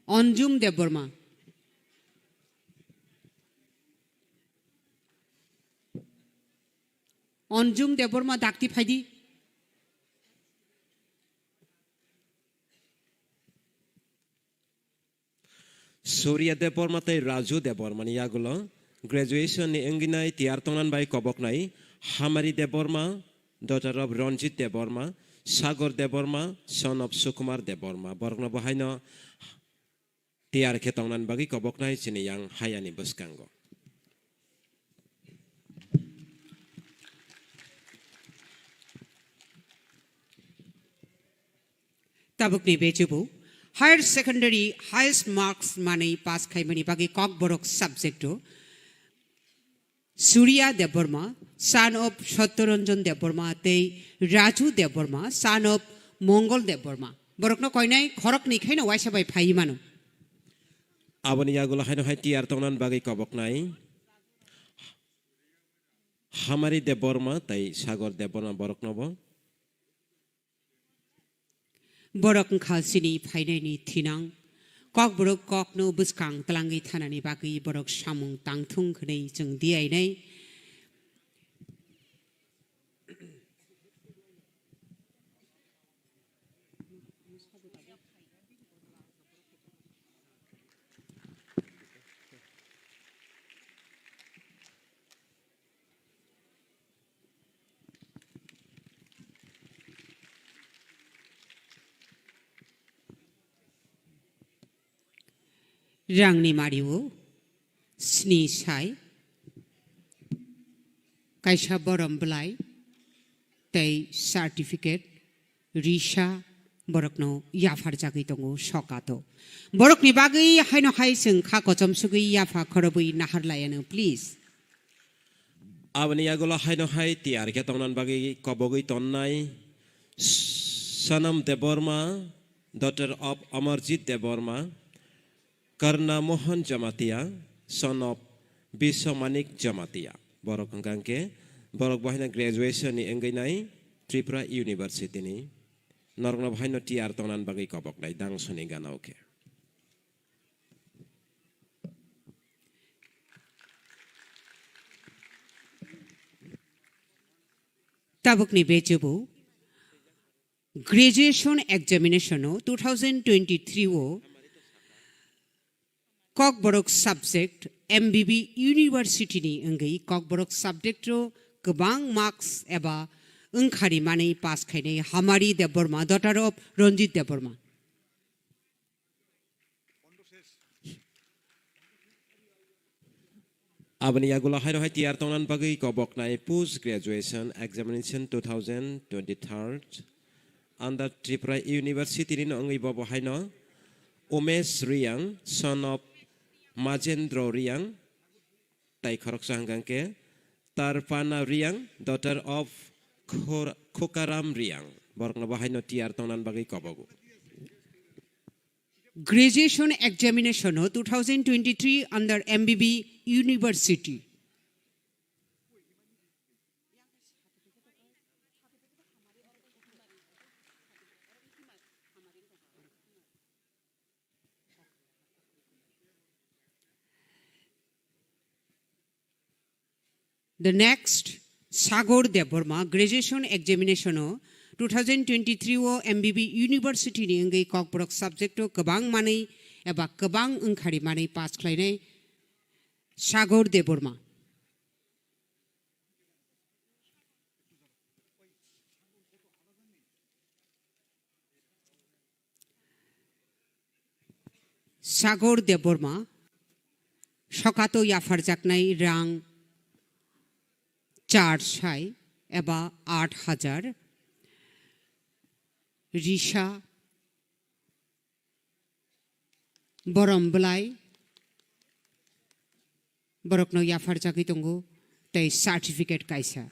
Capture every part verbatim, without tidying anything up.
Anjum Debbarma. Anjum Debbarma dakti phaidi. Surya Debbarma tei Raju Debbarma ni yagulo graduation ni wngwi nai tiyar tongnan bai koboknai Hamari Debbarma, daughter of Ranjit Debbarma, Sagar Debbarma, son of Sukumar Debbarma. Borokno bo haino tiyar khe tongnan bagwi koboknai chini yang hayani bwskango. Tabukni bejubu higher secondary highest marks manwi pass khaimani bagwi Kokborok subject o Surya Debbarma, son of Satyaranjan Debbarma, tei Raju Debbarma, son of Mongol Debbarma. Borokno koinai khoroknwi khaino waisa bai phaiwi mano. Aboni yagulo haino hai tiyar tongnan bagwi koboknai Hamari Debbarma tei Sagar Debbarma borokno bo. Borok wngkha chini phainaini thinang. Kokborok kokno bwskang twlangwi thanani bagwi borok samung tangthung hwnwi chwng diyainai. Rangni mario sni sai, kaisa borom bwlai tei certificate risa borokno yapharjagwi tongo sokato. Borokni bagwi haino hai chwng kha kochom sugwi yapha khorobwi nahar laiano, please. Aboni yagulo haino hai tiyar khe tongnan bagwi kobogwi tonnai Sonam Debbarma, daughter of Amarjit Debbarma, Karna Mohan Jamatia, son of Biswamanik Jamatia. Borok hwnkha khe borok bo haino graduation ni wngwi nai Tripura University ni. Norokno bo haino tiyar tongnan bagwi koboknai dangsoni gana o khe. Tabukni bejubu graduation examination o two thousand twenty-three o Kokborok subject M B B University ni wngwi Kokborok subject o kwbang marks eba wngkhari manwi pass khainai Hamari Debbarma, daughter of Ranjit Debbarma. Aboni yagulo haino hai tiyar tongnan bagwi koboknai post graduation examination two thousand twenty-three under Tripura University ni wngwi bobo haino Umesh Riang, son of Majendra Riang, tai khoroksa hwnkha khe Tarpana Riang, daughter of Khor-, Khokaram Riang. Borokno bo haino tiyar tongnan bagwi kobogo. Graduation examination o two thousand twenty-three under M B B University. The next, Sagor Debbarma, graduation examination o two thousand twenty-three o M B B University ni wngwi Kokborok subject o kwbang manwi eba kwbang wngkhari manwi pass khlainai Sagor Debbarma. Sagor Debbarma, sokato yapharjaknai rang char sai eba aat hajar, risa, borom bwlai, borokno yapharjagwi tongo, tei certificate kaisa.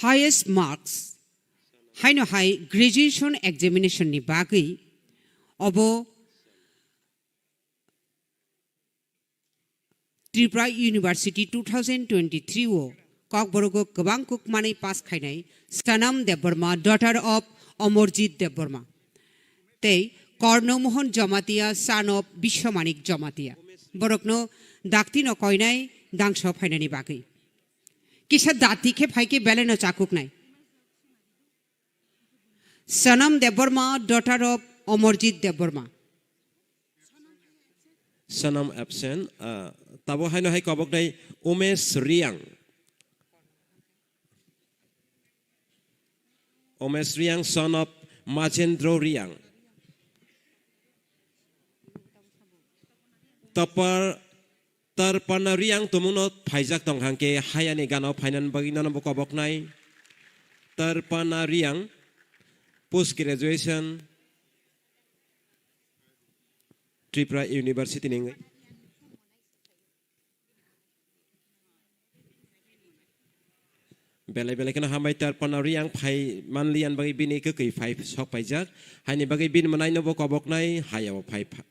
Highest marks, haino hai graduation examination ni bagwi obo Tripura University two thousand twenty-three o Kokborok o kwbang kukmanwi pass khainai Sonam Debbarma, daughter of Amarjit Debbarma, tei Karnamohan Jamatia, son of Biswamanik Jamatia. Borokno daktino koinai dangso phainani bagwi. Kisa dati khe phai khe belai no chakuknai. Sonam Debbarma, daughter of Amarjit Debbarma. Sonam absent. Ah, tabo haino hai koboknai Umesh Riang. Umesh Riang, son of Majendro Riang. Topar Tarpana Riang tumungno phaijak tong hangke hayani gana o phainan bagwi nono bo koboknai. Tarpana Riang, post graduation, Tripura University ni wngwi. Belai belai kheno hambai Tarpana Riang phai manliyan bagwi bini kwkwi phai sok paijak. Haini bagwi bini mwnaino bo koboknai hayao phai pha-,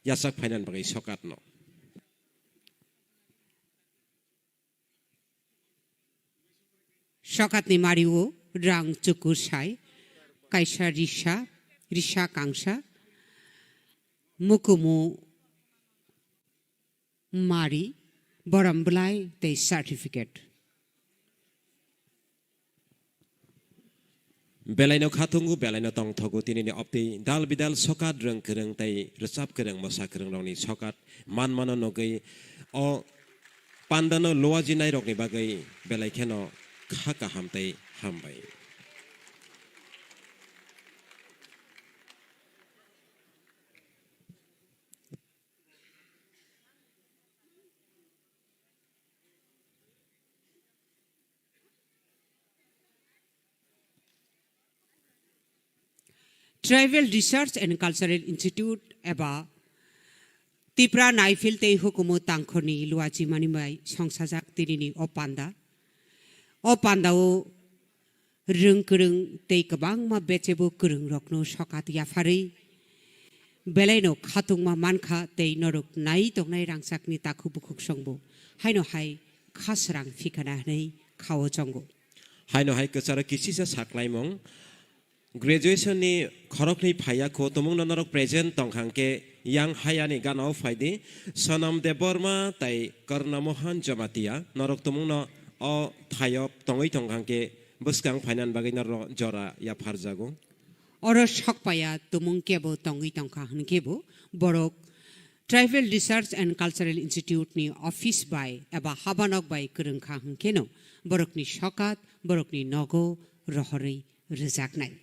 yasak phainan bagwi sokatno. Sokatni mario rang chukur sai, kaisa risa, risa kangsa, mukumu mari, borom bwlai tei certificate. Belaino khatungo, belaino tongthogo, tinini opti dal bidal sokat rwng kwrwng tei rwchap kwrwng, mosa kwrwng rokni sokat manmano nogwi o pandano luajinai rokni bagwi belai kheno kha kaham tei hambai. Tribal Research and Cultural Institute eba Tipra Naifil tei Hukumu Tangkhorni luachimani bai songsajak tinini o panda. O pandao rwng kwrwng tei kwbangma bechebo kwrwng rokno sokat yapharwi belaino khatungma mankha tei norok nai tongnai rangchakni takhuk bukhuk songbo haino hai khasrang phikana hwnwi khao chongo. Haino hai kwcharo kisisa saklaimung. Graduation ni khoroknwi phaiya kho, tumungno norok present tongkha hwnkhe yang hayani gana o phaidi. Sonam Debbarma tai Karna Mohan Jamatia norok tumungno o thaio tongwi tongkha hwnkhe bwskang phainan bagwi norok jora yapharjago. Oro sokpaya tumung kebo tongwi tongkha hwnkhe bo borok Tribal Research and Cultural Institute ni office bai eba habanok bai kwrwngkha hwnkhe no borokni sokat borokni nogo rohorwi rwjaknai.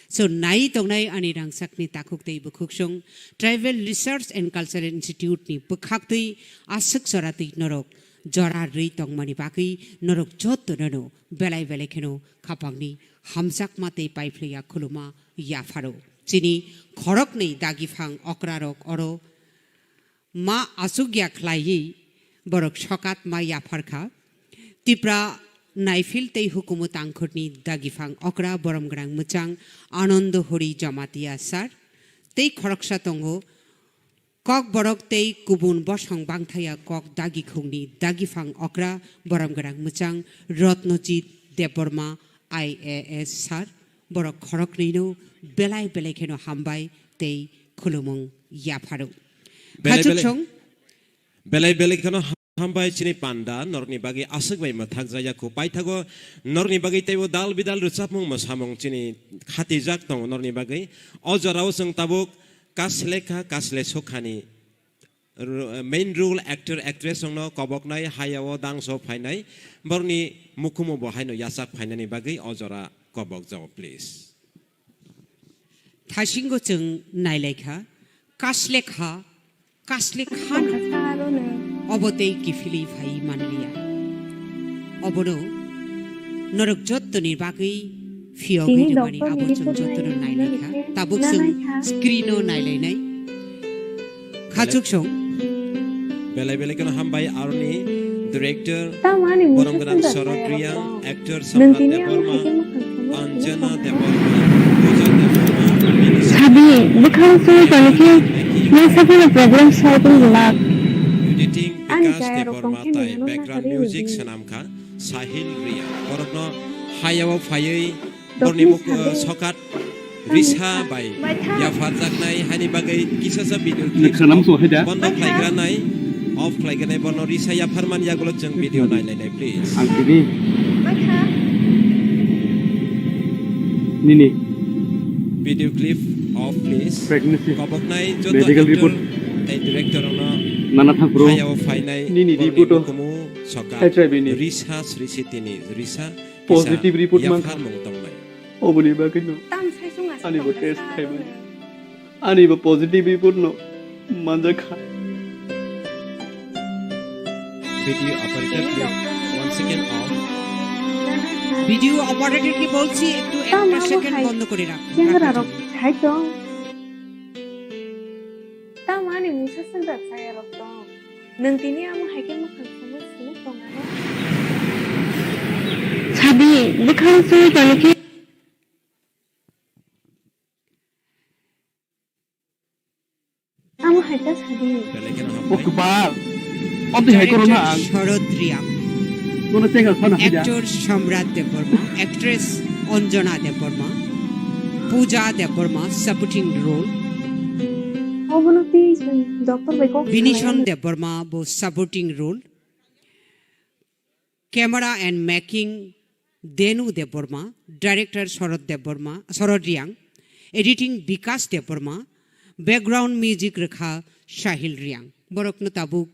So nai tongnai ani rangchakni takhuk tei bukhuksong Tribal Research and Cultural Institute ni bwkhaktwi aswk joratwi norok jora rwi tongmani bagwi norok jotono no belai belai kheno khapangni hamjakma tei paiphlaiya khuluma yapharo. Chini khoroknwi dagiphang okrarok oro ma asukya khlaiwi borok sokat ma yapharkha. Tipra Naifil tei Hukumu Tangkhorni dagiphang okra borom gwnang mwchang Anando Hori Jamatia sir tei khoroksa tongo Kokborok tei kubun bosong bangthaya kok dagikhungni dagiphang okra borom gwnang mwchang Rotnojit Debbarma I A S sir, borok khoroknwino belai belai kheno hambai tei khulumung yapharo. Belai belai- Khachuksong. Belai belai kheno hambai chini panda norokni bagwi aswk bai mwthak jaya kho paithago norokni bagwi teibo dal bidal rwchapmung mwsamung chini khatijak tongo norokni bagwi. O jorao chwng tabuk kaslekha kasle sokhani ro-, main role actor actress rokno koboknai hayao dangso phainai borokni mukhumo bo haino yachak phainani bagwi o jora kobok jao please. Thasingo chwng nailaikha, kaslekha, kaslekha obo tei kiphilwi phaiwi manliya. Obono norok jottoni bagwi phiyogwi rwmani abo chwng jottono nailaikha. Tabuk chwng screen-o nailainai. Khachuksong. Belai belai kheno hambai aroni director, borom gwnang Sorot Riang, actor Samrat Debbarma, Anjana Debbarma, Puja Debbarma, Sabi, bwkhang sui toni khe, nang saphano program sai tong glak. Editing Bikas Debbarma tai background music swnamkha. Sahil Riya. Borokno hayao phaiwi borni muk-, sokat Risa bai yapharjaknai hani bagwi kisasa video clip bondo khlaigranai, off khlaigranai, borno Risa yapharmani yagulo chwng video nailainai, please. Ang tini. Nini. Video clip off, please. Pregnancy. Koboknai joto medical actor report tei director rokno nana thangphuru. Hayao phainai nini borni report o. Hukumu sokat H I V ni. Risa Sri Sitini Risa. Positive report mankha. Yapharmung tongnai. Oboni bagwino. Tam sai sung aswk ani bo tong test kha khaimani. Ani bo positive report no manjakha. Video operator, please, one second off. Video অপারেটরকে বলছি একটু একটা সেকেন্ড বন্ধ করে রাখ, রাখার জন্য। Tamo ani mungsa swngjak chaya rok tong. Nwng tini amo hai khe mwkhang sumui sumui tong ano. Sadi, bwkhang sumui toni khe. Amo hai khe sadi. O kwpal. Obdi hai korona ang. Director Sharad Riang. Nono chengal phano haida. Actor Samrat Debbarma, actress Anjana Debbarma, Pooja Debbarma, supporting role. Obono twi doctor bai kok Binishon Debbarma bo supporting role. Camera and making Denu Debbarma, director Sharad Debbarma, Sharad Riang, editing Bikas Debbarma, background music rwkha Sahil Riang. Borokno tabuk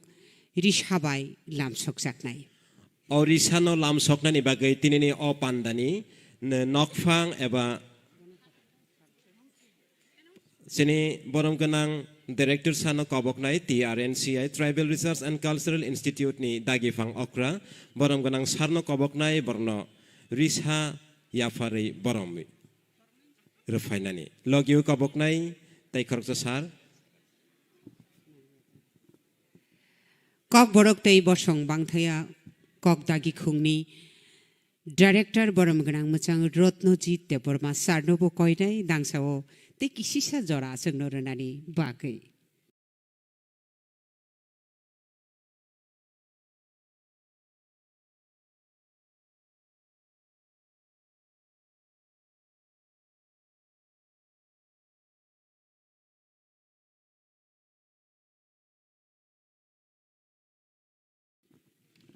Risa bai lamsokjaknai. O Risa no lamsoknani bagwi tinini o pandani n-, nokphang eba chini borom gwnang director sano koboknai T R N C I, Tribal Research and Cultural Institute ni dagi phang okra, borom gwnang sarno koboknai borno Risa yapharwi borom rwphainani. Logio koboknai tei khoroksa sar. Kokborok tei bosong bangthaya kok dagi khungni director borom gwnang mwchang Ratnajit Debbarma sarno bo koinai dangsao tei kisisa jora aswkno rwnani bagwi.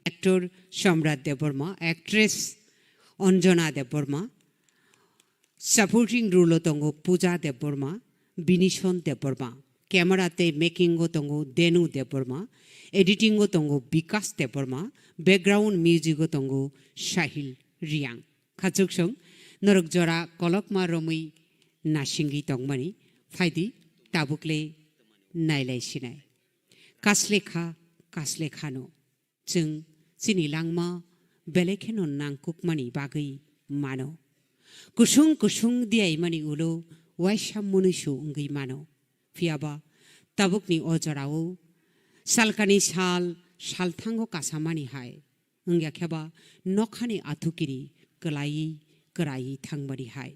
Actor Samrat Debbarma, actress Anjana Debbarma, supporting role o tongo Pooja Debbarma, Binishon Debbarma, camera tei making o tongo Denu Debbarma, editing o tongo Bikas Debbarma, background music o tongo Sahil Riang. Khachuksong norok jora kolokma romwi nasingwi tongmani, phaidi tabukle nailai sinai. Kaslekha, kaslekhano. Chwng chini langma belai kheno nangkukmani bagwi mano. Kusung kusung diyaimani ulo waisa munuisu wngwi mano. Phiyaba tabukni o jorao salkani sal, salthango kasamani hai, wngya kheba nokhani athukiri kwlaiwi kwraiwi thangmani hai.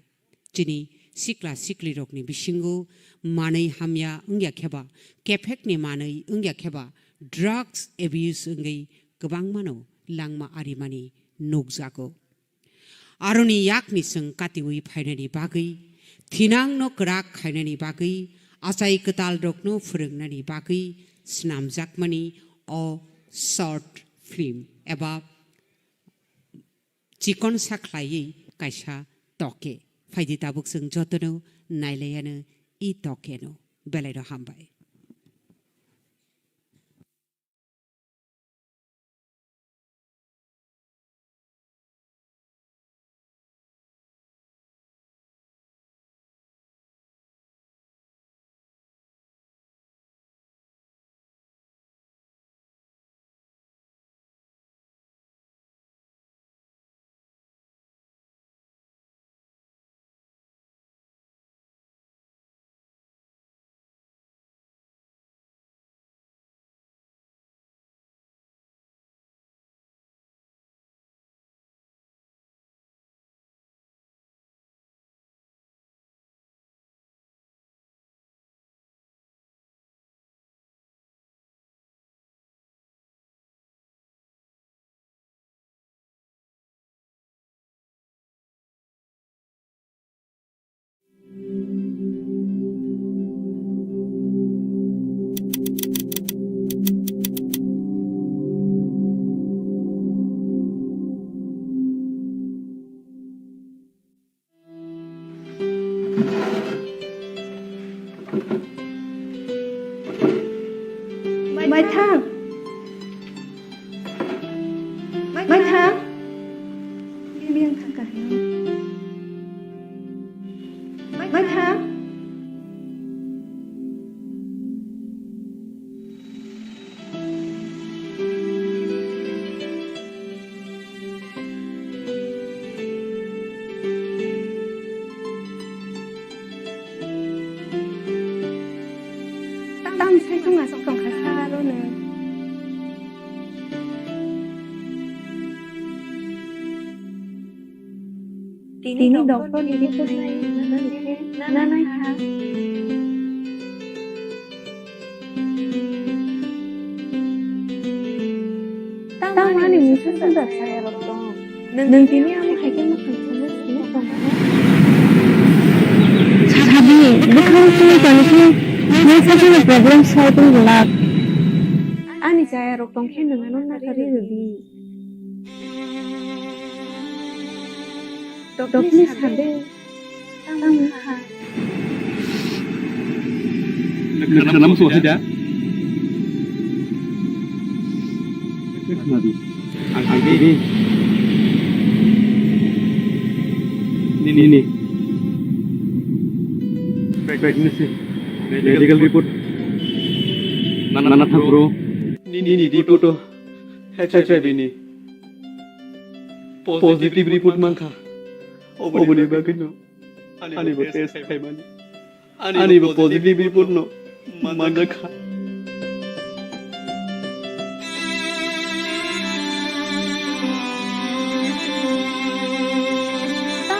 Chini sikla siklirokni bisingo manwi hamya wngya kheba, kephekni manwi wngya kheba, drugs abuse wngwi kwbangmano langma arimani nukjago. Aroni yakni chwng katiwi phainani bagwi, thinangno kwrak khainani bagwi, achai kwtalrokno phwrwngnani bagwi snamjakmani o short film eba chikonsa khlaiwi kaisa toke. Phaidi tabuk chwng jotono nailaiano i tokeno. Belaino hambai. Maithang. Maithang. Biyang thangkha. Maithang. Tamo sai chwng aswk tongkha sa aro nw. Tini doctor ni report nai, nani khe nanai kha. Tamo ani mungsa sanda chaya rok tong. Nwng tini amo hai khe mwkhang thangwi sini tong kha. Sabi, bwkhang twi toni khe nwng sakni problem solve wng glak. Ani chaya rok tong khe nwng ano nakarwi rwdi. Tokni sade. Tamo kha. Nokha lam suwa sida. Ang, ang di. Nini. Pregnancy. Medical report. Nana thangro. Nini report. H I V ni. Positive report mankha. Oboni bagwi no. Ani bo test khaimani. Ani bo positive report no manjakha.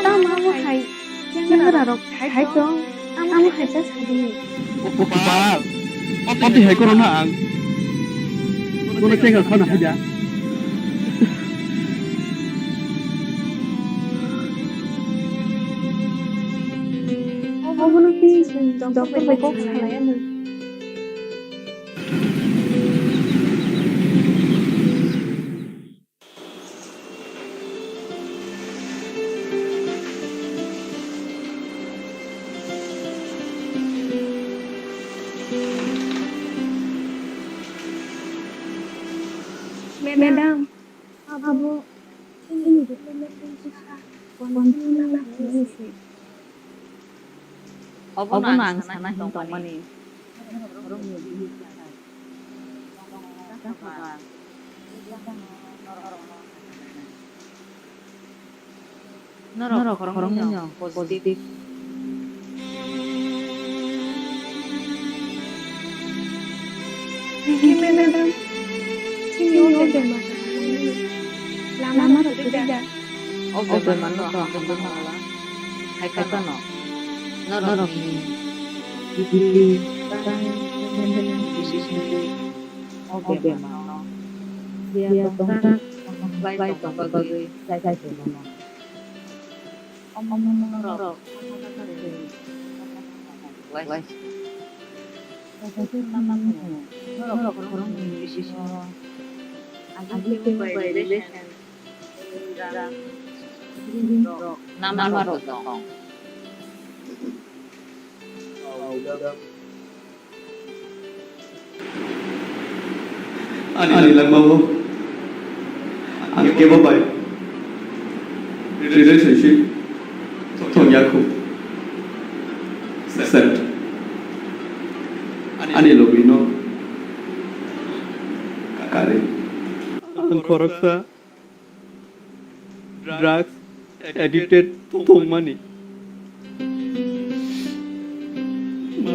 Tamo abo hai, camera rok hai tong, amo hai ta sadi. O, o, kipal. Oti hai korona ang. Bono chenga khana haja. Obono twi chwng doctor bai kok salai anw. Madam, abo chini department ni kisa control na khainai se. Obono ang sana hin tongmani. Norok khoroknwi no positive. Thank you, madam. Chini o bemar lama rok kwrwi da. O bemar no hamrwkna hai kha no. Norokni kidney tang handling disease ni o bemar no. Siya tongthok lai tongna bagwi chai chai tongmano. Omo norok norok khoroknwi bisingo agiteng bai relation rok nama rok tong. Ani langmao ang kebo bai relationship thong ya khu. Sir, ani logino kare. Ang khoroksa drugs addicted tongmani.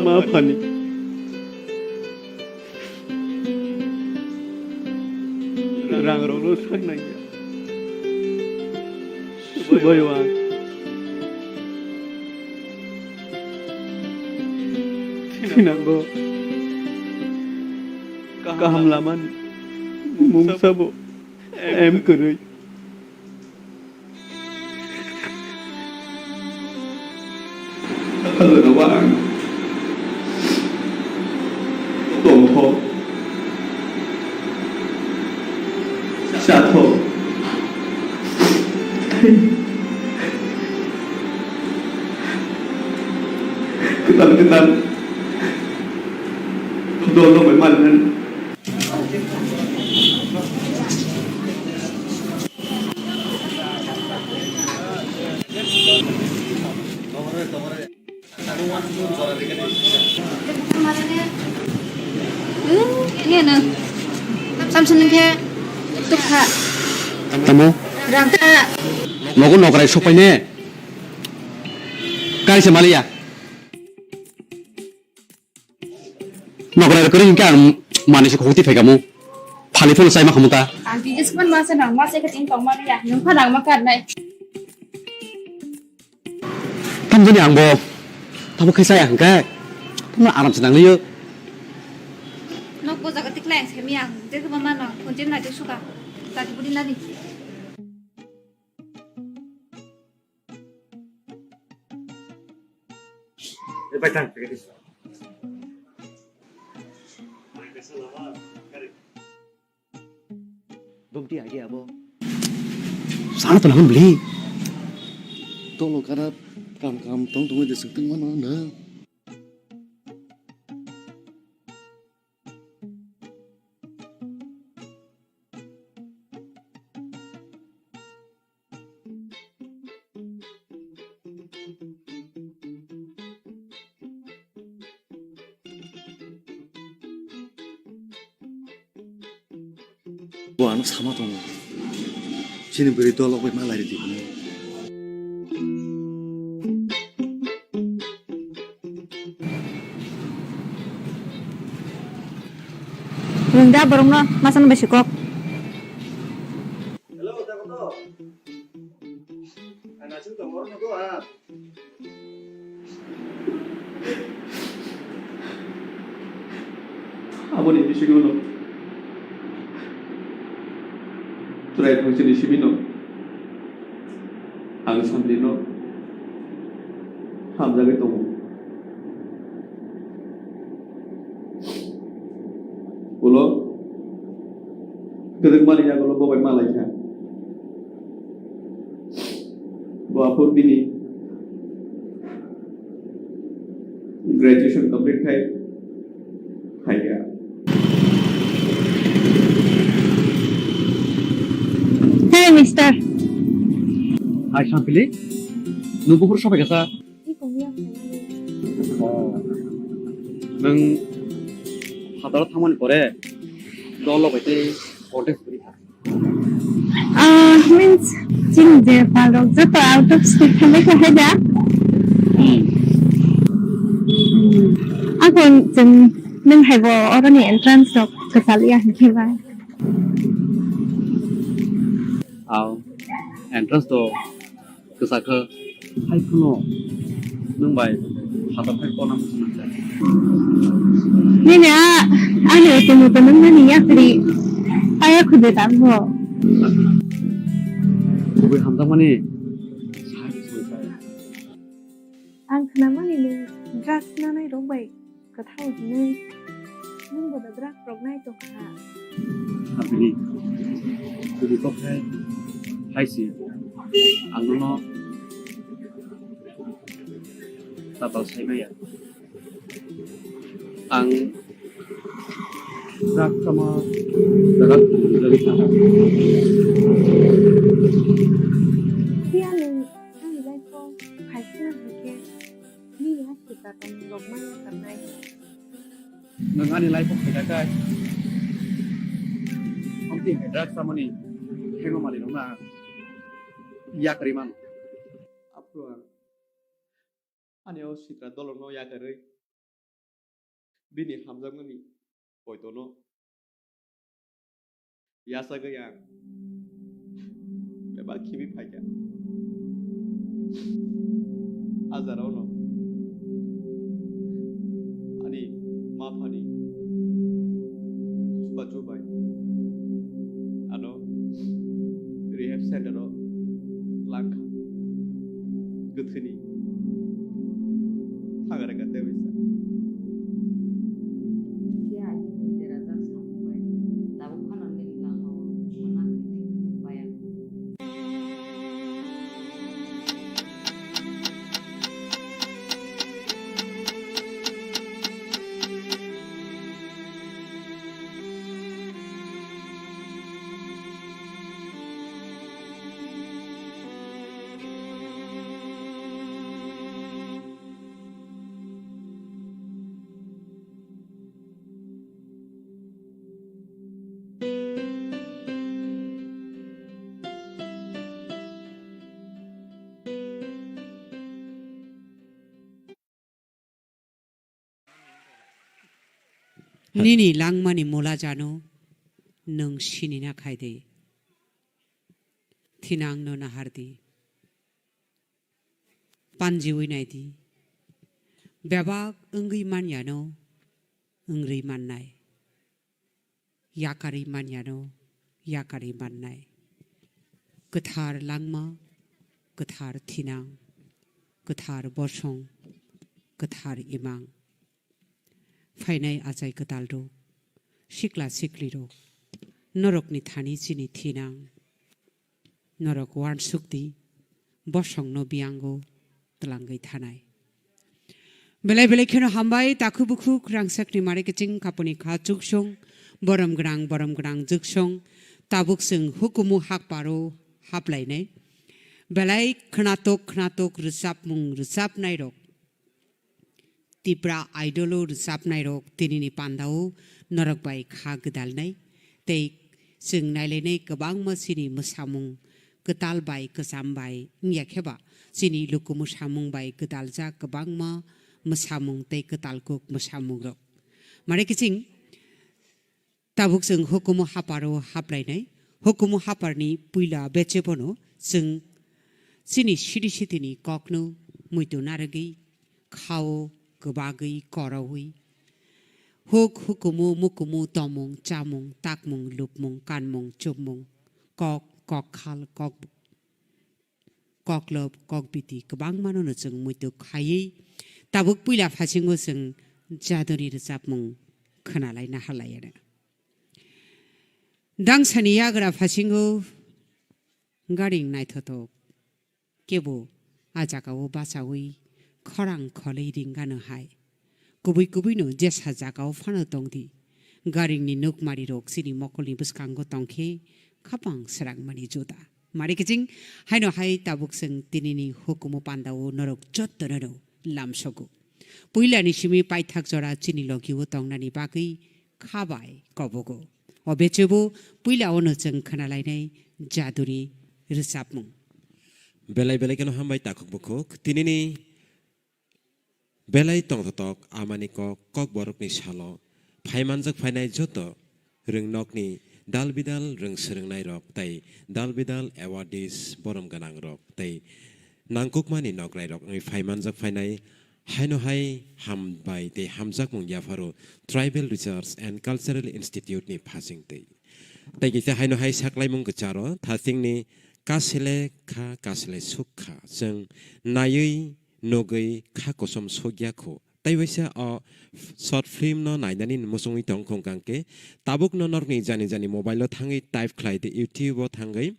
Ma phani rang rokno sak nangya. Subai wang thinango kaham lamani mungsabo em kwrwi. Halono ang tongtho, chatho, kwtal kwtal dol dol bai manmani. Nge nang. Samson nang khe. Tukha. Tamo? Rangta. Nogo nokrai sokpai ne. Kai se maliya. Nokrai kwrwi hinkhe ang manwi se khoti phaikamo. Phali phano chaima khamu ta. Ang tijis man masa nang masa khe tin tong maliya. Nung pha nang ma karnai. Tamjani ang bo tamo khe chaya hwnkhe tamo aram se nangliyo. Nok bo jaga tiklai ang semiya ang je ma mano phone chen na suka. Tati budi nadi. Bumti agi abo. Sana to nahun beli. Tolo karap kam kam tong tong de sengteng mana na. Bo ano sama tongo. Chini bwrwi dolok bai malai ridi hwnwi. Rwngda borokno masano bai sikok. Hello, Jakoto. Ang aswk tongmoro nugo ha. Aboni bisingono chwrai phangsini simino ang samnino hamjagwi tongo. Ulo kwrwngmani yagulo bo bai malaikha. Bo aphuru bini graduation complete khai phaikha. Hey, mister. Hai, Sampili. Nwng buphuru sopai kha sa? Oh. Nwng phataro thangmani pore dol rok bai tei contest kwrwi kha. Ah, means, chini je pal rok joto out of state thangwi kha hai da. Hmm. Ako chwng nwng hai bo oroni entrance rok kwchal ya hinkhe ba. Aw, entrance to kwchakhe hai phano nwng bai phatar khai kona muchunang kha. Nini a, ani utu mutu nwng nini yaphri paya khude tangbo. Kubui hamjakmani sai sai. Ang khnamani nwng drugs nanai rok bai kwthao hwnwi nwng bo da drugs rok nai tong kha. Abini, kubui kok hai, hai si, ang nono tapal sai maya. Ang drugs sama jaga kubui jagwi thangkha. Phiya nwng ani life o phaikha hwnkhe nini a sika tongmung rok mano tangnai. Nwng ani life o phaikha khe, amtwi hai drugs samani thengo manwi rokno ang yakarwi mano. Aphuru ang ani o sitra dolorno yakarwi bini hamjakmani poitono yachagwi ang bebak khibi phaikha. A jora ono ani ma phani chubachu bai ano rehab center o langkha. Kwthwini thangare ka tei bisa. Phiya ani ni derajak samung bai tabuk phano nini langmao mwnakni thwina paya. Nini langmani mula jano nwng sinina khai de. Thinang no nahar di. Panjiwi nai di. Bebak wngwi manyano wngwi mannai. Yakarwi manyano yakarwi mannai. Kwthar langma, kwthar thinang, kwthar bosong, kwthar imang. Phainai achai kwtal rok, sikla sikli rok, norokni thani chini thinang, norok uansuk di, bosongno biyango twlangwi thanai. Belai belai kheno hambai, takhuk bukhuk rangchakni mare kiching khaponi kha chuksong, borom gwnang, borom gwnang juksong, tabuk chwng hukumu hakparo haplainai. Belai khnatok khnatok rwchapmung rwchapnairok, Tipra Idol o rwchapnairok tinini pandao norok bai kha gwdalnai. Tei chwng nailainai kwbangma chini mwsamung kwtal bai kwcham bai wngya khe ba chini luku mwsamung bai gwdaljak kwbangma mwsamung tei kwtal kuk mwsamungrok. Mare kiching tabuk chwng hukumu haparo haplainai. Hukumu haparni puila bechebono chwng chini sidi sitini kokno muitu narwgwi khao kwbagwi korowi. Huk hukumu mukumu tomung chamung takmung lupmung kanmung chupmung kok kokkhal kok koklop kokbiti kwbangmano no chwng muitu khaiwi tabuk puila phasingo chwng jadoni rwchapmung khwnalai naharlaiya. Dangsani yagra phasingo garing naithotok kebo a jagao bachawi khorang kholwi ringano hai. Kubui kubui no jesa jagao phano tongdi. Garingni nukmari rok chini mokolni bwskango tongkhe khapang srangmani juda. Mari kiching haino hai tabuk chwng tinini hukumu pandao norok jottono no lamsogo. Puilani simi paithak jora chini logio tongnani bagwi kha bai kobogo. O bechebo puila ono chwng khwnalainai jaduni rwchapmung. Belai belai kheno hambai takhuk bukhuk. Tinini belai tongthotok amani kok, kokborokni salo phaimanjak phainai joto rwngnokni dal bidal rwng swrwngnairok tei dal bidal awardees borom gwnangrok tei nangkukmani nokrairok wngwi phaimanjak phainai haino hai hambai tei hamjakmung yapharo Tribal Research and Cultural Institute ni phasingtwi. Tei kisa haino hai saklaimung kwcharo thasingni kasile kha kasile sukha chwng naiwi nugwi kha kosom sokya kho. Tei waisa o short film no nainani muchungwi tong khong kang khe tabuk no norokni jani jani mobile o thangwi type khlai di YouTube o thangwi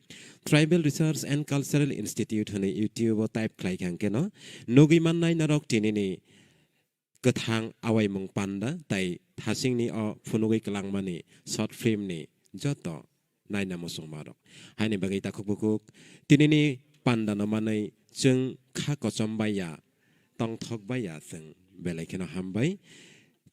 Tribal Research and Cultural Institute hwnwi YouTube o type khlai kha hwnkhe no nugwi mannai norok tinini kwthang awaimung panda tei thasingni o phunugwi kwlangmani short film ni joto naina muchungmarok. Haini bagwi takhuk bukhuk tinini panda no manwi chwng kha kochom bai ya, tongthok bai ya chwng belai kheno hambai.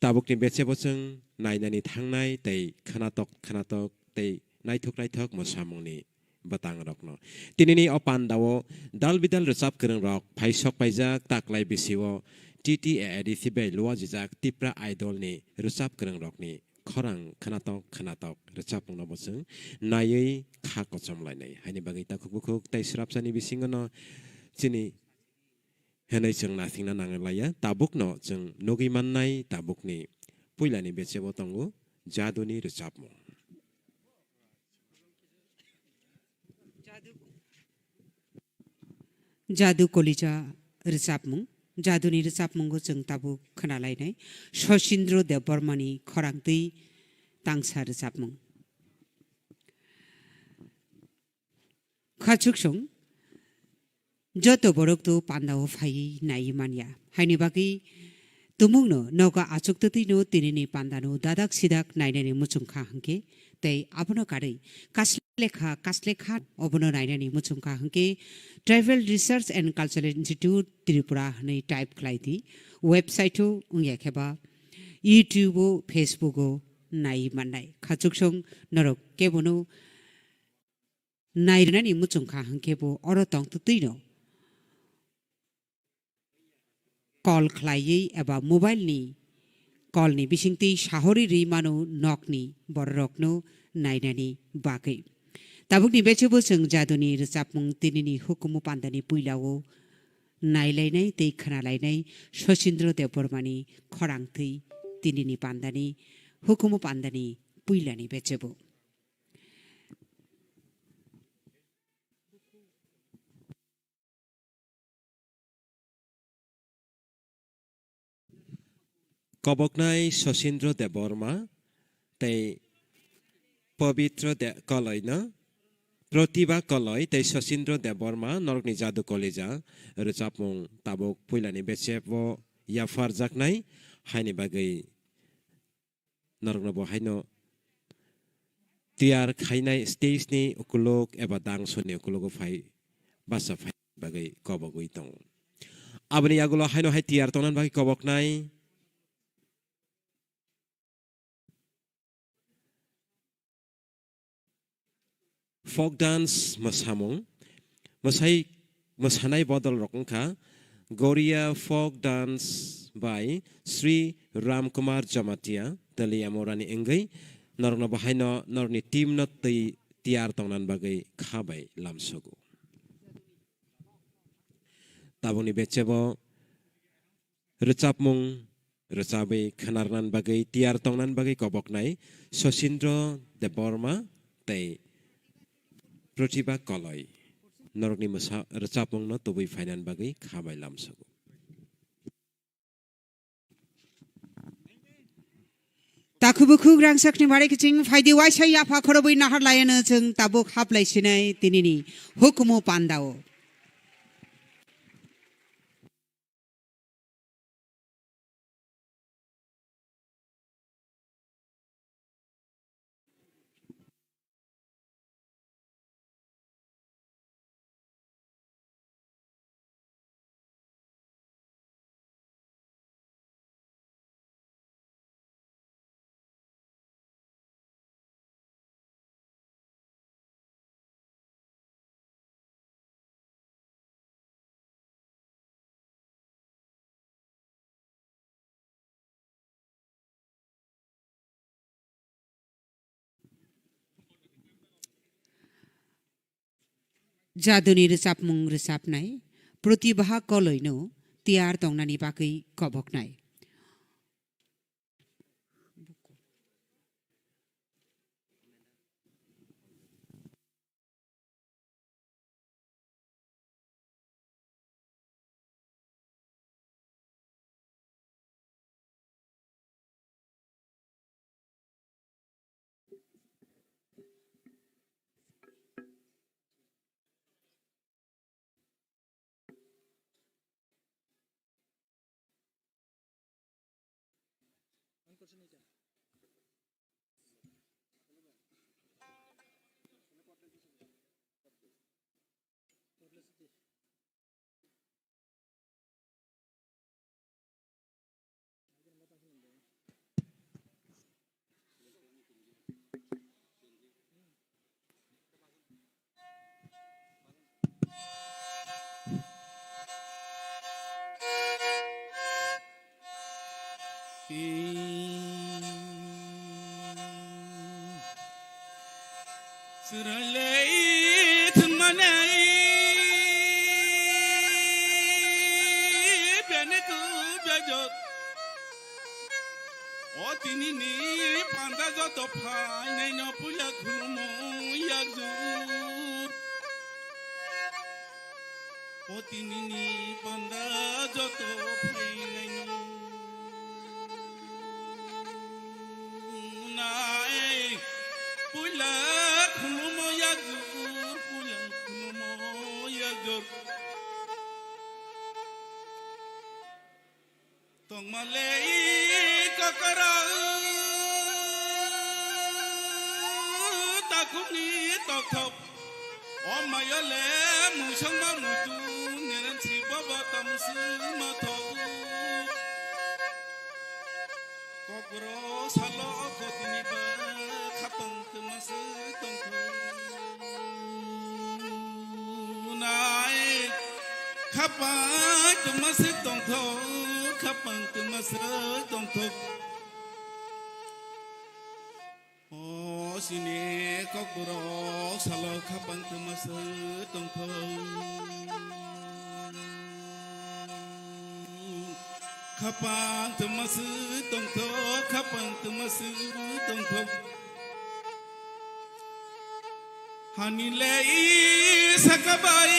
Tabukni bechebo chwng nainani thangnai tei khwnatok khwnatok tei naithok naithok mwsamungni bwtangrokno. Tinini o pandao dal bidal rwchap kwrwngrok phaisok paijak taklai bisio T T A A D C bai luajijak Tipra Idol ni rwchap kwrwngrokni khorang khwnatok khwnatok rwchapmungno bo chwng naiwi kha kochom lainai. Haini bagwi takhuk bukhuk tei swrapsani bisingo no chini hwnwi chwng naisingna nanglaiya. Tabukno chwng nugwi mannai tabukni puilani bechebo tongo jaduni rwchapmung. Jadu Kolija rwchapmung. Jaduni rwchapmungo chwng tabuk khwnalainai Sosindro Debbarmani khorang twi tangsa rwchapmung. Khachuksong joto borok to pandao phaiwi naiwi manya. Haini bagwi tumungno nogo achuk twtwino tinini pandano dadak sidak nainani muchungkha hwnkhe tei abono karwi kaslekha kaslekha obono nainani muchungkha hwnkhe Tribal Research and Cultural Institute Tripura hwnwi type khlai di. Website-o wngya khe ba YouTube-o, Facebook-o naiwi mannai. Khachuksong norok kebono nairwnani muchungkha hwnkhe bo oro tongtwtwino call khlaiwi eba mobile ni kolni bisingtwi sahori rwi mano nokni bororokno nainani bagwi. Tabukni bechebo chwng jaduni rwchapmung tinini hukumu pandani puilao nailainai tei khwnalainai Sosindro Debbarmani khorang twi tinini pandani hukumu pandani puilani bechebo. Koboknai Sosindro Debbarma tei Pabitra De-, Koloino, Pratibha Koloi tei Sosindro Debbarma norokni jadu kolija rwchapmung tabuk puilani bechebo yapharjaknai haini bagwi norokno bo haino tiyar khainai stage ni ukuluk eba dangson ni ukulogo phai basa phai bagwi kobogwi tongo. Aboni yagulo haino hai tiyar tongnani bagwi koboknai folk dance mwsamung, mwsai, mwsanai bodol rok wngkha Goria folk dance by Sri Ramkumar Jamatia, Teliamurani wngwi norokno bahaino norokni team no twi tiyar tongna bagwi kha bai lamsogo. Tabukni bechebo rwchapmung rwchabwi khwnarnan bagwi tiyar tongnan bagwi koboknai Sosindro Debbarma tei Pratibha Koloi norokni mwsa rwchapmungno tubui phainan bagwi kha bai lamsogo. Takhuk bukhuk rangchakni mari kiching phaidi waisa yapha khorobwi nahar layano chwng tabuk haplai sinai tinini hukumu pandao. Jaduni rwchapmung rwchapnai Pratibha Koloino tiyar tongnani bagwi koboknai. Chwrailai thwngmani beni kwbajak. O tinini panda joto phainaino puila khulumo yakjur. O tinini panda joto phainaino nai puila khulumo yakjur, puila khulumo yakjur. Tongmale i kokora takhukni tokthok. O mayole muisangma muitu nerensi baba tamswngma thok. Kokro salo kotini ba khapang twmase tongthok. Nai khapang twmase tongthok, khapang twmase tongthok. Chini kokborok salo khapang twma se tongthok. Khapang twma se tongthok, khapang twma se tongthok. Hani le i saka bai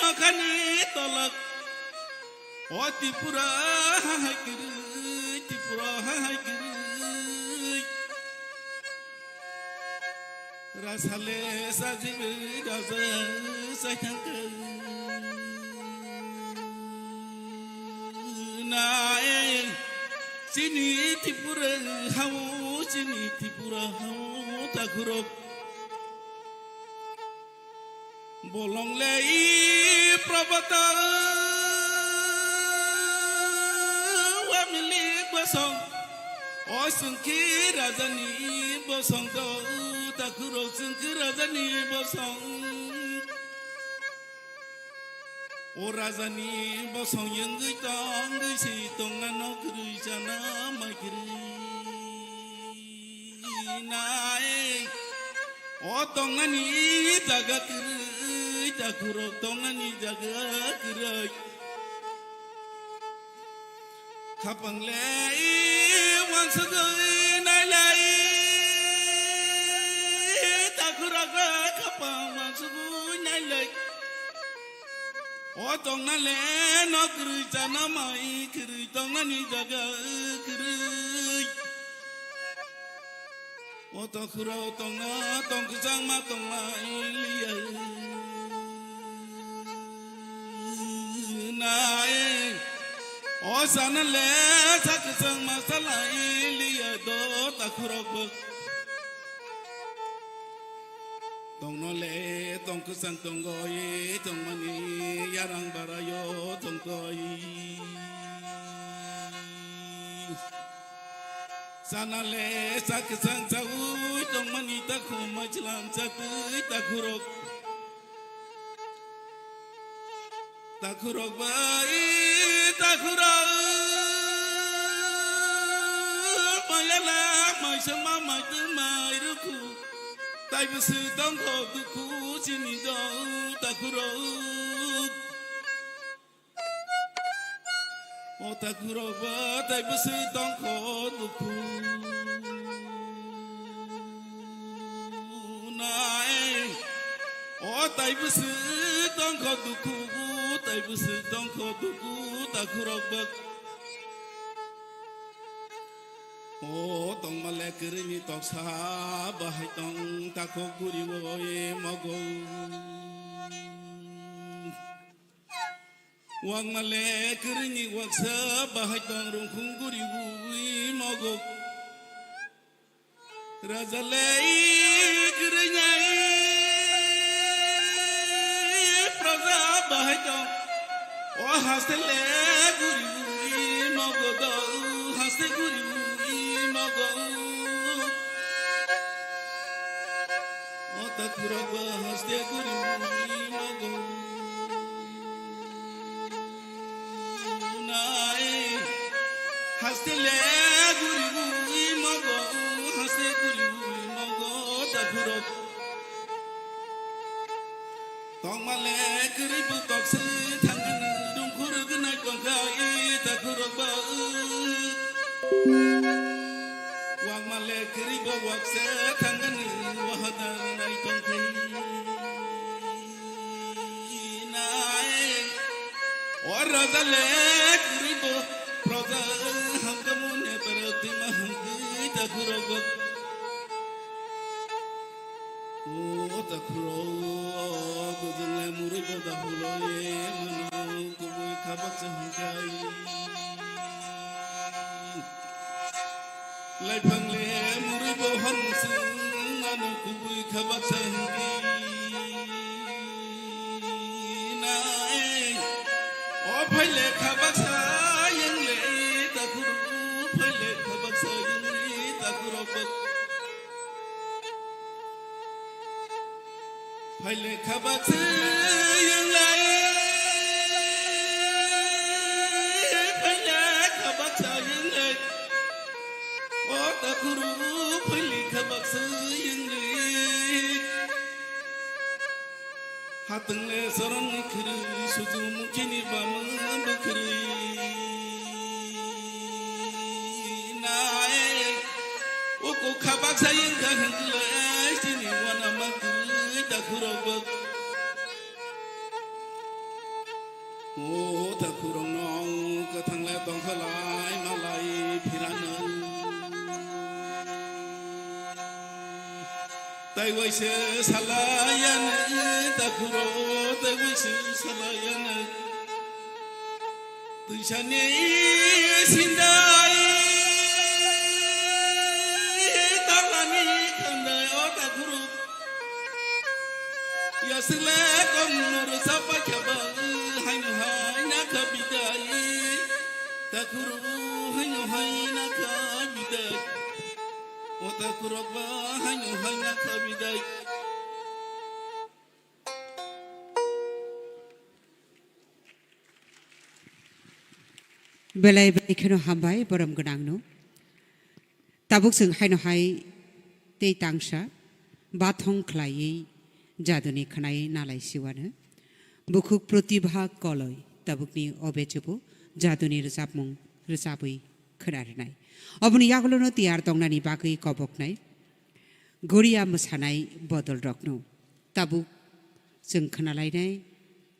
nokhani tolak. O Tripura hai kwrwi, Tripura hai kwrwi. Rasa le sajigwi raja sai thangkha. Nai chini Tripura hao, chini Tripura hao takhurok. Bolong le i probata wamili bosong. O sengki rajani bosong do, takhurok sengki rajani bosong. O rajani bosong yengwi tongwi si tongna no kwrwi chana mai kwrwi. Nai. O tongnani jaga kwrwi, takhurok tongnani jaga kwrwi. Khapang le i wansugwi nailai, takhurok khapang wansugwi nailai. O tongna le no kwrwi chana mai kwrwi tongnani jaga kwrwi. O takhurok tongna tong kwchangma tongma iliya. Nai. O sana le sa kwchangma sala iliya do takhurok bo. Tongno le tong kwchang tongoi tongmani yarang barayo tongtoi. Sana le sa kwchang chaui tongmani takhum maichwlam chatwi takhurok. Takhurok bai takhurok mayala maisama maitwng mairukhu. Tai bwswk tongkho dukhu chini do takhurok. O takhurok ba tai bwswk tongkho dukhu nai. O tai bwswk tongkho dukhu, tai bwswk tongkho dukhu takhurok ba. O tongma le kwrwini toksa bahai tong takhuk guri oi mogo. Wangma le kwrwini waksa bahai tong rungkhung guri ui mogo. Raja le kwrwi nai praja bahai tong. O haste le guri ui mogo do, haste guri ui mogo. O takhurok ba haste guri ui mogo. Nai. Haste le guri ui mogo, haste guri ui mogo, takhurok. Tongma le kwrwi bwtokse thangani rungkhur gwnai tongkha i takhurok ba. Wangma le kwrwi bo wakse thangani wahadar nai tongkha i nai. O raja le kwrwi bo proja hamkha mone pero tima hamkha i takhurok ba. O takhurok, bujung le murui bo dahuloi mano kubui khabak se hingkai. Laiphang le murui bo hon sung mano kubui khabak se hingkai. Nai, o phaile khabak sa yang le takhurok, phaile khabak sa yang le takhurok. Phaile khabak se yang lai, phaile khabak sa yang lai. Hatung le soron ni khiri, suju mukhini bama bwkhiri. Nai, uku khabak sayang kahang le, sini wana ma khiri, takhurok bak. O takhurok no, kathang le tongkhalai, malai phirana. Tai waise salayana takhuro, tai waise salayana. Tuisani sindai talani khandai o takhuro. Yasile kon nur sapa khaba haino haina khabidai. Takhuro haino haina khabidai. O takhurok ba haino haina khabidai. Belai belai kheno hambai borom gwnangno. Tabuk chwng haino hai tei tangsa bathong khlaiwi jaduni khwnai nalai siwano. Bukhuk Pratibha Koloi tabukni obe chubu jaduni rwchapmung rwchabwi khwna rwnai. Oboni yagulono tiyar tongnani bagwi koboknai Goria mwsanai bodolrokno. Tabuk chwng khwnalainai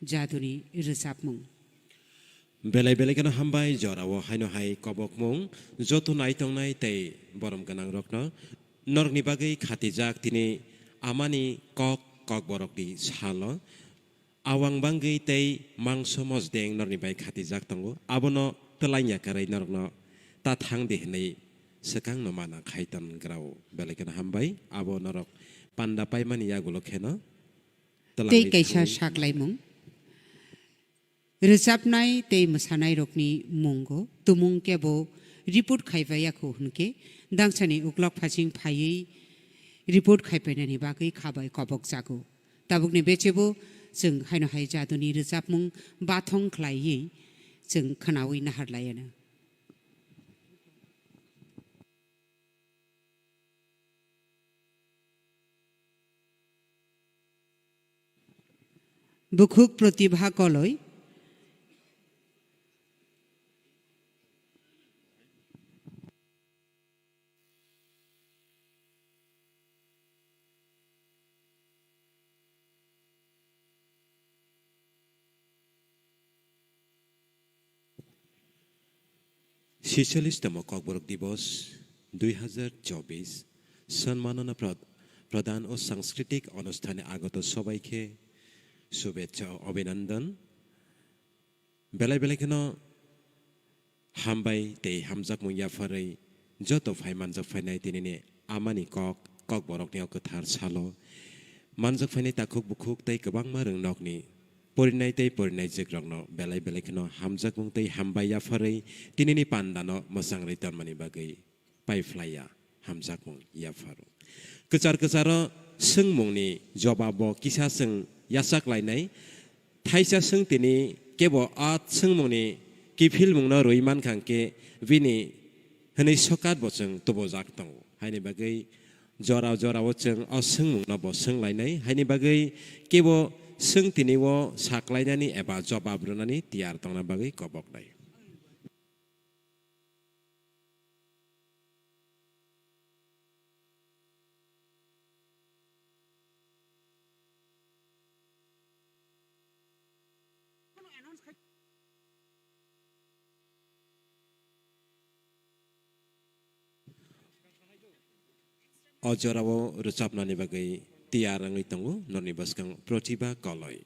jaduni rwchapmung. Belai belai kheno hambai jorao haino hai kobokmung joto naitongnai tei borom gwnangrokno. Norokni bagwi khatijak tini amani kok kokborokni salo. Awang bangwi tei mangso mosdeng norni bai khatijak tongo. Abono twlangya kwrwi norokno ta thang di hwnwi swkangno mana khai ton grao. Belai kheno hambai. Abo norok panda paimani yagulo kheno tei twlangwi kaisa thung. Saklaimung. Rwchapnai tei mwsanairokni mungo tumung kebo report khaibai yakho hwnkhe dangsani uklok phasing phaiwi report khaipainani bagwi khabai kobok jago. Tabukni bechebo chwng haino hai jaduni rwchapmung bathong khlaiwi chwng khwnawi nahar laiano. Bukhuk Pratibha Koloi. Sicholistamo Kokborok Dibos dui hazar chobis Sanmanana Prod-, Pradhan o Sanskriti Onusthane agoto sobai khe shubhecha o abhinandan. Belai belai kheno hambai tei hamjakmung yapharwi joto phai manjak phainai tinini amani kok, kokborokni o kwthar salo manjak phainai takhuk bukhuk tei kwbangma rwngnokni porinai tei porinaijwkrokno belai belai kheno hamjakmung tei hambai yapharwi tinini pandano mwchangri tonmani bagwi paiphlaiya hamjakmung yapharo. Kwchar kwcharo swngmungni jobabo kisa chwng yachak lainai. Thaisa swngtini kebo a swngmungni kiphilmungno rwi mankha hwnkhe bini hwnwi sokat bo chwng tubujak tongo. Haini bagwi jora jorao chwng o swngmungno bo swnglainai. Haini bagwi kebo swngtini o saklainani eba jobab rwnani tiyar tongna bagwi koboknai. O jorao rwchapnani bagwi tiyar wngwi tongo norni bwskang Pratibha Koloi.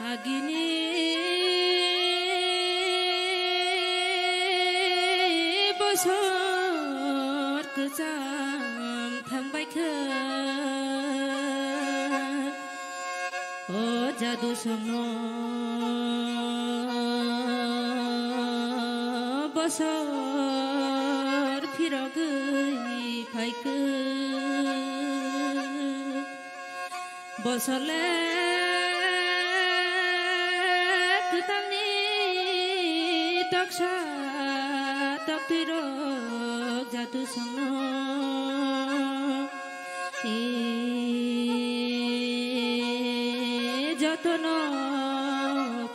Agini bosor kwcham thangbai kha, o jadu songno bosor phirogwi phaikha. Bosole kwtalni toksa toktwirok jatu songno, e, jotono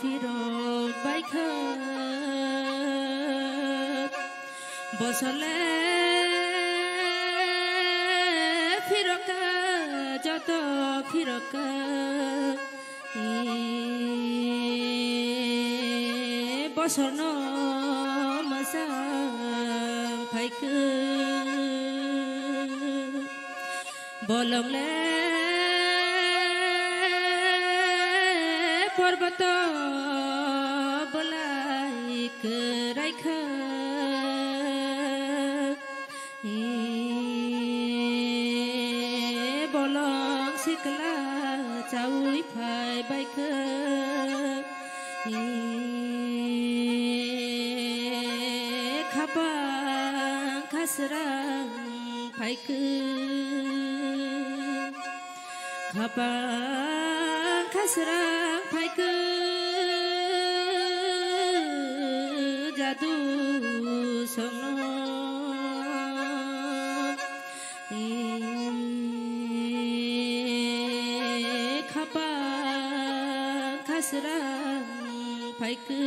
phirok baikha. Bosole phirokha, joto phirokha, e, bosorno mwchang phaikha. Bolongle porboto bolai kwraikha, e, bolong sikla chaui phaibaikha, e, khapang khasrang phaikha. Khapang khasrang phaikha jadu songno. E, khapang khasrang phaikha.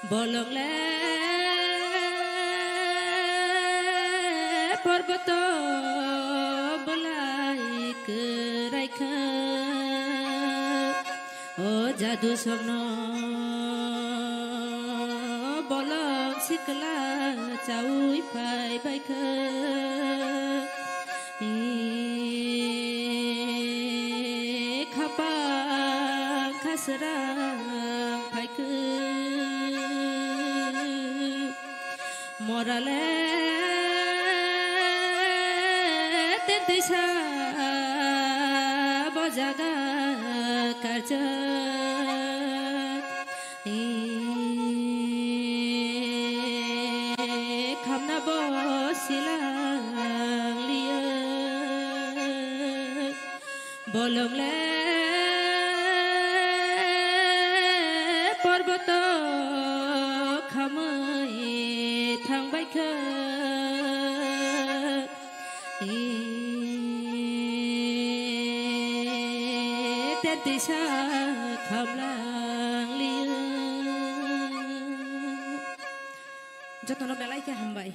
Bolongle porboto bolai kwraikha, o jadu songno bolong sikla chaui phaibaikha. E, khapang khasrang phaikha. Morale tentisa bojaga karja. Khamna bo silang liya. Bolongle porboto khamwi thangbai kha. Tentisa khamlang liya. Jotono belai khe hambai.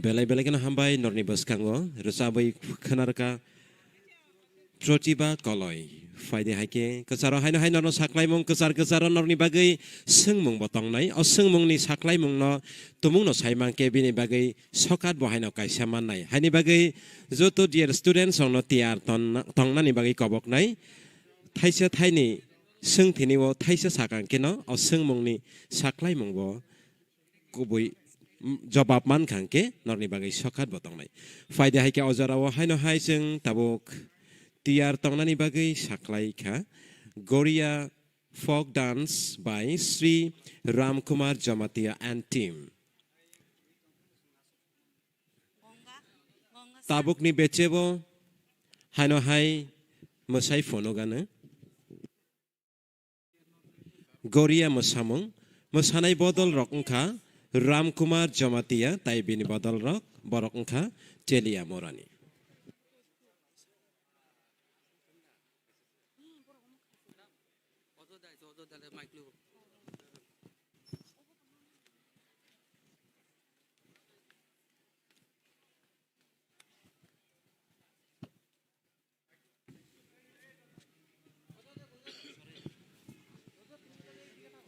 Belai belai kheno hambai norni bwskango rwchabwi khwnarwkha. Protiba Koloi. Phaidi hai khe kwcharo haino hai norno saklaimung kwchar kwcharo norni bagwi swngmung bo tongnai. O swngmungni saklaimungno tumungno sai mankhe bini bagwi sokat bo haino kaisa mannai. Haini bagwi joto dear students rokno tiyar tonna-, tongnani bagwi koboknai. Thaisa thaini swngthini o thaisa sakang kheno o swngmungni saklaimung bo kubui, mm, jobab mankha hwnkhe norni bagwi sokat bo tongnai. Phaidi hai khe o jorao haino hai chwng tabuk tiyar tongnani bagwi saklai kha Goria folk dance by Sri Ramkumar Jamatia and team. Tabukni bechebo haino hai mwsai phunuk ano. Goria mwsamung, mwsanai bodol rok wngkha Ramkumar Jamatia tai bini bodol rok, borok wngkha Chelia Morani.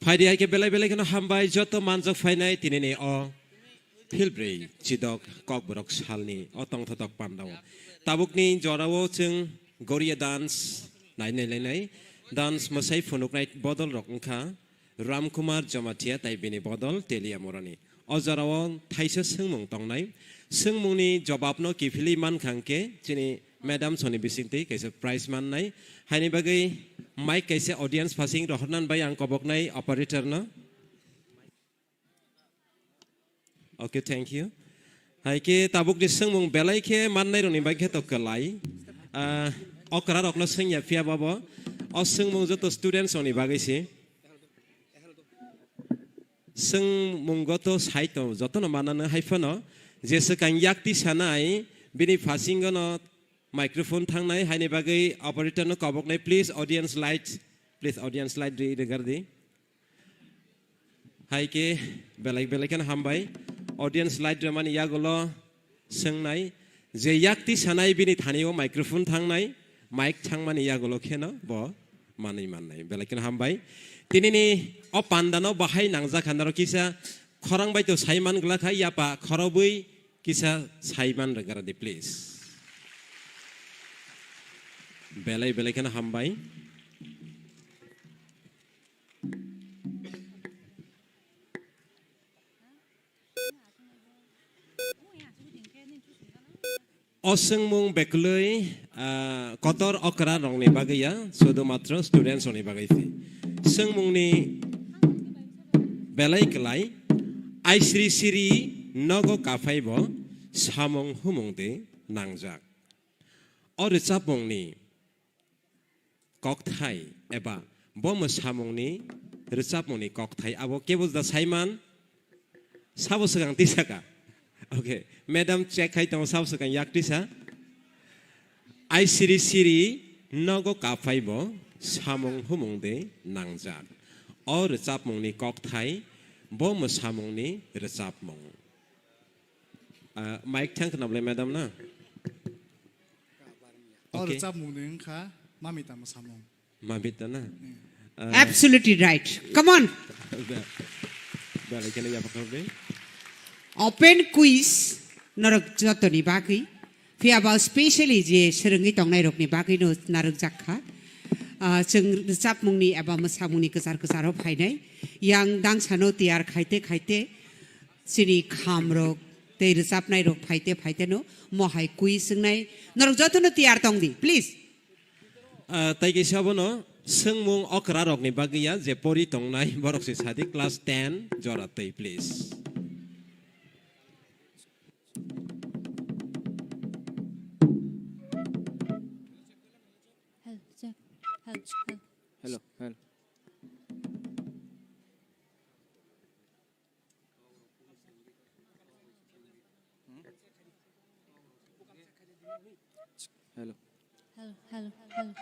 Phaidi hai khe belai belai kheno hambai joto manjak phainai tinini o Philbrwi chidok kokborok salni o tongthotok pandao. Tabukni jorao chwng Goria dance nainai lainai. Dance mwsai phunuknai bodol rok wngkha Ramkumar Jamatia tai bini bodol Telia Morani. O jorao thaisa swngmung tongnai. Swngmungni jobabno kiphilwi mankha hwnkhe chini madam soni bisingtwi kaisa prize mannai. Haini bagwi mic kaisa audience phasing rohornani bai ang koboknai operator no. Okay, thank you. Hai khe tabukni swngmung belai khe mannai rokni bagwi khe to kwlai. Ah, okra rokno swngya phiya babo. O swngmung joto students rokni bagwi se. Swngmungo to sai to jotono manano hai phano je swkang yakti sanai bini phasingo no microphone thangnai haini bagwi operator no koboknai, please audience light, please audience light ri regar di. Hai khe belai belai kheno hambai. Audience light rwmani yagulo swngnai. Je yakti sanai bini thani o microphone thangnai, mic thangmani yagulo kheno bo manwi mannai. Belai kheno hambai. Tinini o pandano bahai nangjak hanaro kisa khorang bai to sai man glak hai yapa khorobwi kisa sai man rwgra di, please. Belai belai kheno hambai. O swngmung bekwlwi, ah, kotor okra rokni bagwi ya, sudu matro students rokni bagwi phi. Swngmungni belai kwlai, aisiri siri nogo kaphai bo samung humung de nangjak. O rwchapmungni kokthai eba bo mwsamungni rwchapmungni kokthai abo kebo da saiman sabo swkang tisaka. Okay, madam check khai tongo sabo swkang yak tisa. Ai siri siri nogo kaphai bo samung humung de nangjak. O rwchapmungni kokthai bo mwsamungni rwchapmung. Ah, mic thang khna bwlai madam na? O Okay. Rwchapmung ni wngkha Mamita mwsamung. Mamita na? Hmm. Ah, Absolutely right. Come on. Be-, belai kheno yapha khabe. Open quiz norok jotoni bagwi. Phiya ba specially je swrwngwi tongnai rokni bagwi no narwk jak kha. Ah, chwng rwchapmung ni eba mwsamung ni kwchar kwcharo phainai. Yang dang sano tiyar khaite khaite chini kham rok tei rwchapnai rok phaite phaite no mohai quiz wngnai. Norok jotono tiyar tong di, please. Ah, tai kaisa abono swngmung okra rokni bagwi ya, je pori tongnai, borok se sadi class ten jora tei, please. Hello, check. Hello, hello. Hello, hello. Hello. Hello, hello, hello.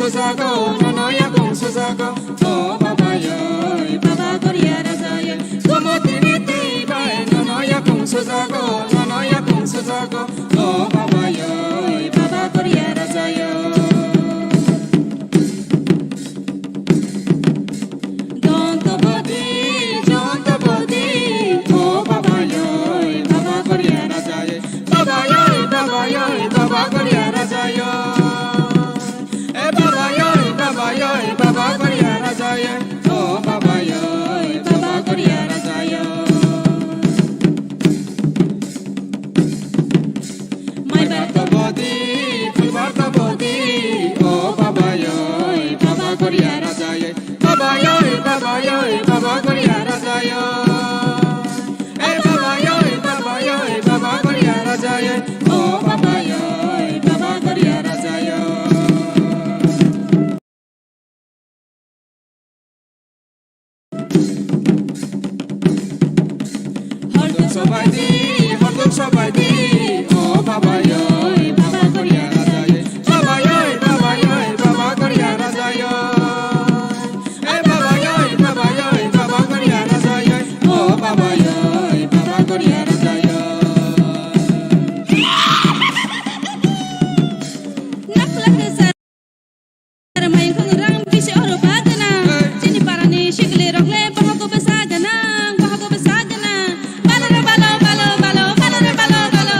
Sujago, nono yakung sujago, o baba yoi, baba Goria raja yoi. Gomoti ni twi bai, nono yakung sujago, nono yakung sujago, o baba yoi, baba Goria raja yoi. Donto bodi, jonto bodi, o baba yoi, baba Goria raja yoi. Baba yoi, baba yoi, baba Goria raja yoi. E baba yoi, baba yoi, baba Goria raja yoi. O baba yoi, baba Goria raja yoi. Mai bar to bodi, phul bar to bodi, o baba yoi, baba Goria raja yoi. Baba yoi, baba yoi, baba Goria raja yoi. E baba yoi, baba yoi, baba Goria raja yoi. O baba yoi, baba Goria raja yoi. Horduk sobaidi, horduk sobaidi, o baba yoi, baba Goria raja yoi. Baba yoi, baba yoi, baba Goria raja yoi. E baba yoi, baba yoi, baba Goria raja yoi. O baba yoi, baba Goria raja yoi. Nak lak sar. Mai khung rang bisi oro ba gana. Chini parani sikli rok le bahago besa gana, bahago besa gana. Balaro balo, balo, balo, balaro balo, balo.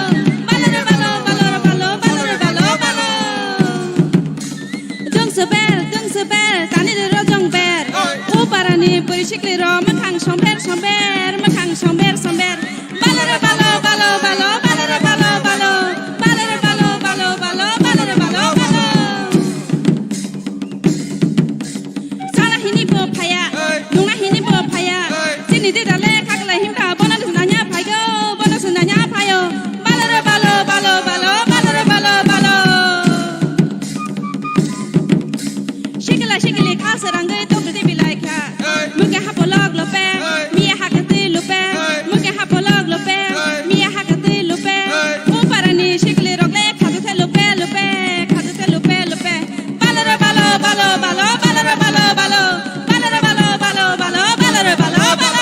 Balaro balo, balaro balo, balaro balo, balo. Jong seber, jong seber, tani de ro jong ber. O parani puri sikli ro makhang somber, somber, makhang somber, somber. Balaro balo, balo, balo, balaro balo, balo. Balaro balo, balo, balo, balaro balo, balo. Sana hini bo phaya, nungna hini bo phaya. Chini de dale khakla himba, bono nanya phayo, bono nanya phayo. Balaro balo, balo, balo, balaro balo, balo. Sikila sikili kha sarangwi tokri de bilai kha. Muke hapo log lope, miya hakati lupe. Muke hapo log lope, miya hakati lupe. O parani sikili rok le khatu the lupe, lupe, khatu the lupe, lupe. Balaro balo, balo, balo, balaro balo, balo. Balaro balo, balo, balo, balaro balo, balo.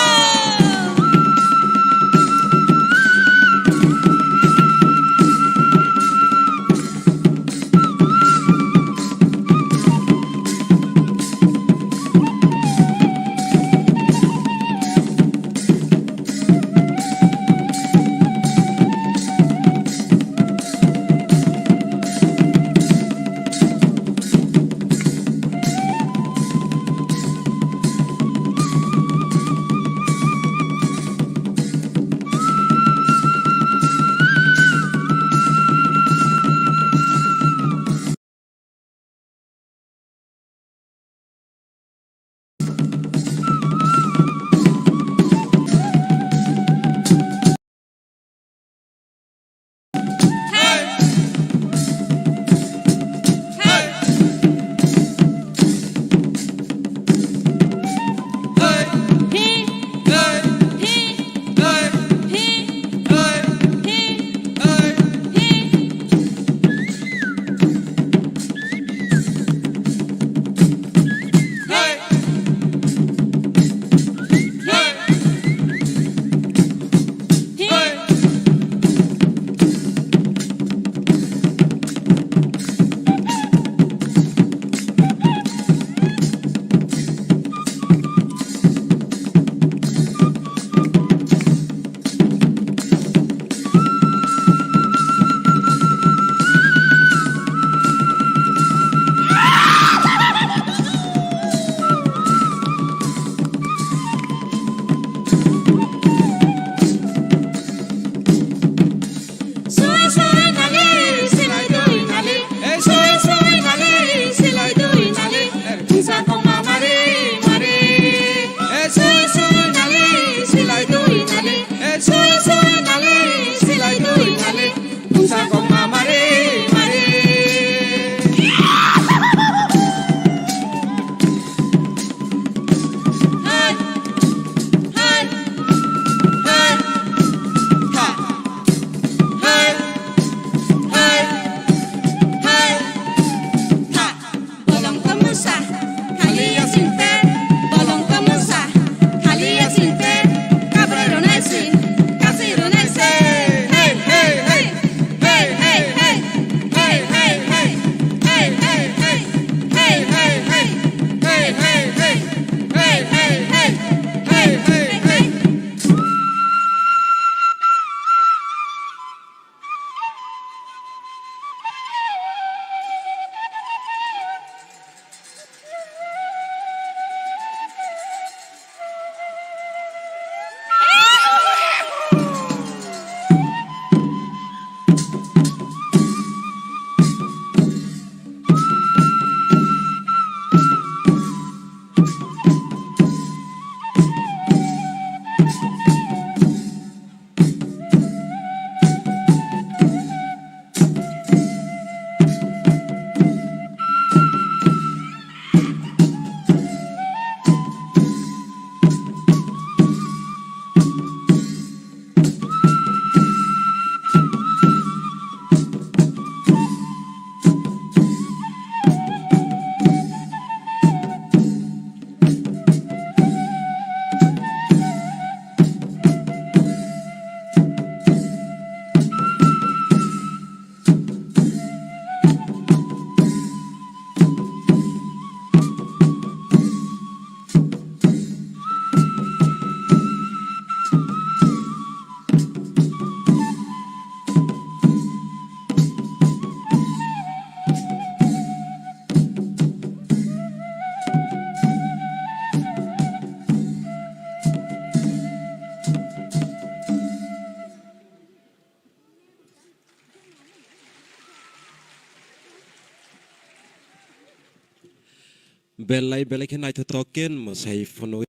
Belai belai khe naithothok khe mwsai phunugwi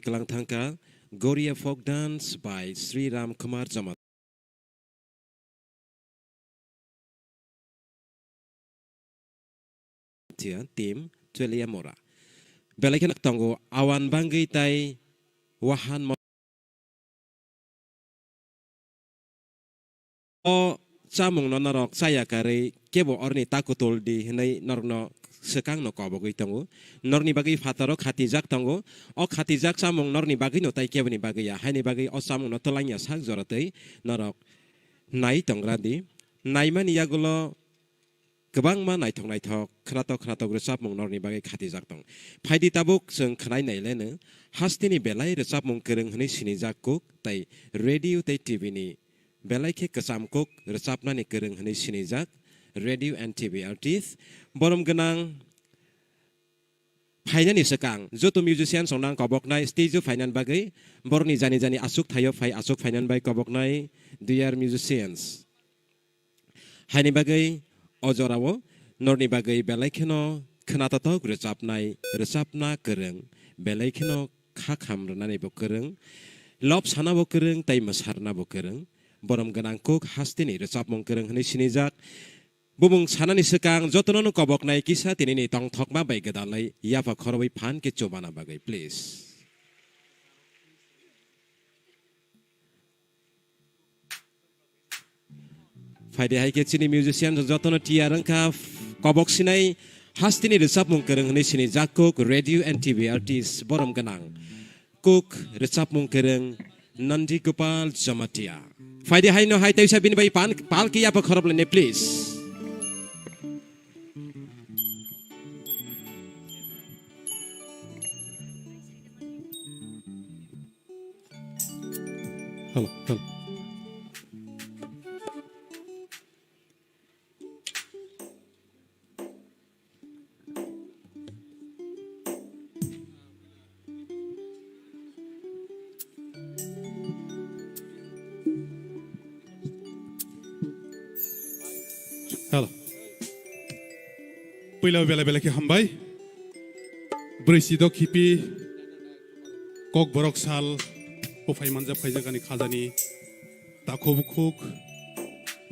kwlang thangkha Goria Folk Dance by Sri Ram Kumar Jamatia, Team Chweliya Mora. Belai kheno tongo awan bangwi tai wahan mo-, o chamungno norok chaya karwi kebo orni ta kutul di hwnwi norokno swkangno kobogwi tongo. Norni bagwi phataro khatijak tongo. O khatijak chamung norni bagwino tai keboni bagwi ya, haini bagwi o chamungno twlangya sak jora twi norok nai tongra di. Naimani yagulo kwbangma naithok naithok, khwnatok khwnatok rwchapmung norni bagwi khatijak tong. Phaidi tabuk chwng khwnai naileno, hasteni belai rwchapmung kwrwng hwnwi sinijak kuk tei radio tei T V ni belai khe kwcham kuk rwchapnani kwrwng hwnwi sinijak radio and T V artist. Borom gwnang phainani swkang joto musicians rokno ang koboknai stage o phainani bagwi, borokni jani jani achuk thaio phai achuk phainani bai koboknai dear musicians. Haini bagwi o jorao norni bagwi belai kheno khwnatotok rwchapnai, rwchapna kwrwng, belai kheno kha kham rwnani bo kwrwng, lop sana bo kwrwng tei mwsarna bo kwrwng. Borom gwnang kuk hasteni rwchapmung kwrwng hwnwi sinijak. Bumung sanani swkang jotono no koboknai kisa tinini tongthokma bai gwdalwi yapha khorobwi phan khe chubana bagwi, please. Phaidi hai khe chini musician jotono tiyar wngkha, kobok sinai hasteni rwchapmung kwrwng hwnwi sinijak kuk radio and T V artist borom gwnang kuk rwchapmung kwrwng Nandi Gopal Jamatia. Phaidi haino hai teisa bini bai pan palki yapha khorop laine, please. Hello, hello. Hello. Puila belai belai khe hambai. Brwi si dok khipi Kokborok sal buphai manjak phaijak ani khajani takhuk bukhuk,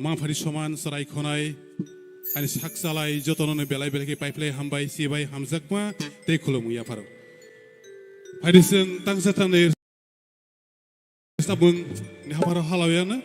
mangphari soman chwrai khonai, ani sak chalai jotono no belai belai khe paiphlai hambai, sibai hamjakma tei khulumung yapharo. Phaidi chwng tangsa tangnai sabung ni hapharo halao ya no.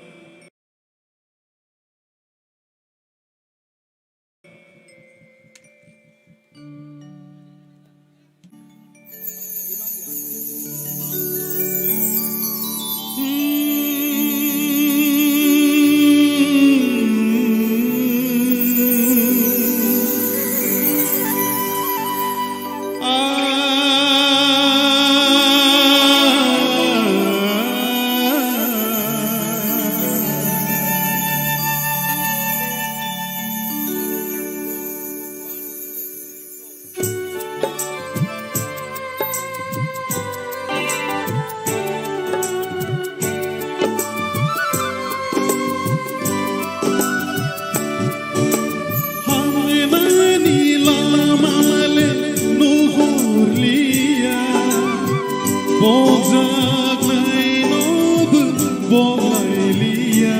Hamnani lama le nuhurliya, bojaknainobo bolailiya.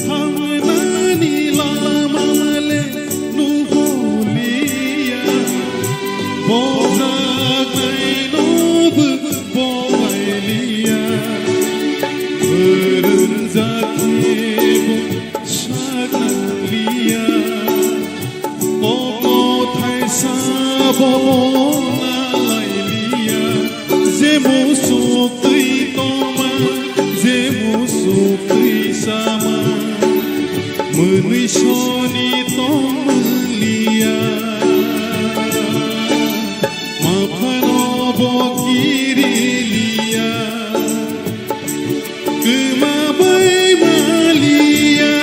Hamnani lama le nuhurliya, bojaknainobo bolailiya. Rwngjak khe bo saknangliya, kok kothai sabo nalailiya. Je musuk twi tongma, je musuk twi sama, mwnwi soni tongmwliya. Maphano bo kiriliya. Kwma bai maliya.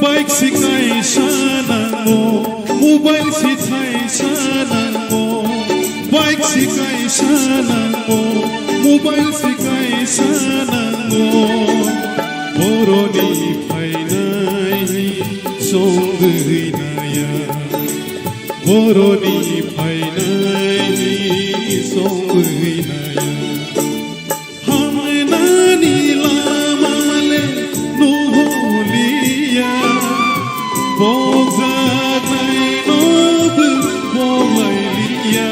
Bike si kaisa nango, mobile si thaisa nango, bike si kaisa nango, mobile si kaisa nango. Boroni phainai songwi naya, boroni phainai songwi naya. Hamnani lama le nuholiya, pokjaknai nobo poklailiya.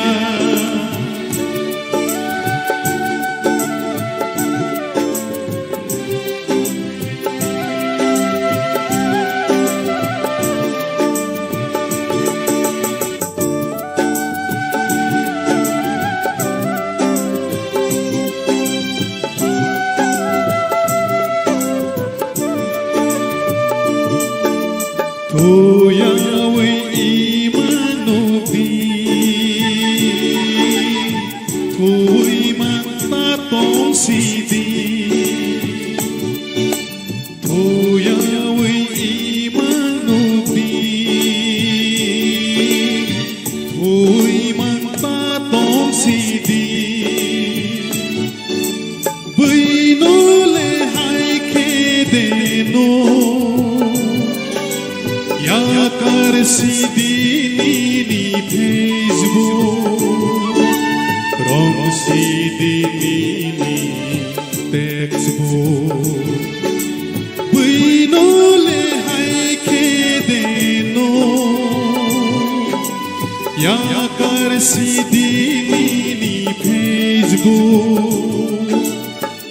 Thuyawi imano di, thuwi manta tong sidi. Thuyawi imano di, thuwi manta tong sidi. Bwino le hai khe de no yakar sidi nini Facebook, rom sidi nini textbook. Bwino le hai khe de no yakar sidi nini Facebook,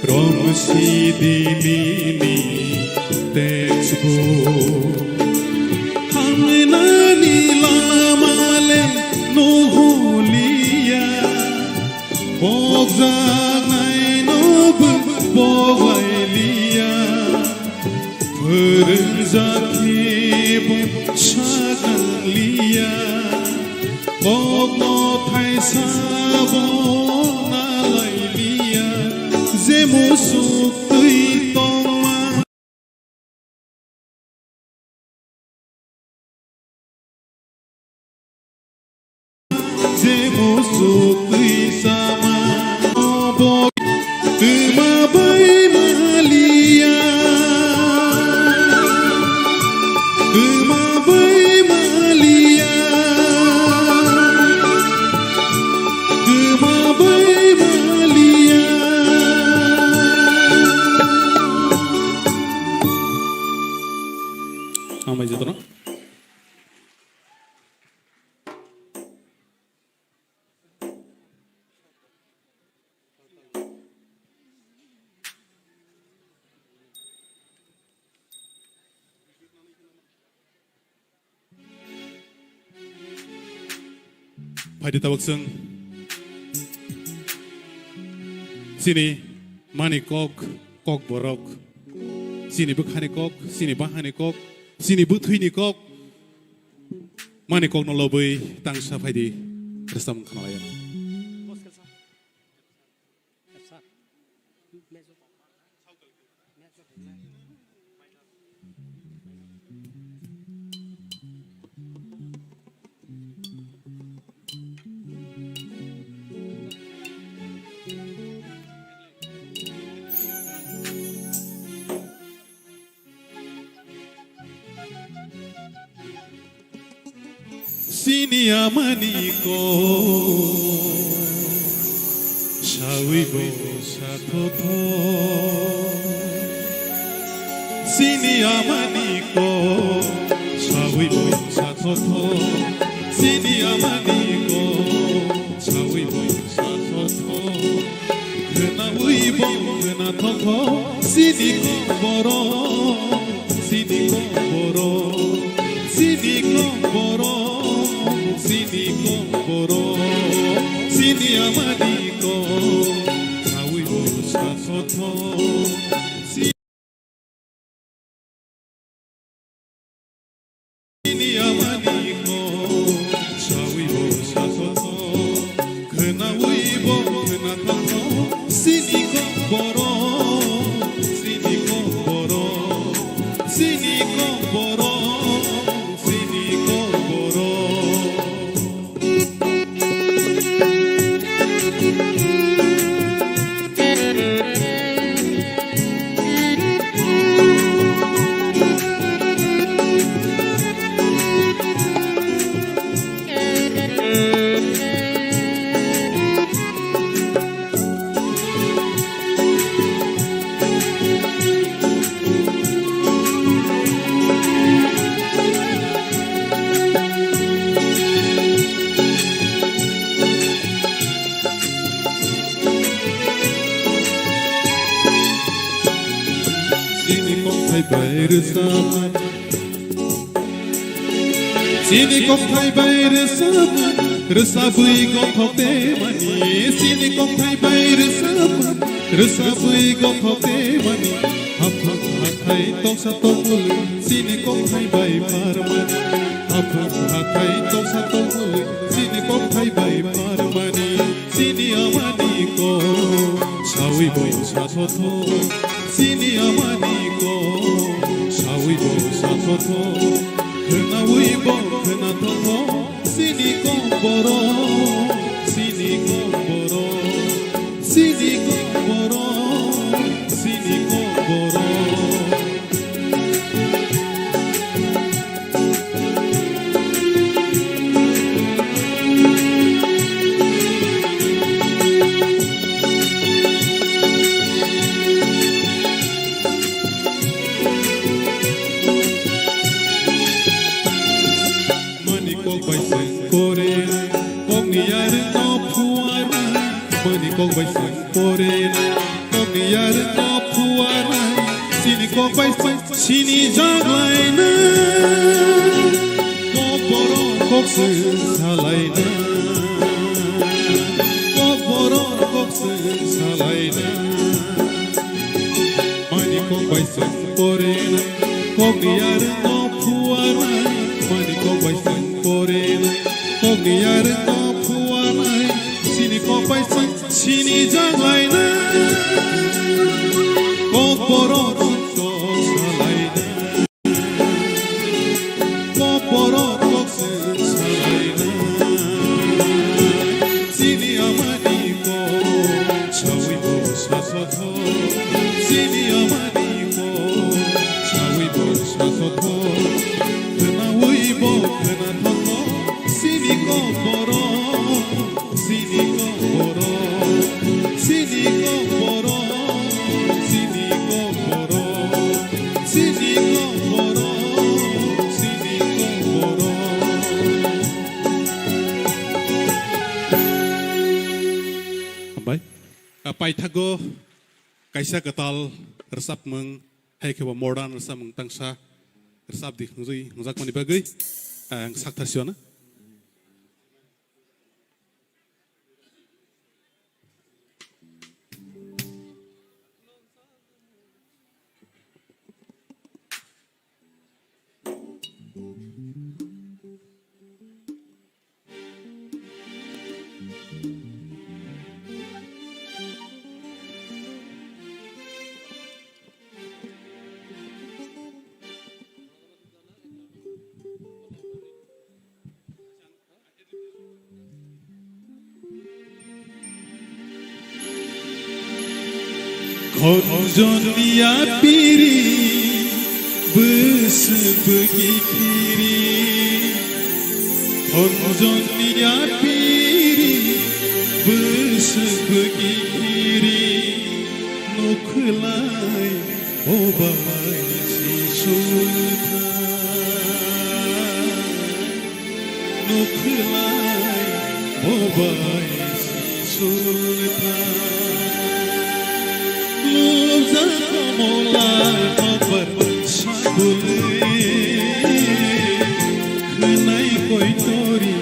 rom sidi nini textbook. Hamnani lama le nuholiya, pokjaknai nobo poklailiya. Phwrwngjak khe bo saknangliya, kokno thaisa bo nalailiya, je musuk twi tongma. Je musuk twi sama bo kwma bai maliya, kwma bai maliya, kwma bai maliya. Hambai jotono. Phaidi tabuk chwng chini mani kok, kok borok, chini bwkhani kok, chini bahani kok, chini bwthwini kok, mani kokno lobwi tangsa phaidi rwchapmung khnalaiya. Chini amani kok sawi bo sathotho. Chini amani kok sawi bo sathotho. Chini amani kok sawi bo sathotho. Khwnawi bo khwnathokho, chini kok borok, chini kok borok, chini kok borok, chini kok borok, chini amani kok sawi bo sathotho. Chini amani kok sawi bo sathotho, khwnawi bo khwnathokho, chini kok borok, chini kok borok, Bai rwchapmani. Chini kokthai bai rwchapmani, rwchapwi gothok temani. Chini kokthai bai rwchapmani, rwchapwi gothok temani. Haphang hathai toksa tongmuli, chini kokthai bai parmani. Haphang hathai toksa tongmuli, chini kokthai bai parmani. Chini amani kok sawi bo sathotho. Chini amani kok sawi bo sathotho. Khnawi bo khnathotho. Chini kokborok, chini kokborok, chini kokborok, chini kokborok. Mani kok bai seng kore, kokni yarwkno phuarnai. Mani kok bai seng kore, kokni yarwkno phuarnai. Chini kok bai seng sini jaglaina. Kokborok kok seng salaina. Kokborok kok seng salaina. Mani kok bai seng porinai, kokni yarwkno phuarnai. Mani kok bai seng porinai, kokni yarwkno phuarnai. Chini kok bai seng sini jaglainai. Kokborok kok salainai. Kokborok kok seng salainai. Chini amani kok sawi bo sathotho. Chini amani kok sawi bo sathotho. Khnawi bo khnathotho. Chini kokborok. Chini kokborok, chini kokborok, chini kokborok, chini kokborok, chini kokborok. Hambai. Ah, paithago kaisa kwtal rwchapmung, hai khe bo modern rwchapmung tangsa rwchap di hwnjwi hwnjakmani bagwi, ah, ang sak thasio na. Khonjoni yapiri bwswk bwkhi khiri, khonjoni yapiri bwswk bwkhi khiri, nukhlai bobai si sultha. Nukhlai bobai si sultha. Lubjak komola nokbar sabulwi. Khwnai koitori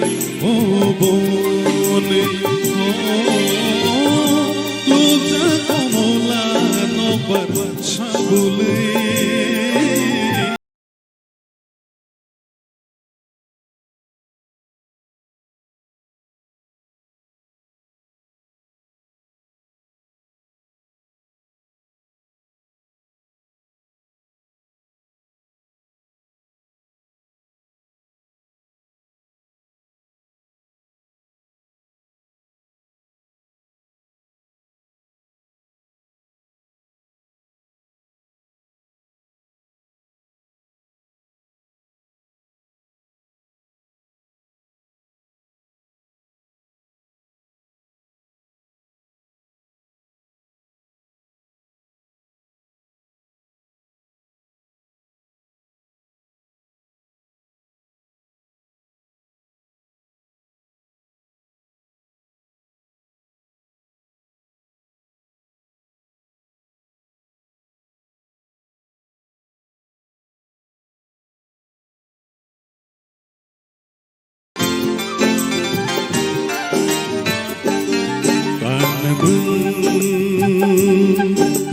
oboni. Lubjak komola nokbar sabulwi.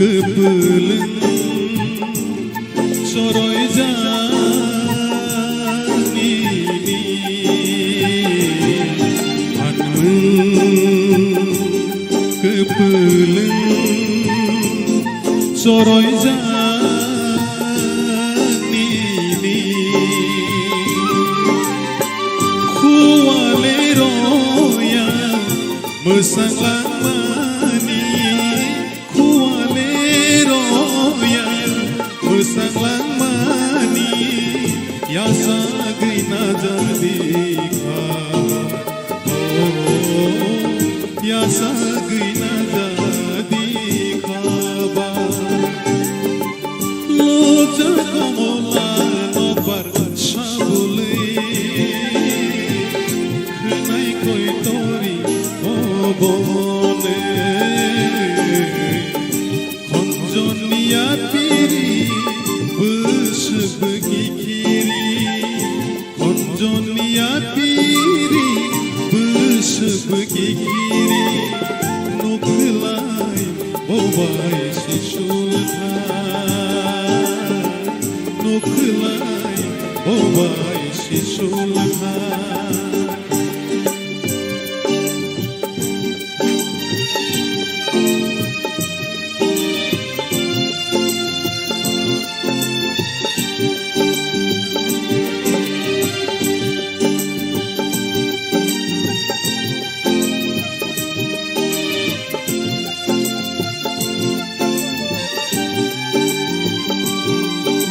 Kwpwlwng choroijak nini phanmwng, kwpwlwng choroijak nini. Khuale roya mwsang langmani, khuale roya mwsang langmani, yasagwi najadi kha, oh, yasagwi najadi kha ba. Loja komola nokbar sabulwi, khwnai koi tori obone. Khonjoni yapiri, bwswk bwkikhiri. Khonjoni yapiri, bwswk bwkikhiri, nukhlai bobai sisulkha, nukhlai bobai sisulkha.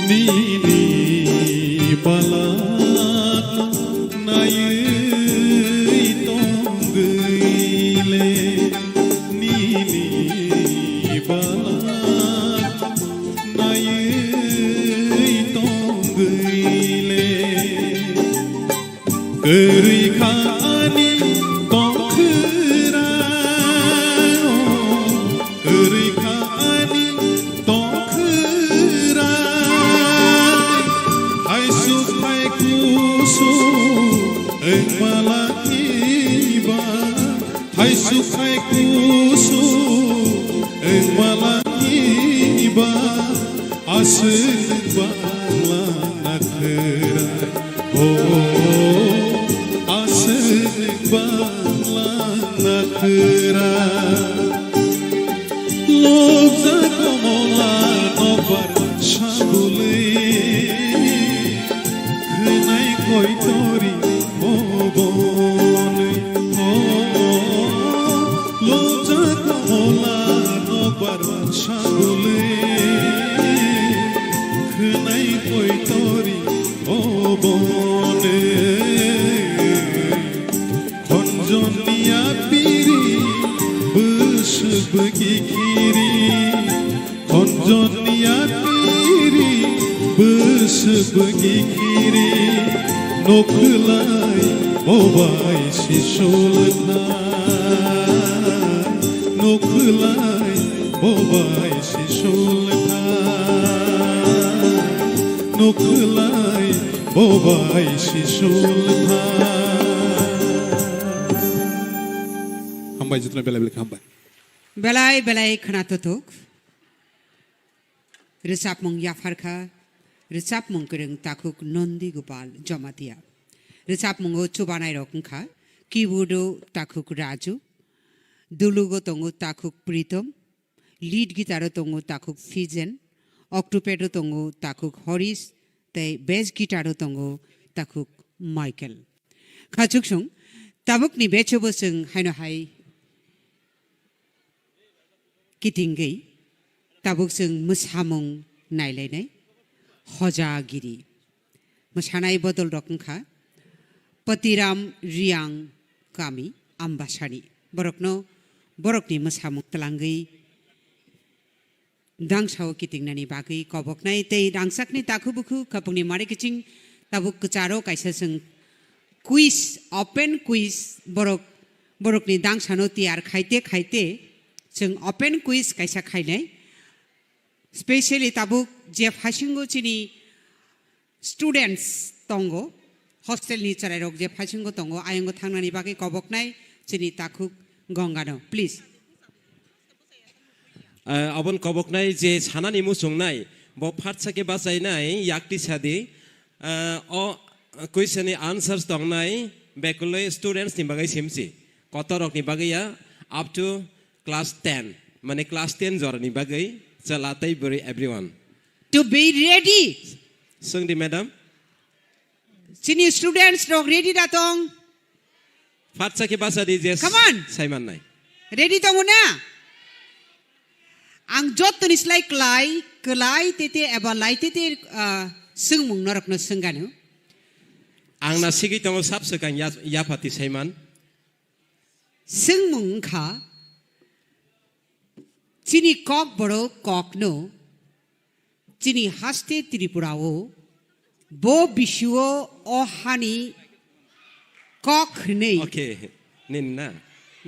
Nini balak naiwi tongwile, nini balak naiwi tongwile. Kwrwi kha ani tongkhwra, kwrwi kha ani tongkhwra. Haisuk hai kusu wngma langni ba, haisuk hai kusu wngma langni ba, aswk bangla nakhwra. Oh, aswk bangla nakhwra. Lokjak komola nokbar sabulwi, khwnai koi tori obonwi. Oh, lokjak komola nokbar sabulwi, khwnai koi tori obonwi. Khonjoni yapiri, bwswk bwkikhiri. Khonjoni yapiri, bwswk bwkikhiri. Nukhlai bobai sisulkha, nukhlai bobai sisulkha, nukhlai bobai sisulkha. Hambai, jotono belai belai kha hambai. Belai belai khna tuthuk. Rwchapmung yapharkha, rwchapmung kwrwng takhuk Nondi Gopal Jamatia. Rwchapmungo chubanairok wngkha, keyboardo takhuk Raju, dulugo tongo takhuk Pritom, lead guitaro tongo takhuk Fijen, octopado tongo takhuk Horish, tei bass guitaro tongo takhuk Michael. Khachuksong, tabukni bechobo chwng haino hai kitingwi tabuk chwng mwsamung nailainai Hojagiri. Mwsanai bodol rok wngkha Patiram Riang kami Ambasani. Borokno borokni mwsamung twlangwi dangsao kitingnani bagwi koboknai tei rangchakni takhu bukhu khapungni mari kiching tabuk kwcharo kaisa chwng quiz, open quiz borok, borokni dangsano tiyar khaite khaite chwng open quiz kaisa khainai. Specially tabuk je phasingo chini students tongo, hostel ni chwrairok je phasingo tongo, ayongo thangnani bagwi koboknai chini takhuk Gongano, please. Ah, obon koboknai je sanani muchungnai, bo phatsa khe bachainai yakti sadi. Ah, o question ni answers tongnai bekulwi students ni bagwi simsi. Kotor rok ni bagwi ya up to class ten. Mane class ten jora ni bagwi chwla tei bwrwi everyone. To be ready. Swngdi madam. Chini students rok ready da tong? Phatsa khe basa di je Come on. Saimannai. Ready tongo na? Ang jottoni slai klai, klai tete eba lai tete, ah, swngmung norokno swngano. Ang na sigwi tongo sab swkang ya, yaphati Saiman. Swngmung wngkha, chini kok borok kokno, chini haste Tripura o, bo bisio o hani kok hwnwi Okay, nini na?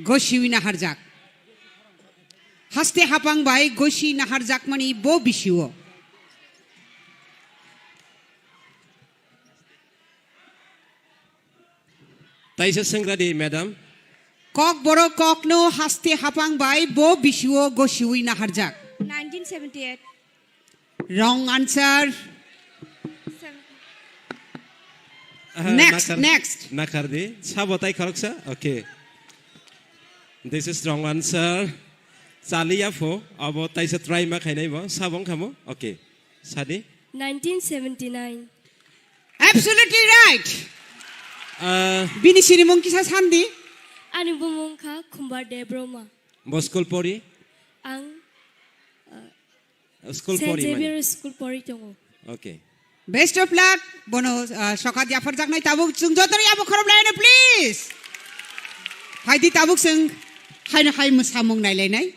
Gosiwi naharjak. Haste hapang bai gosi naharjakmani bo bisio. Taisa swngradi, madam. Kok borok kokno haste hapang bai bo bisio gosiwi naharjak. Nineteen seventy-eight. Wrong answer. Seven- Aha, Next, nakhar-, next. Nakhardi. Sabo tai khoroksa? Okay. This is wrong answer. Chaliya pho, abo taisa try ma khainai bo. Sabo wngkha mo? Okay. Sadi. Nineteen seventy-nine. Absolutely right. Ah. Bini sinimung kisa sandi? Ani bumung kha Khumbar Debbarma. Bo school pori? Ang, ah, School Saint pori mani? Xavier School pori tongo. Okay. Best of luck. Bono, ah, sokat yapharjaknai tabuk chwng jotono yabo khorop laino, please. Haidi tabuk chwng haino hai mwsamung nailainai.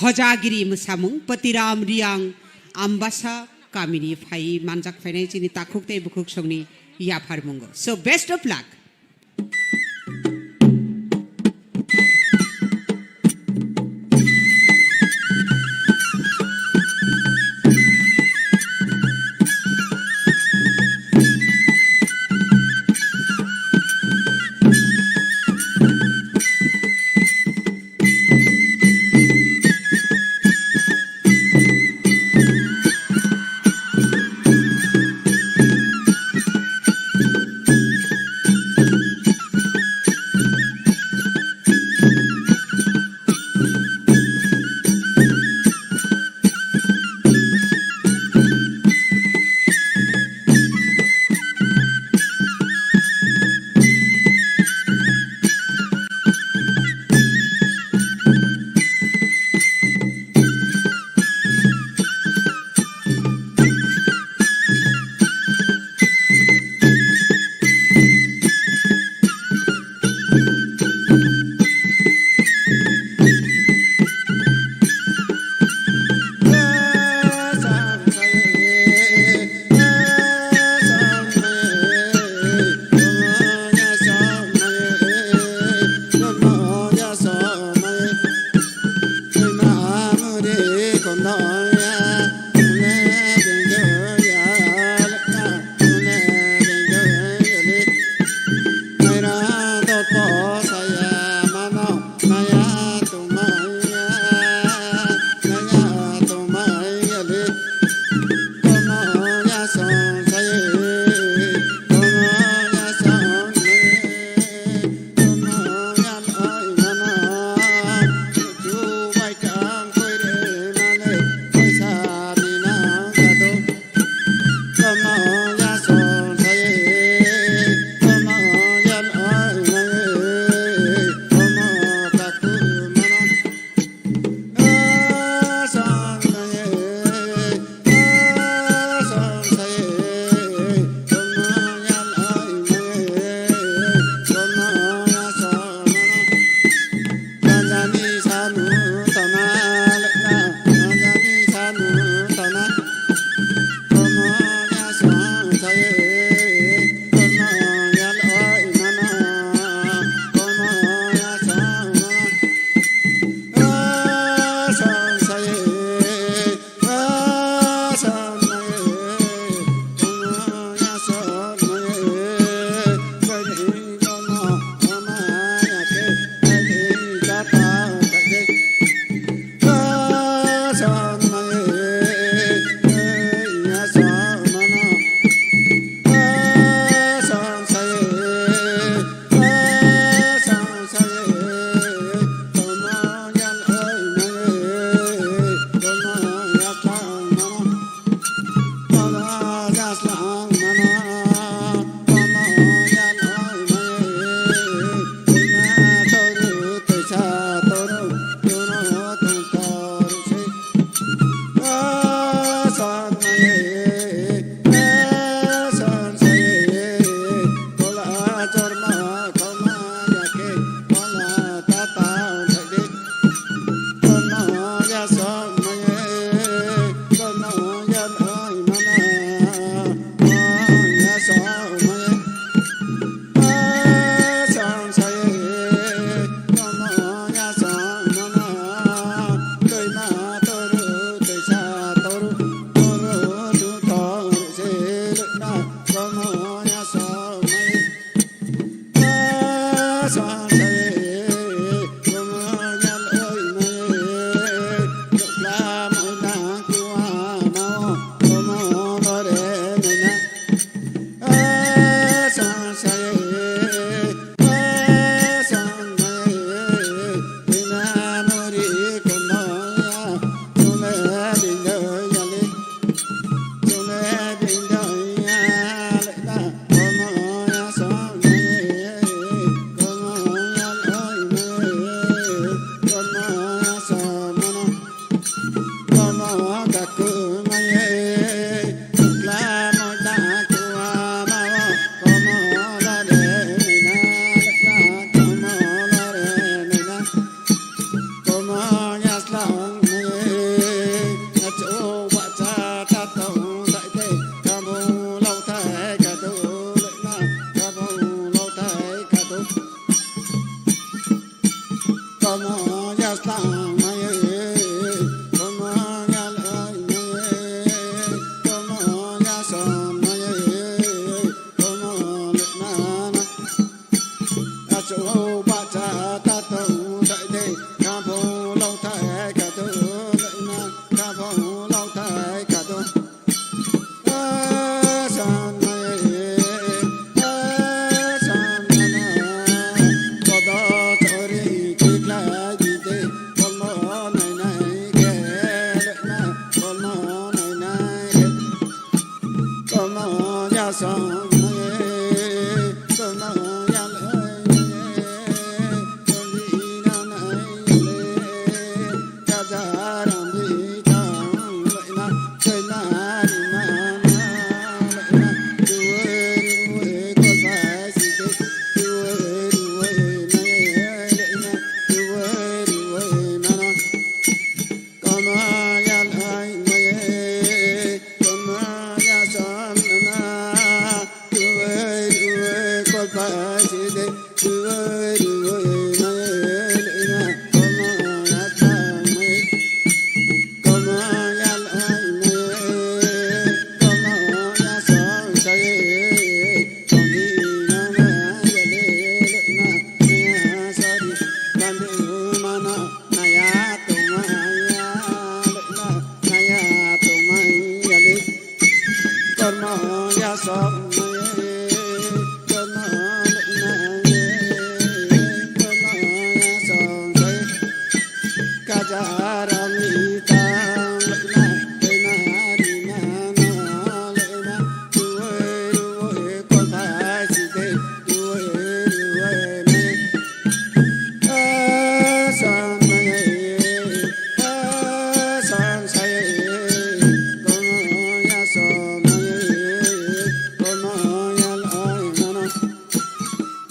Hojagiri mwsamung Patiram Riang Ambasa kamini phai manjak phainai chini takhuk tei bukhuk songni yapharmungo. So, best of luck.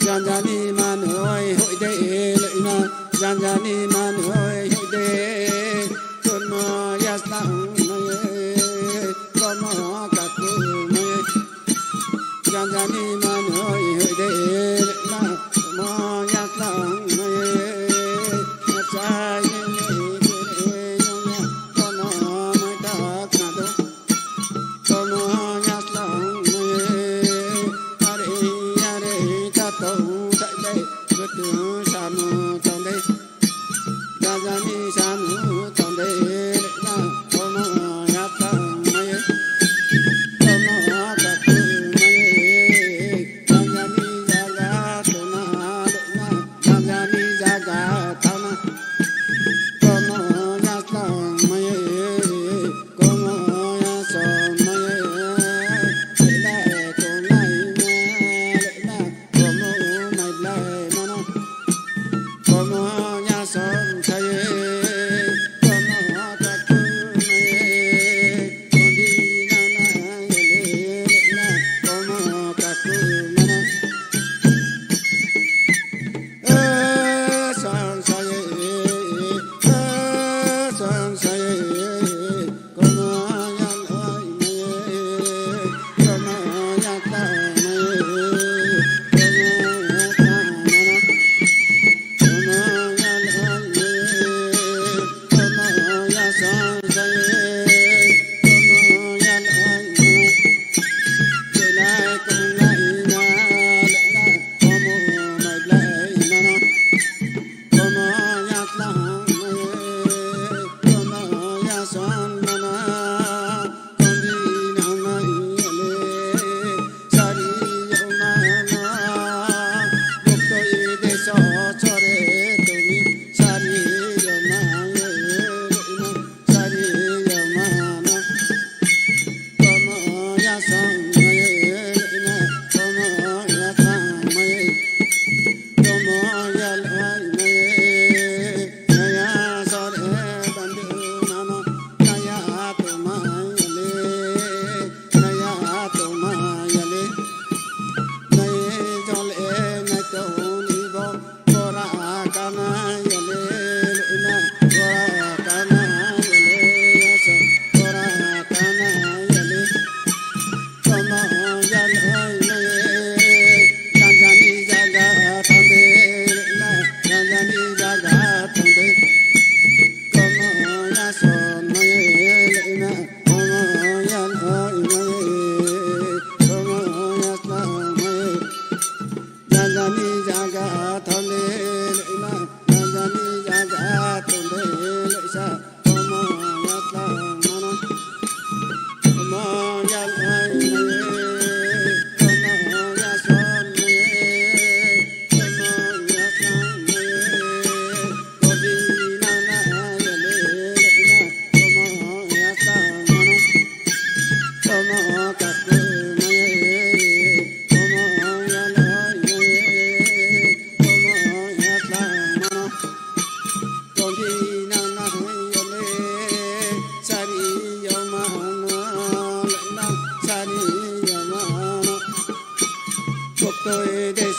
Janjani manoi hoide leina, janjani manoi hoide, kono yaslang mai, kono kaku mai. Janjani manoi hoide leina, kono yaslang mai, achai ni ni ni ni ni, kono mai tak na do.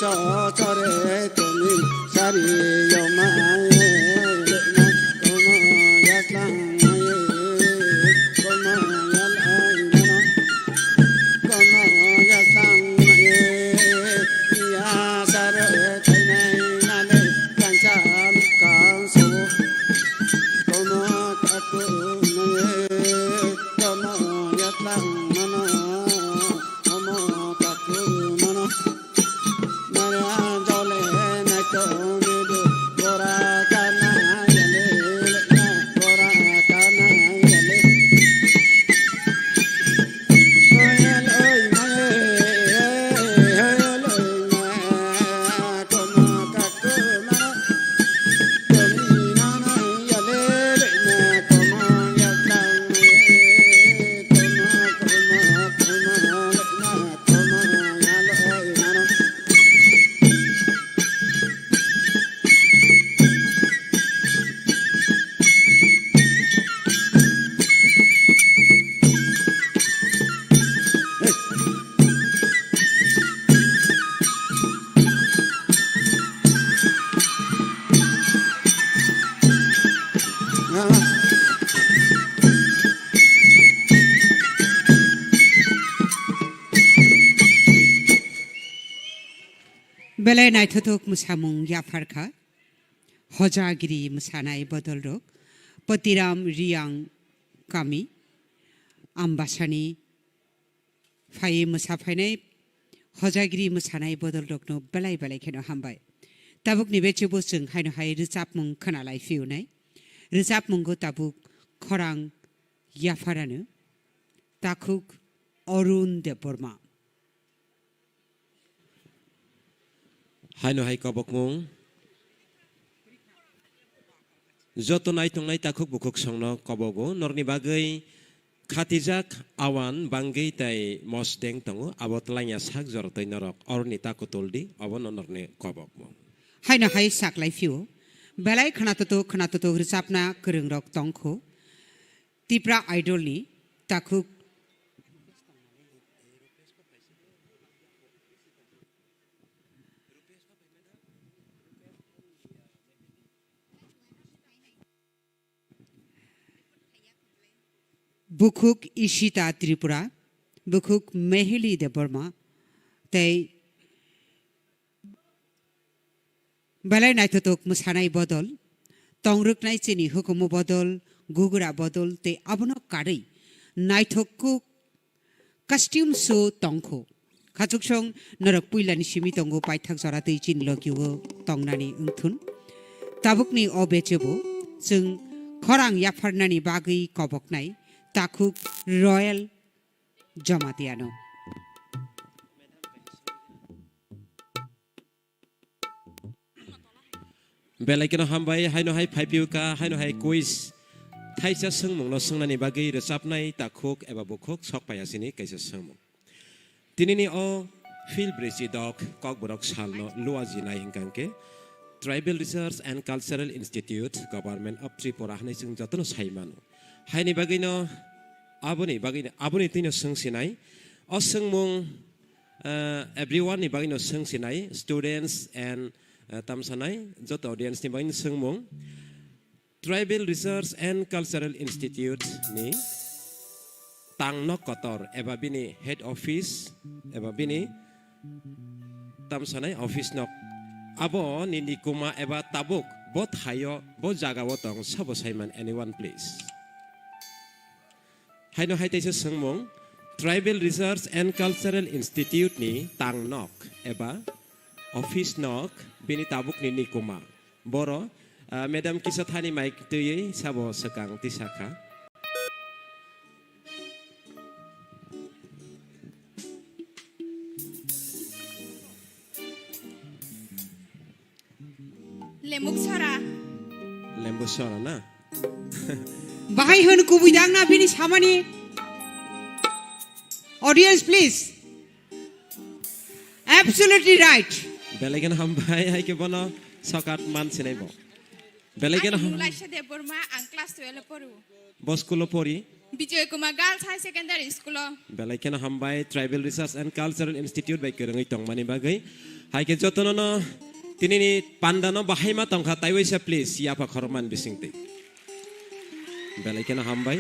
Chore tumi sari yomai, komo yaslang mai, komo yalai mano, komo yaslang mai, ya sare thainai nale kansa mukang so, komo kaku mai, komo yaslang mano, komo kaku mano. Belai naithothok mwsamung yaphar kha. Hojagiri mwsanai bodol rok. Patiram Riyang kami Ambasani phai mwsa phainai hojagiri mwsanai bodol rokno belai belai kheno hambai. Tabukni bechebo chwng haino hai rwchapmung khwnalai phiyunai. Rwchapmungo tabuk khorang yapharano takhuk Arun Debbarma. Haino hai kobokmung. Joto naitongnai takhuk bukhuk songno kobogo, norokni bagwi khatijak awan bangwi tei mosdeng tongo, abo twlangya sak jorotwi norok oroni ta kutuldi, obono norokni kobokmung. Haino hai saklai phio, belai khwnatotok khwnatotok rwchapna kwrwngrok tongkho, Tipra Idol ni takhuk bukhuk Ishita Tripura, bukhuk Mehili Debbarma, tei belai naithothok mwsanai bodol, tongrwknai chini hukumu bodol, gugura bodol tei abono karwi naithok kuk costume show tongkho. Khachuksong norok puilani simi tongo paithak jora twi chini logio tongnani wngthun. Tabukni o bechebo chwng khorang yapharnani bagwi koboknai takhuk Royal Jamatiano. Belai kheno hambai, haino hai phai phio kha, haino hai quiz. Thaisa swngmungno swngnani bagwi rwchapnai takhuk eba bukhuk sok paiya sini kaisa swngmung. Tinini o Phil Brisi dok Kokborok salno luajinai hwnkha hwnkhe Tribal Research and Cultural Institute, Government of Tripura hwnwi chwng jotono sai mano. Haini bagwino aboni bagwino aboni twino swngsinai. O swngmung, eh, everyone ni bagwino swngsinai, students and, eh, tamsanai joto audience ni bagwino swngmung. Tribal Research and Cultural Institute ni tangnok kotor eba bini head office eba bini tamsanai office nok abo ni nikuma eba tabuk bo thaio bo jagao tong sabo saiman anyone please. Haino hai teisa swngmung, Tribal Research and Cultural Institute ni tangnok eba office nok bini tabuk ni nikuma. Boro, ah, Madam kisa thani mic twiwi sabo swkang tisa kha. Lemuk sora. Lembu sora na? Bahai hwn kubui dang na bini samani. Audience, please. Absolutely right. Belai kheno hambai, hai khe bono sokat man sinai bo. Belai kheno Ani ham- mung Laisha Debbarma, ang class twelve o poro. Bo school o pori? Bijoy Kumar Girls High Secondary School o. Belai kheno hambai Tribal Research and Cultural Institute bai kwrwngwi tongmani bagwi. Hai khe jotono no tinini panda no bahai ma tongkha, taiwaisa please yapha khorokmani bisingtwi. Belai kheno hambai.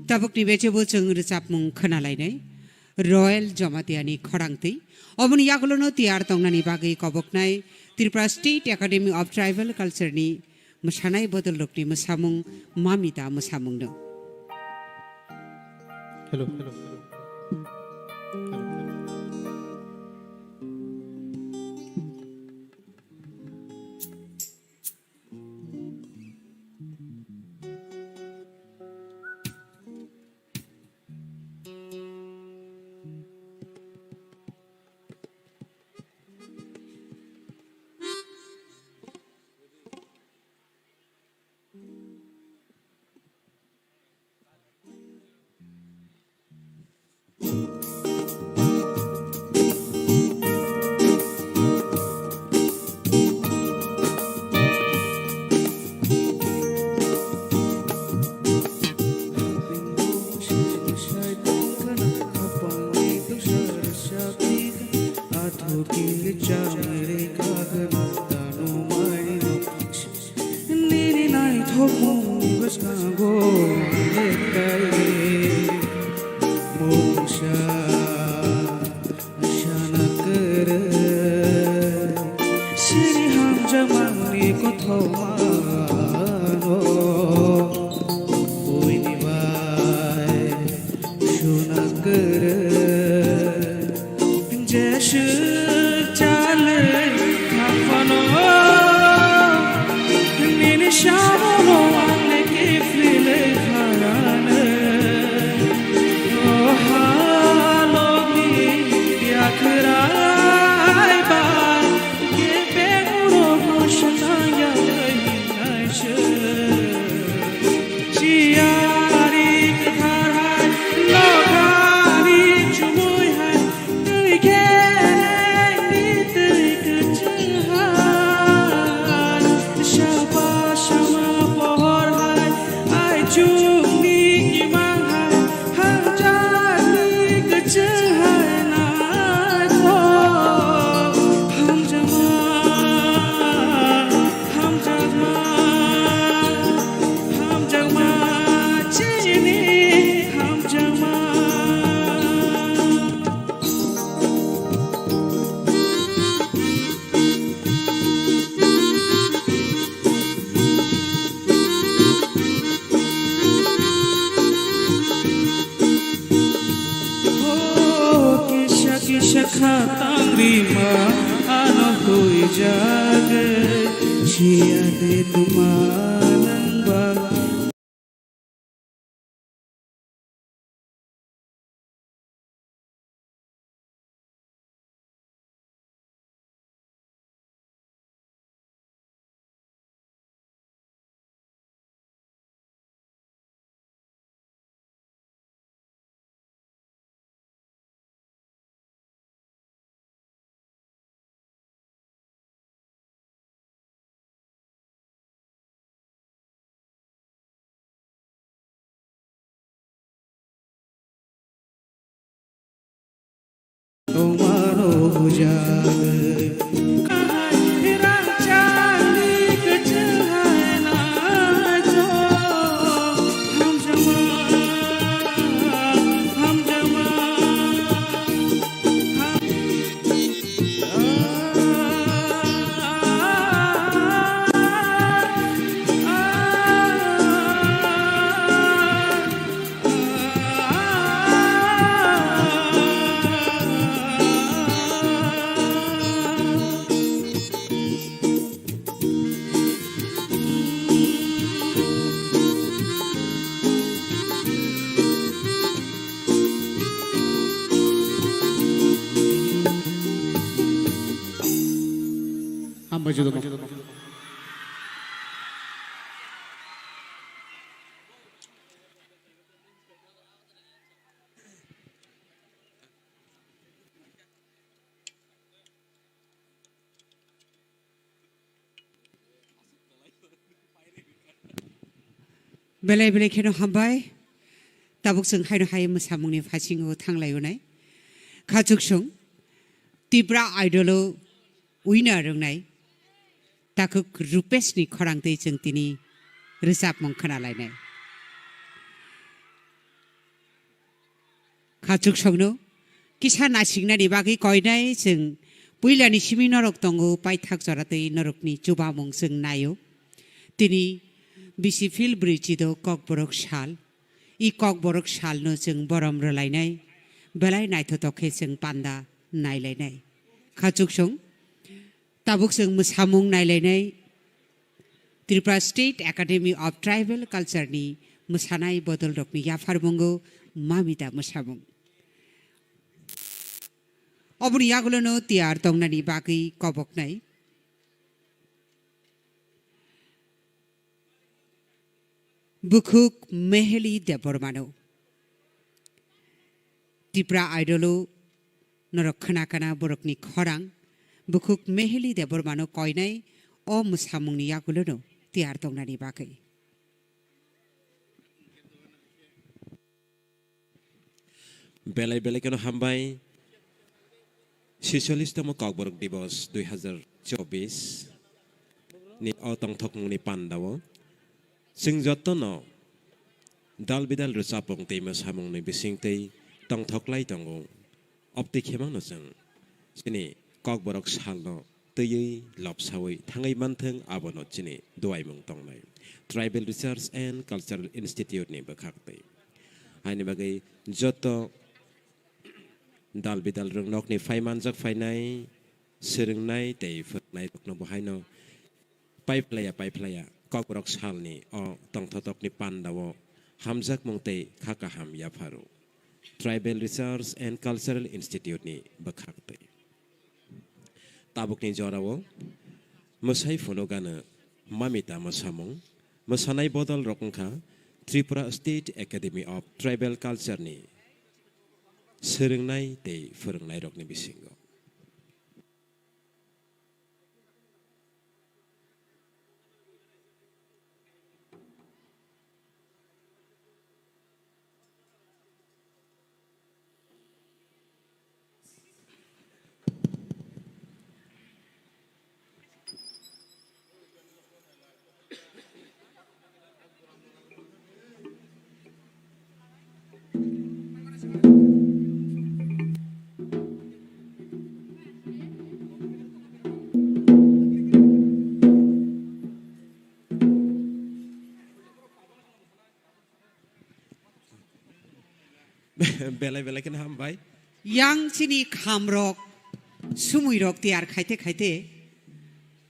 Tabukni bechebo chwng rwchapmung khwnalainai Royal Jamatiani khorangtwi. Oboni yagulono tiyar tongnani bagwi koboknai Tripura State Academy of Tribal Culture ni mwsanai bodolrokni mwsamung Mamita mwsamungno. Hello, hello, hello. Hello, hello. Nini naithokmungni bwskango ang ektai mungsa sana kwrwi. Sini hamjakmani kothomano buini bai suna kwrwi. Jeswk chalwi thangphano nini samungo angni kiphilwi pharanwi. O halokni yakhwrai bai kebeng rokno swkang yawi naiswk. Chiyari kwthar hai nokhani chumui hai. Twi khe nini twi kwchwng hai, sapa sama pohor hai, aichukni imang hai, hamjakni kwchwng hai naithok. Hamjakma, hamjakma, hamjakma, chini hamjakma. O kisa kisa khatang rima ano huijak, siya de tuma nang ba. Hambai judo. Belai belai kheno hambai. Tabuk chwng haino hai mwsamungni phasingo thanglai unai. Khachuksong Tipra Idol-o winner wngnai takhuk Rupeshni khorang twi chwng tini rwchapmung khwnalainai. Khachuksongno kisa nasingnani bagwi koinai chwng puilani simi norok tongo, paithak joratwi norokni chubamung chwng naio. Tini bisi phil brwi chido Kokborok sal. I Kokborok salno chwng borom rwlainai, belai naithotok khe chwng panda nailainai. Khachuksong tabuk chwng mwsamung nailainai Tripura State Academy of Tribal Culture ni mwsanai bodolrokni yapharmungo Mamita mwsamung. Oboni yagulono tiyar tongnani bagwi koboknai Bukhuk Meheli Debbarmano. Tipra Idol-o norok khna kana borokni khorang. Bukhuk Meheli Debbarmano koinai o mwsamungni yagulono tiyar tongnani bagwi. Belai belai kheno hambai. Sisolistamo Kokborok Dibos dui hazar chobis ni o tongthokmungni pandao chwng jotono dal bidal rwchapmung tei mwsamungni bisingtwi tongthoklai tongo. Obtwi khemano chwng chini Kokborok salno twiwi lobsawi thangwi manthwng, abono chini duaimung tongnai Tribal Research and Cultural Institute ni bwkhaktwi. Haini bagwi joto dal bidal rwng nokni phai manjak phainai, swrwngnai tei phwrwngnairokno bo haino paiphlaiya paiphlaiya Kokborok salni o tongthotokni pandao hamjakmung tei kha kaham yapharo Tribal Research and Cultural Institute ni bwkhaktwi. Tabukni jorao mwsai phunukgano Mamita mwsamung, mwsanai bodolrok wngkha Tripura State Academy of Tribal Culture ni swrwngnai tei phwrwngnairokni bisingo. Belai belai kheno hambai. Yang chini khamrok, sumuirok tiyar khaite khaite,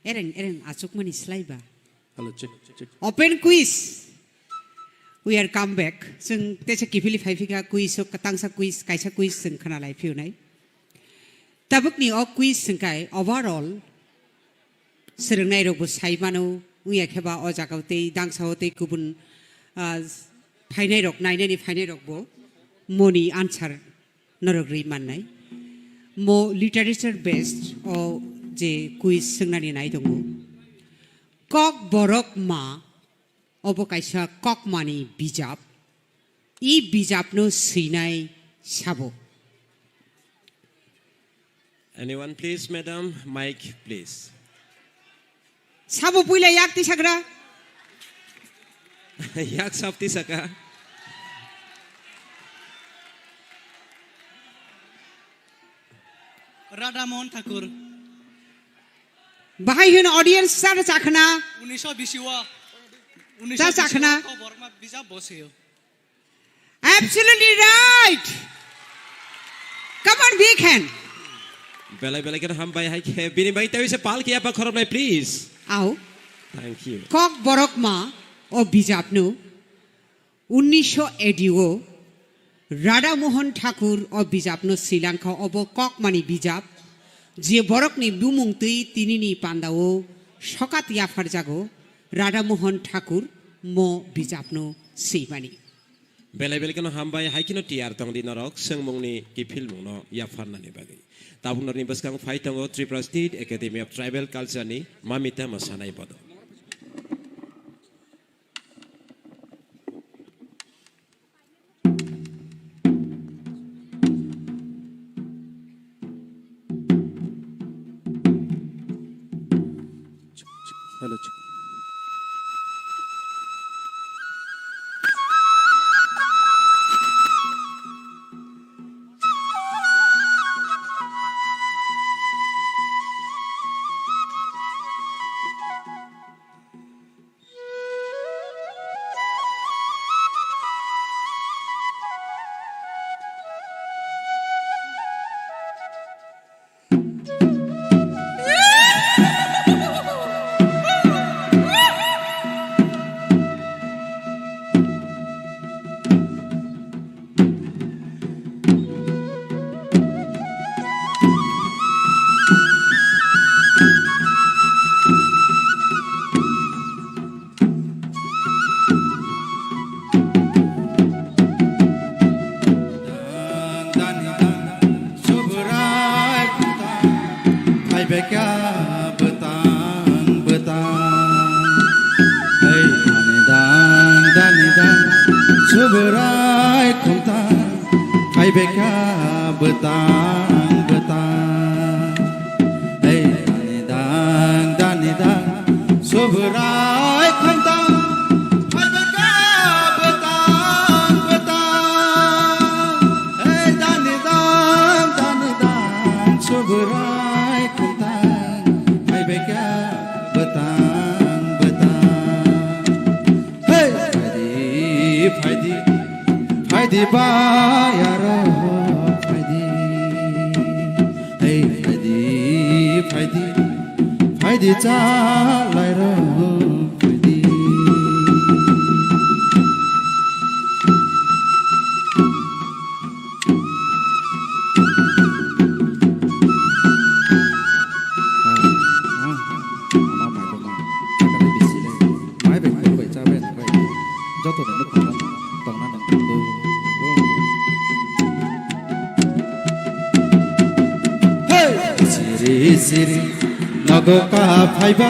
ereng ereng achukmani slaiba. Hello, check, check. Open quiz. We are come back. Chwng teisa kiphilwi phaiphika quiz o, tangsa quiz, kaisa quiz chwng khwnalai phiyunai. Tabukni o quiz hwnkhe overall swrwngnairokbo sai mano, wngya khe ba o jagao tei dangsao tei kubun, ah, phainairok, nainani phainairokbo moni answer norok rwi mannai. Mo literature based o je quiz swngnani nai tongo. Kokborok ma Obo kaisa kokmani bijap. I bijapno swinai sabo? Anyone, please, madam? Mic, please. Sabo puila yak tisagra? Yak sab tisaka. Radha Mohan Thakur. Bahai hino audience sar chakhna. Unisho bisi o. Unisho bisi o. Chakhna. Kokborok ma bijap bo sio. Absolutely right. Come on, big hand. Belai belai khe hambai hai khe bini bai tawi se pal kiya pa khoroknai, please. Au. Thank you. Kokborok ma o bijapno Unnisho A D o Radha Mohan Thakur o bijapno swilangkha, obo kokmani bijap, je borokni bumung twi tinini pandao sokat yapharjago Radha Mohan Thakur mo bijapno swimani. Belai belai kheno hambai, hai kheno tiyar tongdi norok, swngmungni kiphilmungno yapharnani bagwi. Tabuk norokni bwskango phai tongo Tripura State Academy of Tribal Culture ni Mamita Mwsanai Bodol. Hello, chik. Dani dang, Subrai khungtang, phaibekha bwtang bwtang. Hei dani dang, dani dang, Subrai khungtang, phaibekha bwtang bwtang. Hei dani dang, dani dang, Subrai khungtang, phaibekha bwtang bwtang. Hei dani dang, dani dang, Subrai khungtang, phaibekha bwtang bwtang. Hey! Phaidi, phaidi, phaidi bai aro phaidi. Hey, phaidi, phaidi, phaidi chalai ro phaidi. Ah, ah, ama mairuma, takalai bisi le, mai bai, khoro bai, cha bai, nang bai, joto no nukhung tongna nang tong. Hey! Siri siri, nogo ka phaiba,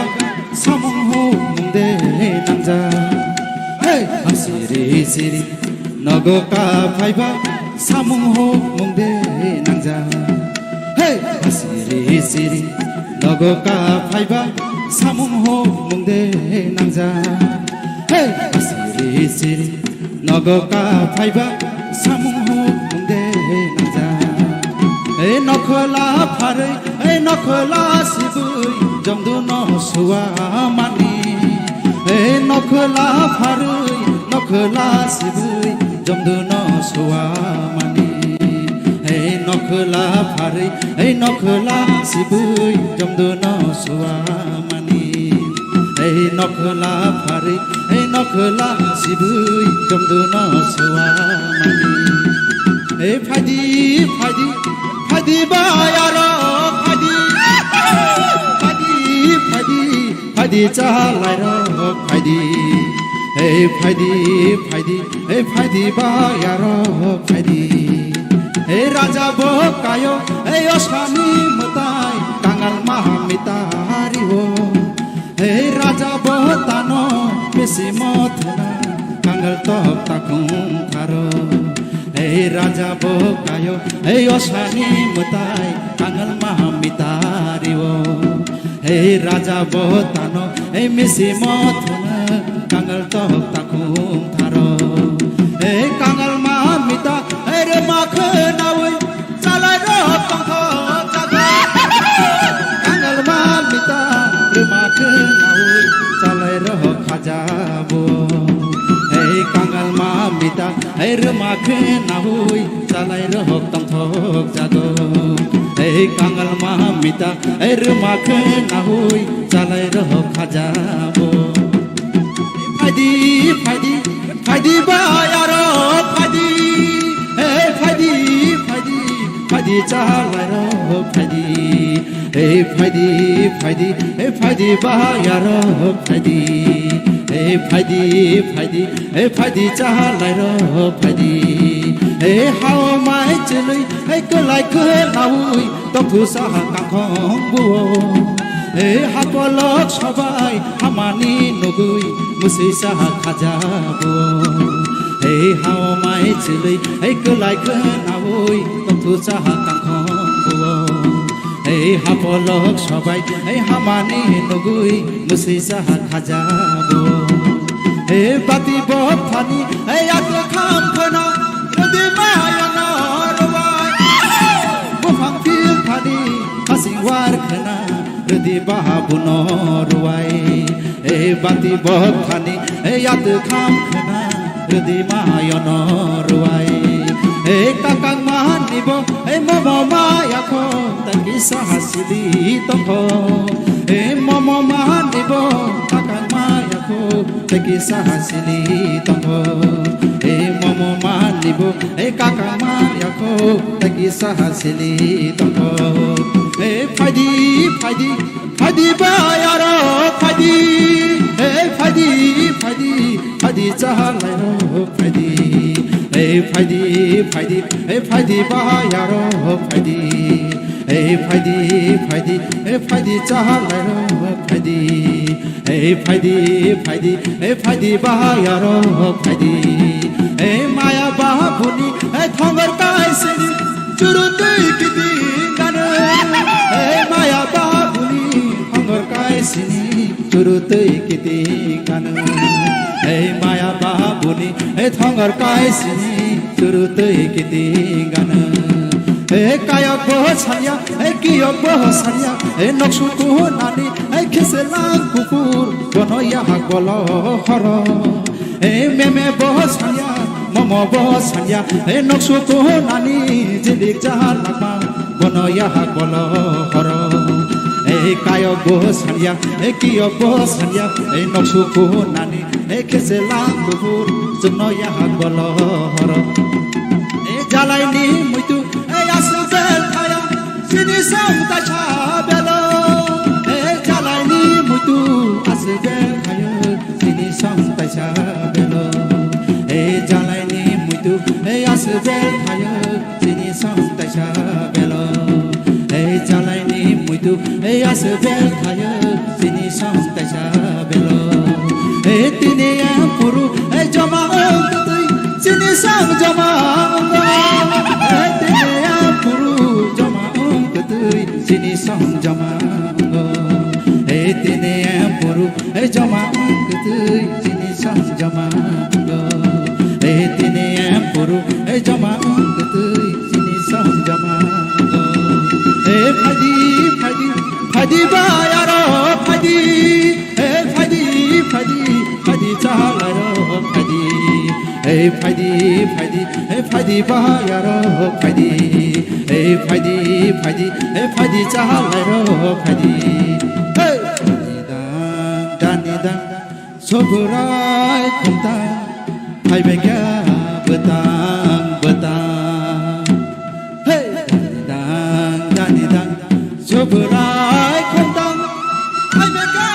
samung humung de nangja. Hey! Siri siri, nogo ka phaiba, samung humung de nangja. Hey! Siri siri, nogo ka phaiba, samung humung de nangja. Hey! Siri siri, nogo ka phaiba, samung humung de nangja. Hey! Nokhla pharwi, hey! Nokhla sibwi, jomdu no suwa mani. Hey, nokhla pharwi, nokhla sibwi, jomdu no suwa mani. Hey, nokhla pharwi, hey, nokhla sibwi, jomdu no suwa mani. Hey, nokhla pharwi, hey, nokhla sibwi, jomdu no suwa mani. Hey, phaidi, phaidi, phaidi bai aro phaidi, phaidi, phaidi. Phaidi chalai rok phaidi, hey phaidi, phaidi, hey phaidi bai aro phaidi. Hey raja bo kayo, hey osani mwtai, kangal maha mitari o. Hey raja bo tano, bisi mothna, kangal tok takung tharo. Hey raja bo kayo, hey osani mwtai, kangal maha mitari o. Hey raja bo tano, hey misi mothna, kangal tok takung tharo. Hey kangal ma mita, hey rema khnawi, chalai rok tongthok jago. Kangal ma mita, rema khnawi, chalai rok khajabo. Hey kangal ma mita, hey rema khnawi, chalai rok tongthok jago. Hey kangal ma mita, hey rema khnawi, chalai rok khajabo. Phaidi, phaidi, phaidi bai aro phaidi. Hey phaidi, phaidi, phaidi chalai rok phaidi. Hey phaidi, phaidi, hey phaidi bai aro phaidi. Hey phaidi, phaidi, hey phaidi chalai rok phaidi. Hey hao mai chilui, hey kwlai khnawi, tongthu saha kakhong buo. Hey hapolok sobai, hamani nugui, musi saha khajabo. Hey hao mai chilui, hey kwlai khnawi, tongthu saha kakhong buo. Hey Hapolok sobai, ei hamani nugui, musui saha khajabo. Ei bati bothani, ei atre kham khana, rudi maya no ruwai. Buphang phil thani, khasing war khana, rudi bahabuno ruwai. Ei bati bothani, ei atre kham khana, rudi mayono ruwai. Ei kakang mani bo, ei momo maya kho, taki saha sili tongkho. Ei momo mani bo, kakang maya kho, taki saha sili tongkho. Ei momo mani bo, ei kakang maya kho, taki saha sili tongkho. Ei phaidi, phaidi, Phaidi bai aro phaidi, ei phaidi, phaidi, phaidi chahalai ro phaidi, ei phaidi, phaidi, ei phaidi bai aro phaidi, ei phaidi, phaidi, ei phaidi chahalai ro phaidi, ei phaidi, phaidi, ei phaidi bai aro phaidi, ei maya babuni, ei thongor kaisini, churu twi kiting gano, ei maya babuni, Thongor kaisini churu twi kiting gano. Ei maya babuni, ei thongor kaisini churu twi kiting gano. Ei kayok bo sanya, ei kiyok bo sanya, ei noksu kuhunani, ei khiselang kukur, bono yahak bolo horo. Ei meme bo sanya, momo bo sanya, ei noksu kuhunani jilik jaha lama, bono yahak bolo horo. Ei kayok bo sanya, ei kiyok bo sanya, ei noksu kuhunani, ei kheselang kuhur, chwngno yahak bolo horo. Ei jalaini muitu, ei aswk bel thaya, sini song taisa belo. Ei jalaini muitu, aswk bel thaya, sini song taisa belo. Ei jalaini muitu, ei aswk bel thaya, sini song taisa belo. Ei jalaini muitu, ei aswk bel thaya, sini song taisa belo. Ei tini ampuru, ei joma ong twi, sini song joma ong. Ei tini ampuru, joma ong twi, sini song joma ong. Ei tini ampuru, ei joma ong twi, sini song joma ong. Ei tini ampuru, ei joma ong twi, sini song joma ong. Ei phaidi, phaidi, phaidi bai aro phaidi. Ei phaidi, phaidi, phaidi chahalai ro phaidi. Ei phaidi, phaidi, ei phaidi bai aro phaidi. Ei phaidi, phaidi, ei phaidi chahalai ro phaidi. Hey! Dani dang, dani dang, sobrai khumtang, phaibai kha bwtang bwtang. Hey! Dani dang, dani dang, sobrai khumtang, phaibai kha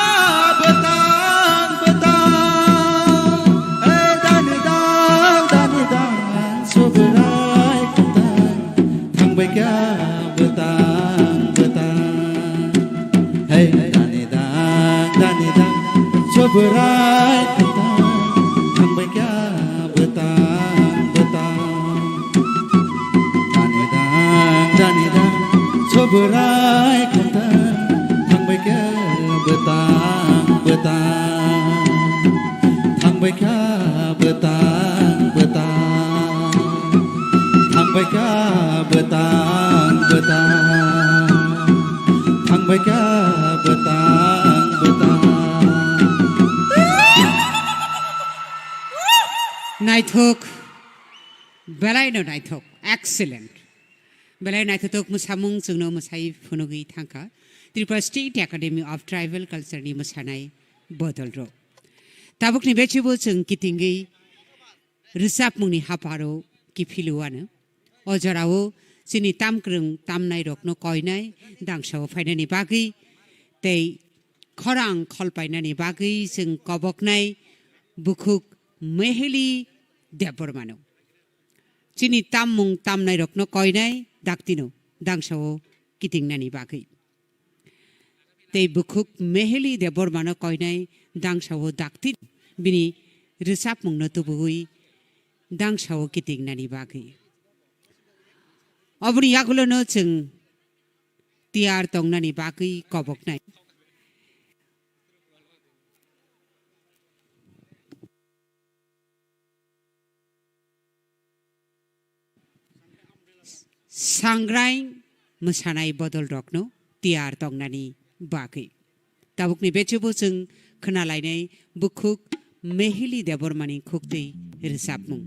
bwtang bwtang. Hey! Dani dang, dani dang, sobrai khumtang, thangbai kha bwtang bwtang. Hey, dani dang, dani dang, sobrai khumtang, thangbai kha bwtang bwtang. Dani dang, dani dang, sobrai khumtang, thangbai kha bwtang bwtang. Thangbai kha bwtang bwtang. Thangbai kha bwtang bwtang. Thangbai kha bwtang bwtang. Naithok, belaino naithok, excellent. Belai naithothok mwsamung chwngno mwsai phunugwi thangkha Tripura State Academy of Tribal Culture ni mwsanai bodolrok. Tabukni bechibo chwng kitingwi rwchapmungni hapharo kiphilwano. O jorao chini tamkwrwng tamnairokno koinai dangsao phainani bagwi tei khorang kholpainani bagwi chwng koboknai bukhuk Meheli Debbarmano. Chini tammung tamnairokno koinai daktino dangsao kitingnani bagwi. Tei bukhuk Meheli Debbarmano koinai dangsao dakti bini rwchapmungno tubuwi dangsao kitingnani bagwi. Oboni yagulono chwng tiyar tongnani bagwi koboknai. Sangrai mwsanai bodolrokno tiyar tongnani bagwi. Tabukni bechubo chwng khwnalainai bukhuk Mehili Debbarmani khuktwi rwchapmung.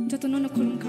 Jotono no khulumkha.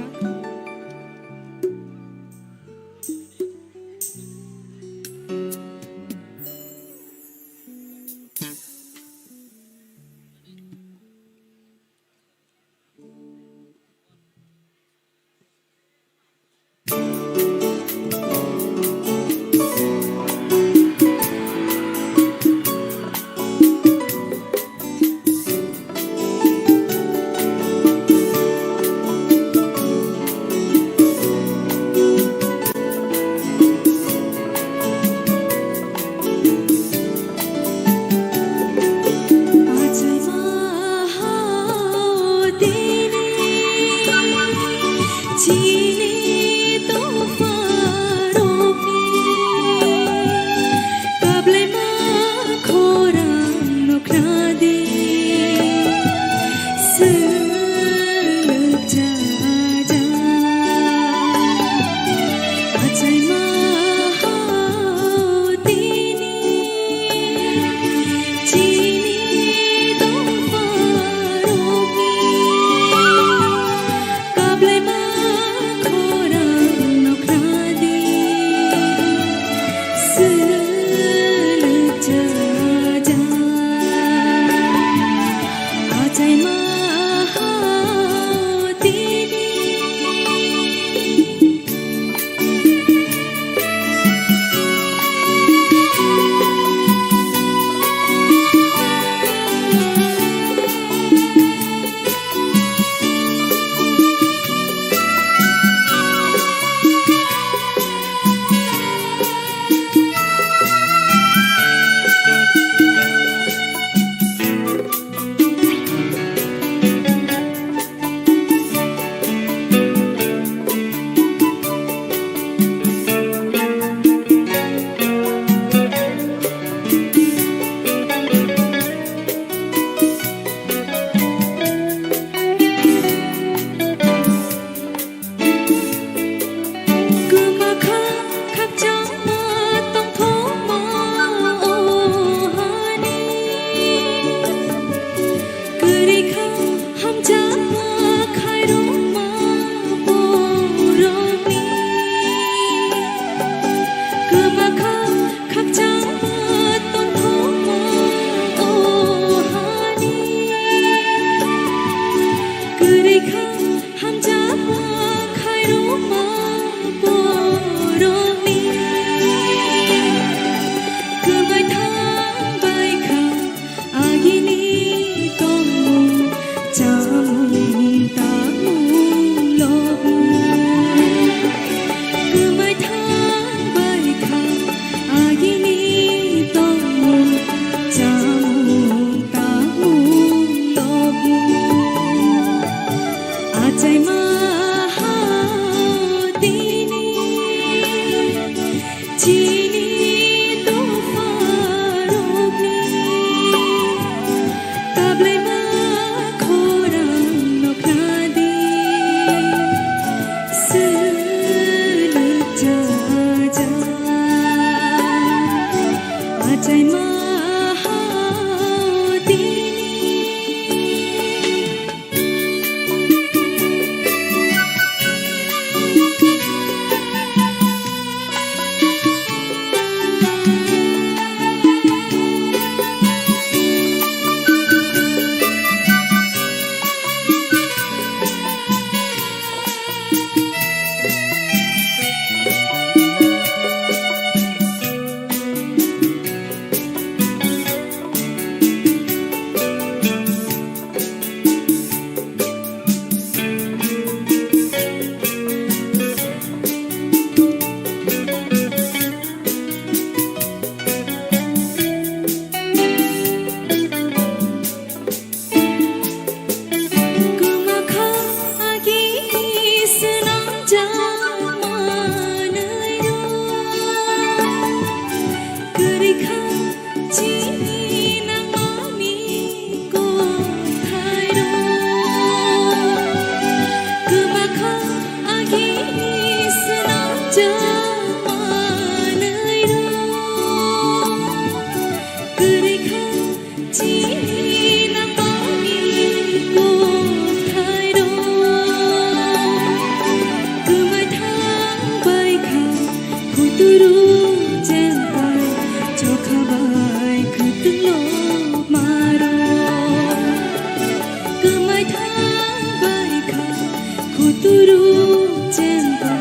Ruk chengba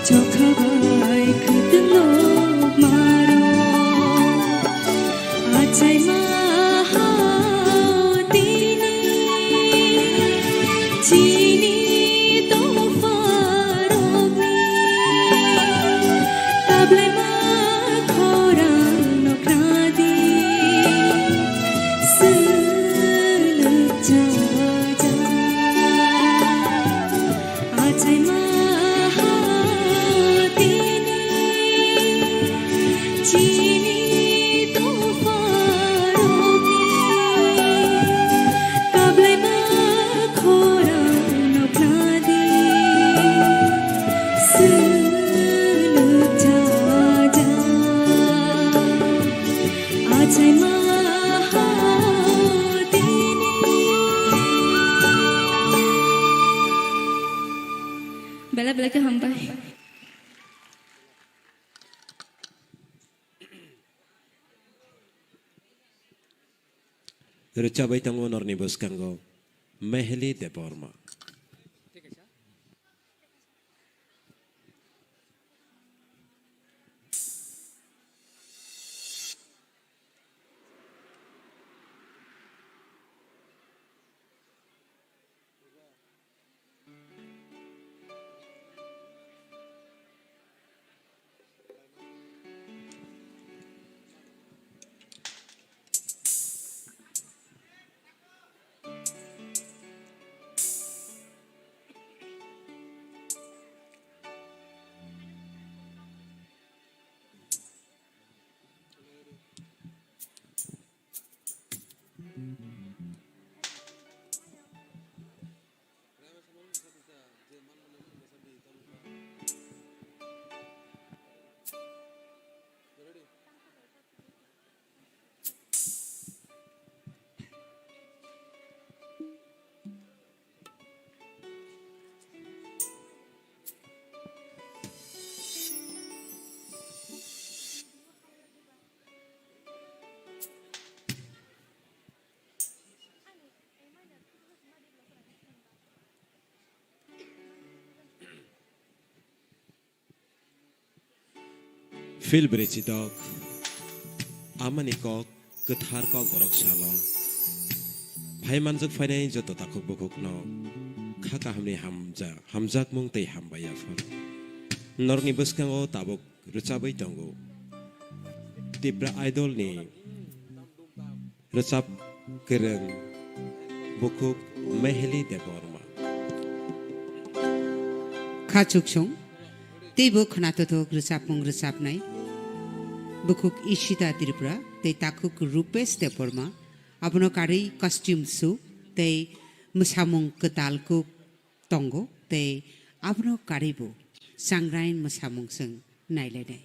chokha bai khwtwng nok maro. Achaima ha tini chini tongpharokni tablaima khorang noknadi swlwk chajak. Achaima ha tini chini tongpharokni tablaima khorang noknadi swlwk chajak. Achaima ha tini. Belai belai khe hambai. Rwchabai tongo norni bwskango Meheli Debbarma. Phil Brichidok, amani kok kwthar kok borok salo. Phai manjak phainai joto takhuk bukhukno kha kahamni hamja-, hamjakmung tei hambai yaphar. Norokni bwskango tabuk rwchabwi tongo Tipra Idol ni rwchap kwrwng bukhuk Meheli Debbarma. Kha chuksong, teibo khwnathothok rwchapmung rwchapnai bukhuk Ishita Tripura tei takhuk Rupesh Debbarma, abono karwi costume su tei mwsamung kwtal kuk tongo tei abono karwibo Changrain mwsamung chwng nailainai.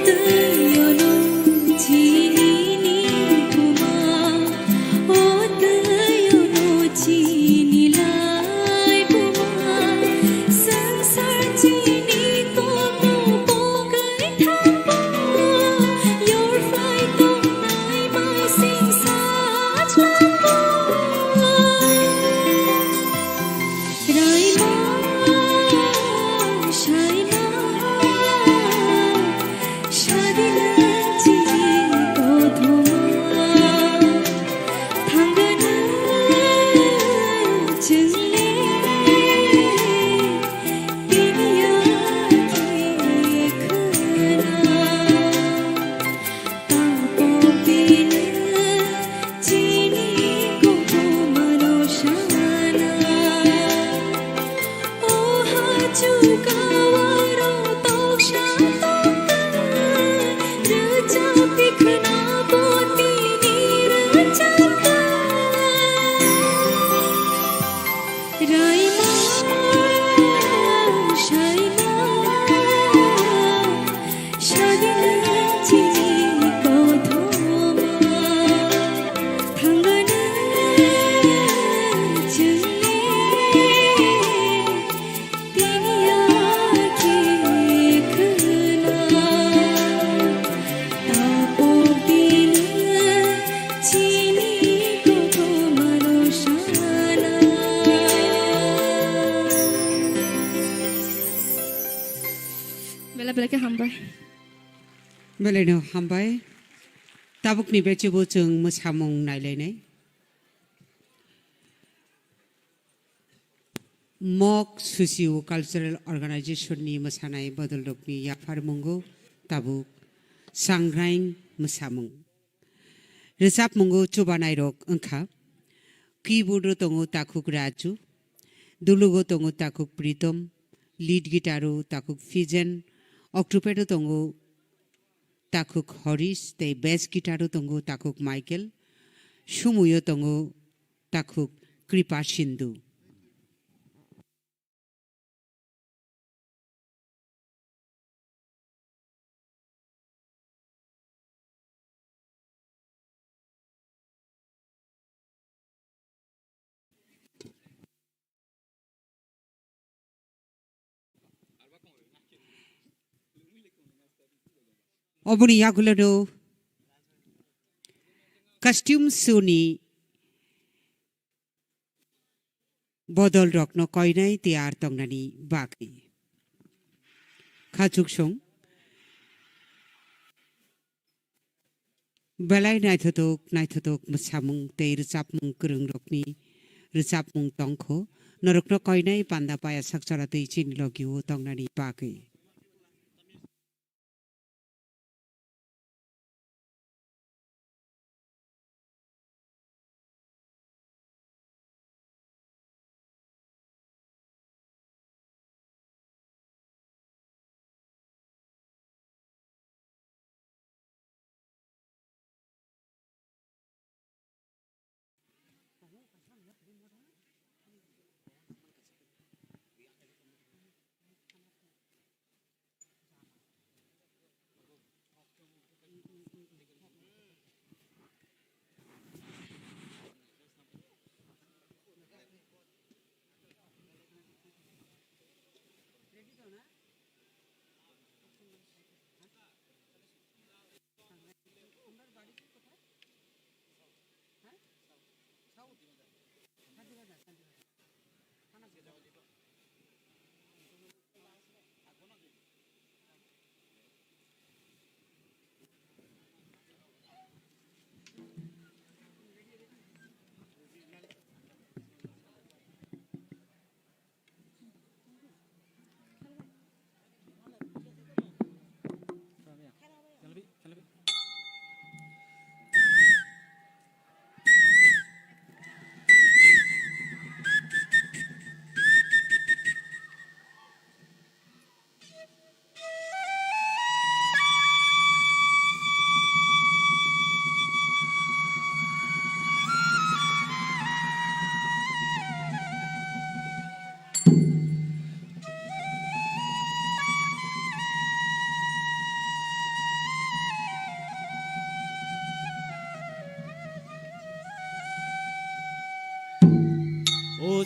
Twiyono chini ni buma, o twiyono chini lai buma, sangsar chini kokno pogwi thango, yorphai tongnai maising sajlango. Raima, saima, sadinang chini kothoma, thangana chwngni tini yakhe khwna. Tapok bini chini kothoma no sana. O hachu kawaro toksa toksa. Rwchapni khwna botini rwchapni. Raima, saima, sadinang chini kothoma, thangana chwngni tini yakhe khwna. Tapok bini chini kothoma no sana. Belai belai khe hambai. Belai no hambai. Tabukni bechibo chwng mwsamung nailainai. Mok Socio Cultural Organization ni mwsanai bodolrokni yapharmungo tabuk Sangraing mwsamung. Rwchapmungo chubanairok wngkha, keyboard o tongo takhuk Raju, dulugo tongo takhuk Pritom, lead guitar o takhuk Fijen, octopad o tongo takhuk Horish tei bass guitar o tongo takhuk Michael, sumui o tongo takhuk Kripa Sindhu. Oboni yagulo no costume show ni bodol rokno koinai tiyar tongnani bagwi. Khachuksong belai naithotok naithotok mwsamung tei rwchapmung kwrwng rokni rwchapmung tongkho, norokno koinai panda paya sakchara tei chini logio tongnani bagwi.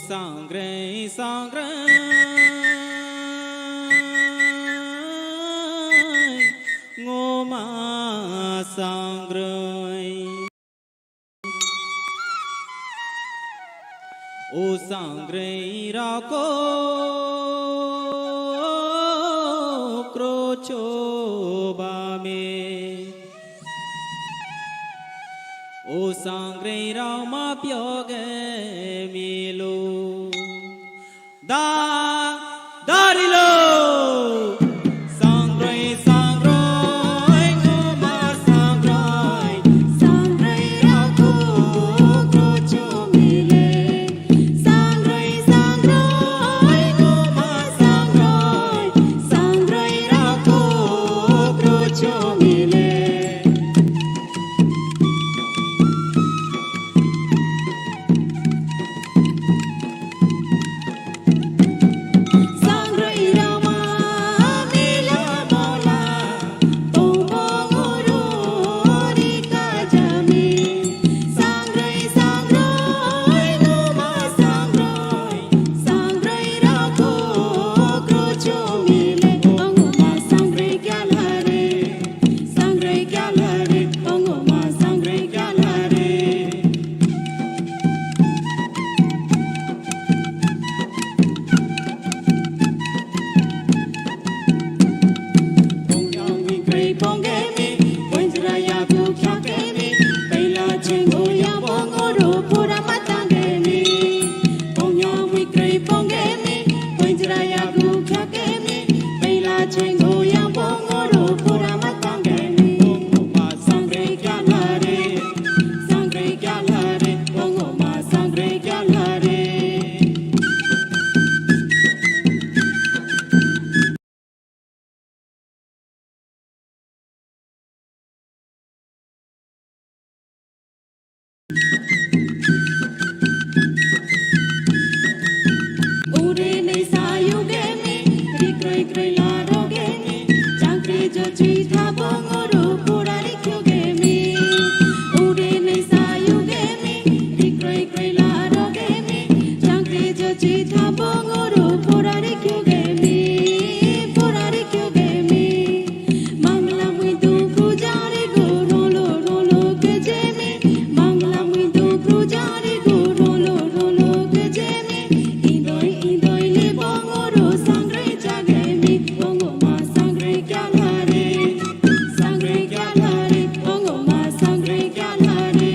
Sangrei, sangrei, ngoma sangrei. O sangrei rako krocho bame. O sangrei rao ma pyoge milu. Da, darilo. Sangrei, sangrei, ngoma sangrei. Sangrei rao krocho mile. Sangrei, sangrei, ngoma sangrei. Sangrei rao krocho mile. Sangrei kyalare, tongo ma sangrei kyalare. Pongya mui krei pongemi, poinjra yagu khyakemi, peila chengo ya bongoro pura matangemi. Pongya mui krei pongemi, poinjra yagu khyakemi, peila chengo ya bongoro pura matangemi. Tongo ma sangrei kyalare, sangrei kyalare, tongo ma sangrei kyalare. Ure nei sayugemi, rikroi kroi larogemi, changkri jochi thabongoro pura rikyugemi. Ure nei sayugemi, rikroi kroi larogemi, changkri jochi thabongoro pura rikyugemi, pura rikyugemi. Mangla mui dukhu jari go rolo rolo kejemi. Mangla mui dukhu jari go rolo rolo kejemi. Indoi indoi le bongoro sangrei jagemi. Bongo ma sangrei kyalare. Sangrei kyalare. Bongo ma sangrei kyalare.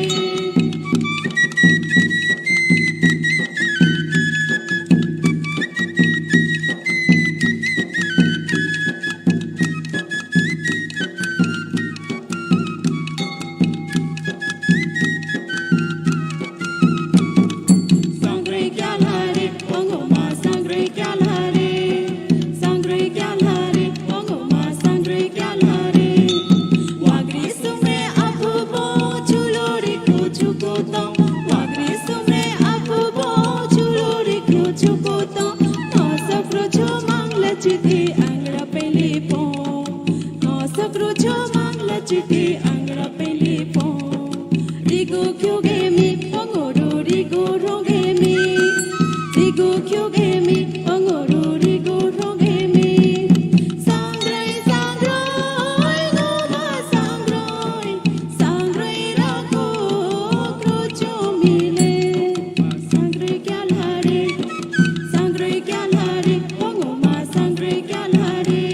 Sangrei kyalare, tongo ma sangrei kyalare. Sangrei kyalare, tongo ma sangrei kyalare. Wagri sumre apu bo chulori kuchu kutong. Wagri sumre apu bo chulori kuchu kutong. Nosok rocho mangla chiti angra pelipo. Nosok rocho mangla chiti angra pelipo. Rigo kyugemi, pongoro rigo rogemi. Rigo kyugemi, pongoro rigo rogemi. Sangrei, sangrei, ngoma sangrei. Sangrei rako krocho mile. Sangrei kyalare. Sangrei kyalare, pongoma sangrei kyalare.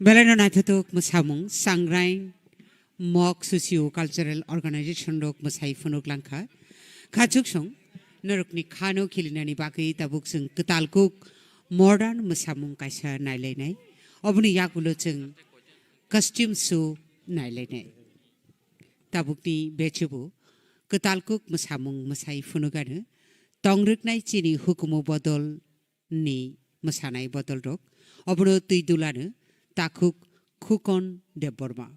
Belai no naithothok mwsamung, Sangrain Mok Socio Cultural Organization rok mwsai phunuk langkha. Khachuksong norokni khano khilinani bagwi tabuk chwng kwtal kuk modern mwsamung kaisa nailainai. Oboni yagulo chwng costume show nailainai. Tabukni bechubu kwtal kuk mwsamung mwsai phunugano tongrwknai chini hukumu bodol ni mwsanai bodol rok. Obono twi dulano takhuk Khukon Debbarma.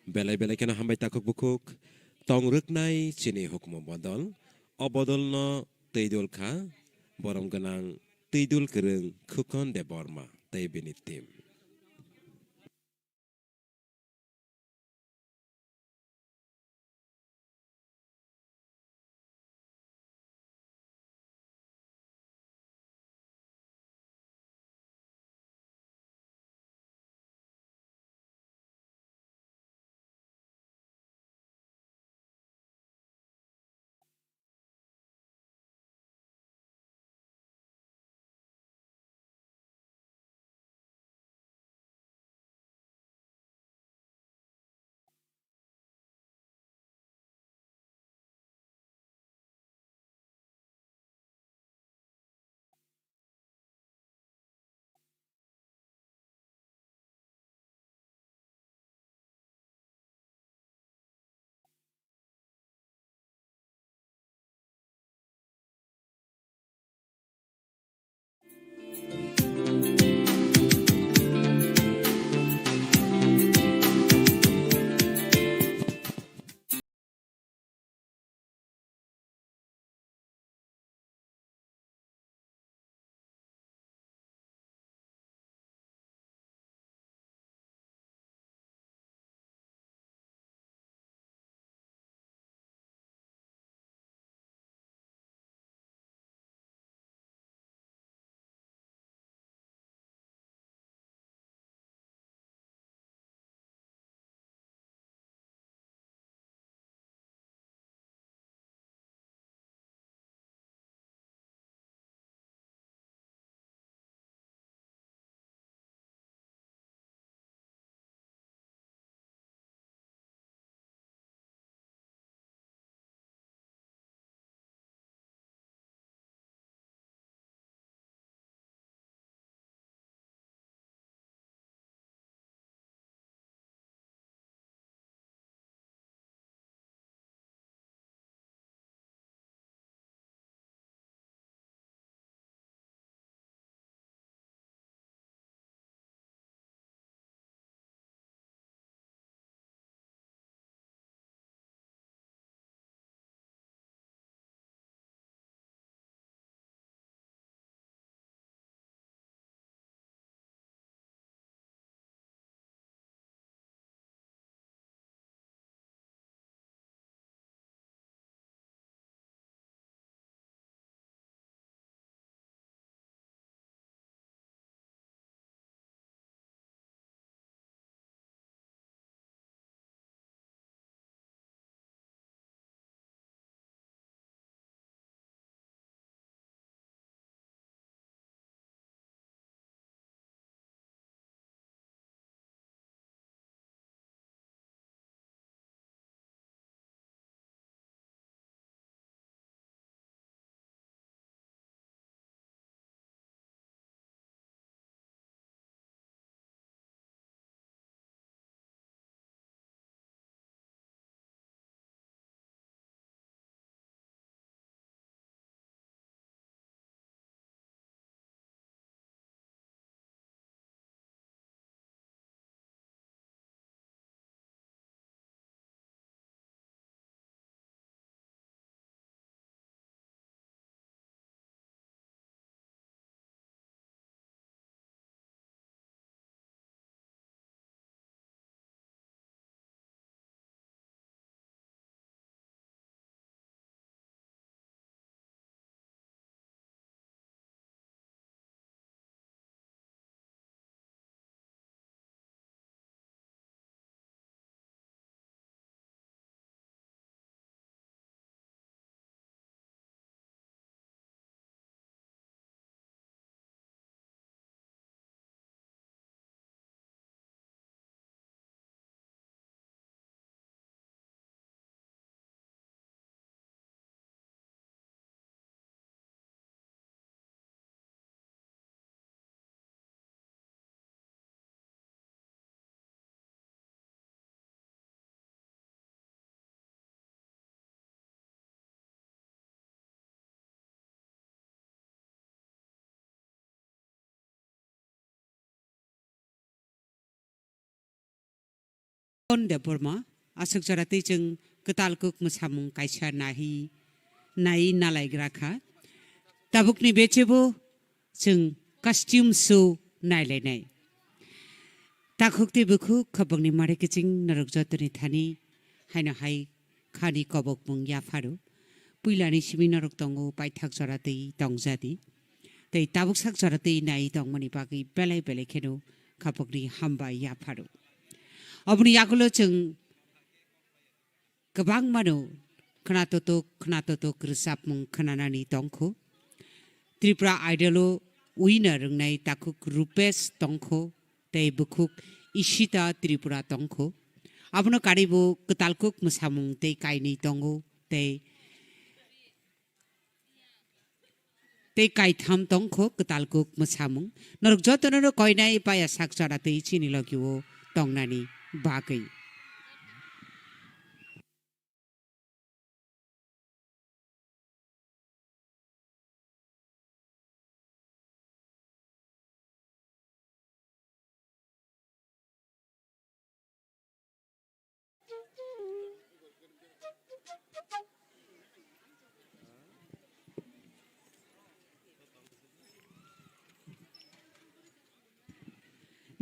Belai belai kheno hambai takhuk bukhuk tongrwknai chini hukumu bodol. O bodolno twi dul kha borom gwnang twi dul kwrwng Khukon Debbarma tei bini team. Debbarma, aswk jora twi chwng kwtal kuk mwsamung kaisa nahi, nai nalaigra kha. Tabukni bechebo chwng costume show nailainai. Takhuk tei bukhuk khobokni mare kiching norok jotoni thani haino hai khani kobokmung yapharo. Puilani simi norok tongo paithak jora tei tongjadi. Tei tabuksak jora tei nai tongmani bagwi belai belai kheno khapokni hambai yapharo. Oboni yagulo chwng kwbangmano khwnatotok khwnatotok rwchapmung khwnanani tongkho. Tripura Idol-o winner wngnai takhuk Rupesh tongkho tei bukhuk Ishita Tripura tongkho. Abono karibo kwtalkuk mwsamung tei kainwi tongo tei tei kaitham tongkho kwtalkuk mwsamung. Norok jotono no koinai paya sak chora tei chini logio tongnani bagwi.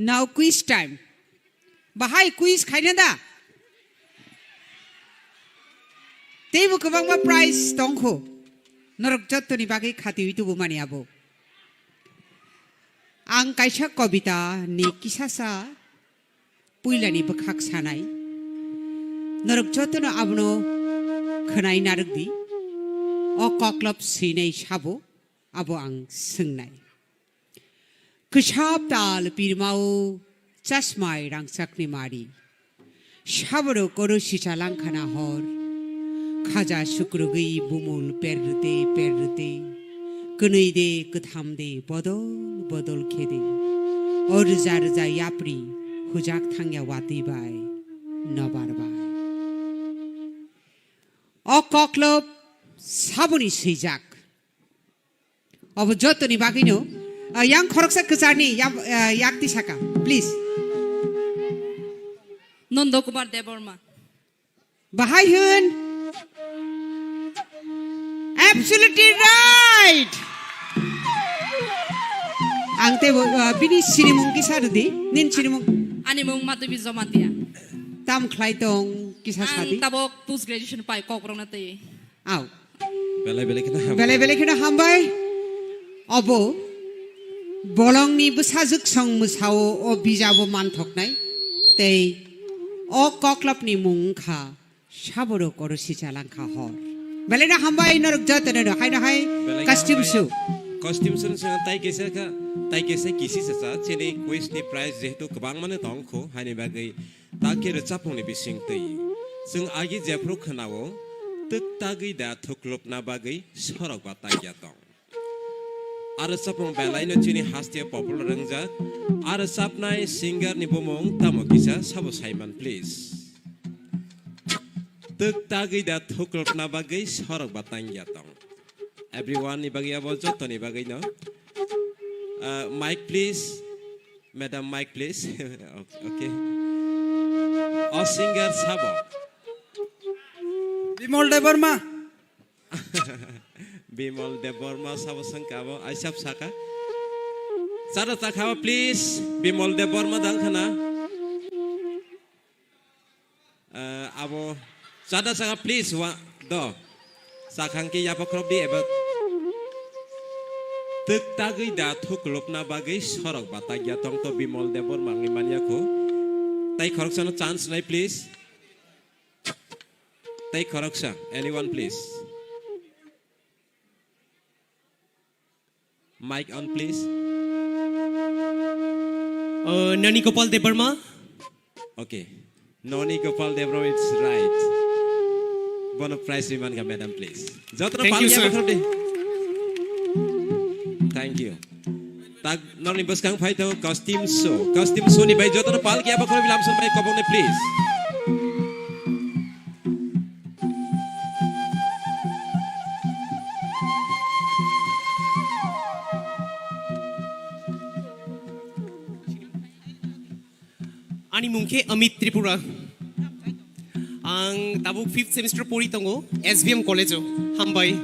Now quiz time. Bahai quiz khaina da? Teibo kwbangma prize tongkho. Norok jottoni bagwi khatiwi tubumani abo. Ang kaisa kobita ni kisasa puilani bwkhak sanai. Norok jotono abono khwnai narwk di. O koklop swinai sabo abo ang swngnai. Kwsap tal pirmao chasmai rangchakni mari. Saborok oro sicha langkhana hor. Khaja sukrugwi bumul perrwte perrwte. Kwnwi de kwtham de bodol bodol khe de. O rwja rwja yapri hujak thangya watwi bai nobar bai. O koklop saboni swijak. Obo jotoni bagwino, ah, yang khoroksa kwcharni yam-, ah, yakti saka, please. Nondo Kumar Debbarma. Bahai hwn. Absolutely right. Ang tei bo, ah, bini sinimung kisa rwdi, nin sinimung. Ani mung Madhubi Jamatia. Tam khlai tong kisa sadi. Ang tabok post graduation pai Kokborok na tei. Au. Belai belai kheno hambai. Belai belai kheno hambai. Obo bolongni bwsajwk song mwsao o bijabo manthoknai. Tei o koklopni mung wngkha Saborok oro sicha langkha hor. Belai no hambai norok jotono no haino hai belai costume hambai. Show. Costume show ni saka tai kaisa kha, tai kaisa kisi sasa chini quiz ni prize jehetu kwbang mano tong kho haini bagwi. Ta khe rwchapmungni bising twi. Chwng agi jephru khwnao, twk tagwi da thuklopna bagwi sorok ba tangya tong. A rwchapmung belaino chini haste popular wngjak. A rwchapnai singer ni bumung tamo kisa sabo saiman, please. Twk tagwi da thuklopna bagwi sorok ba tangya tong. Everyone ni bagwi abo joto ni bagwi no. Uh, mic please. Madam, mic please. Okay. O singer sabo. Bimol Debbarma. Bimol Debbarma sabo sangka abo. Aisap saka. Chada chakha please. Bimol Debbarma dang khana. Eh, abo chada chakha please wa do. Chakhang ke yapa khrop di eba. Twk tagwi da thuklopna bagwi sorok ba tagya tong to Bimol Debbarma wngwi manya kho. Tai khoroksano chance nai please. Tai khoroksa, anyone please. Mic on, please. Uh, Nani Gopal Debbarma. Okay. Nani Gopal Debbarma, it's right. Bono prize riman ka, madam, please. Jotono Thank you, pal sir. Thank you. Tak norni bwskang phai tongo costume show. Costume show ni bai jotono pal kiya bakhoro bilam song bai kobong ni, please. Ani mung khe Amit Tripura. Ang tabuk fifth semester pori tongo, S V M college o. Hambai.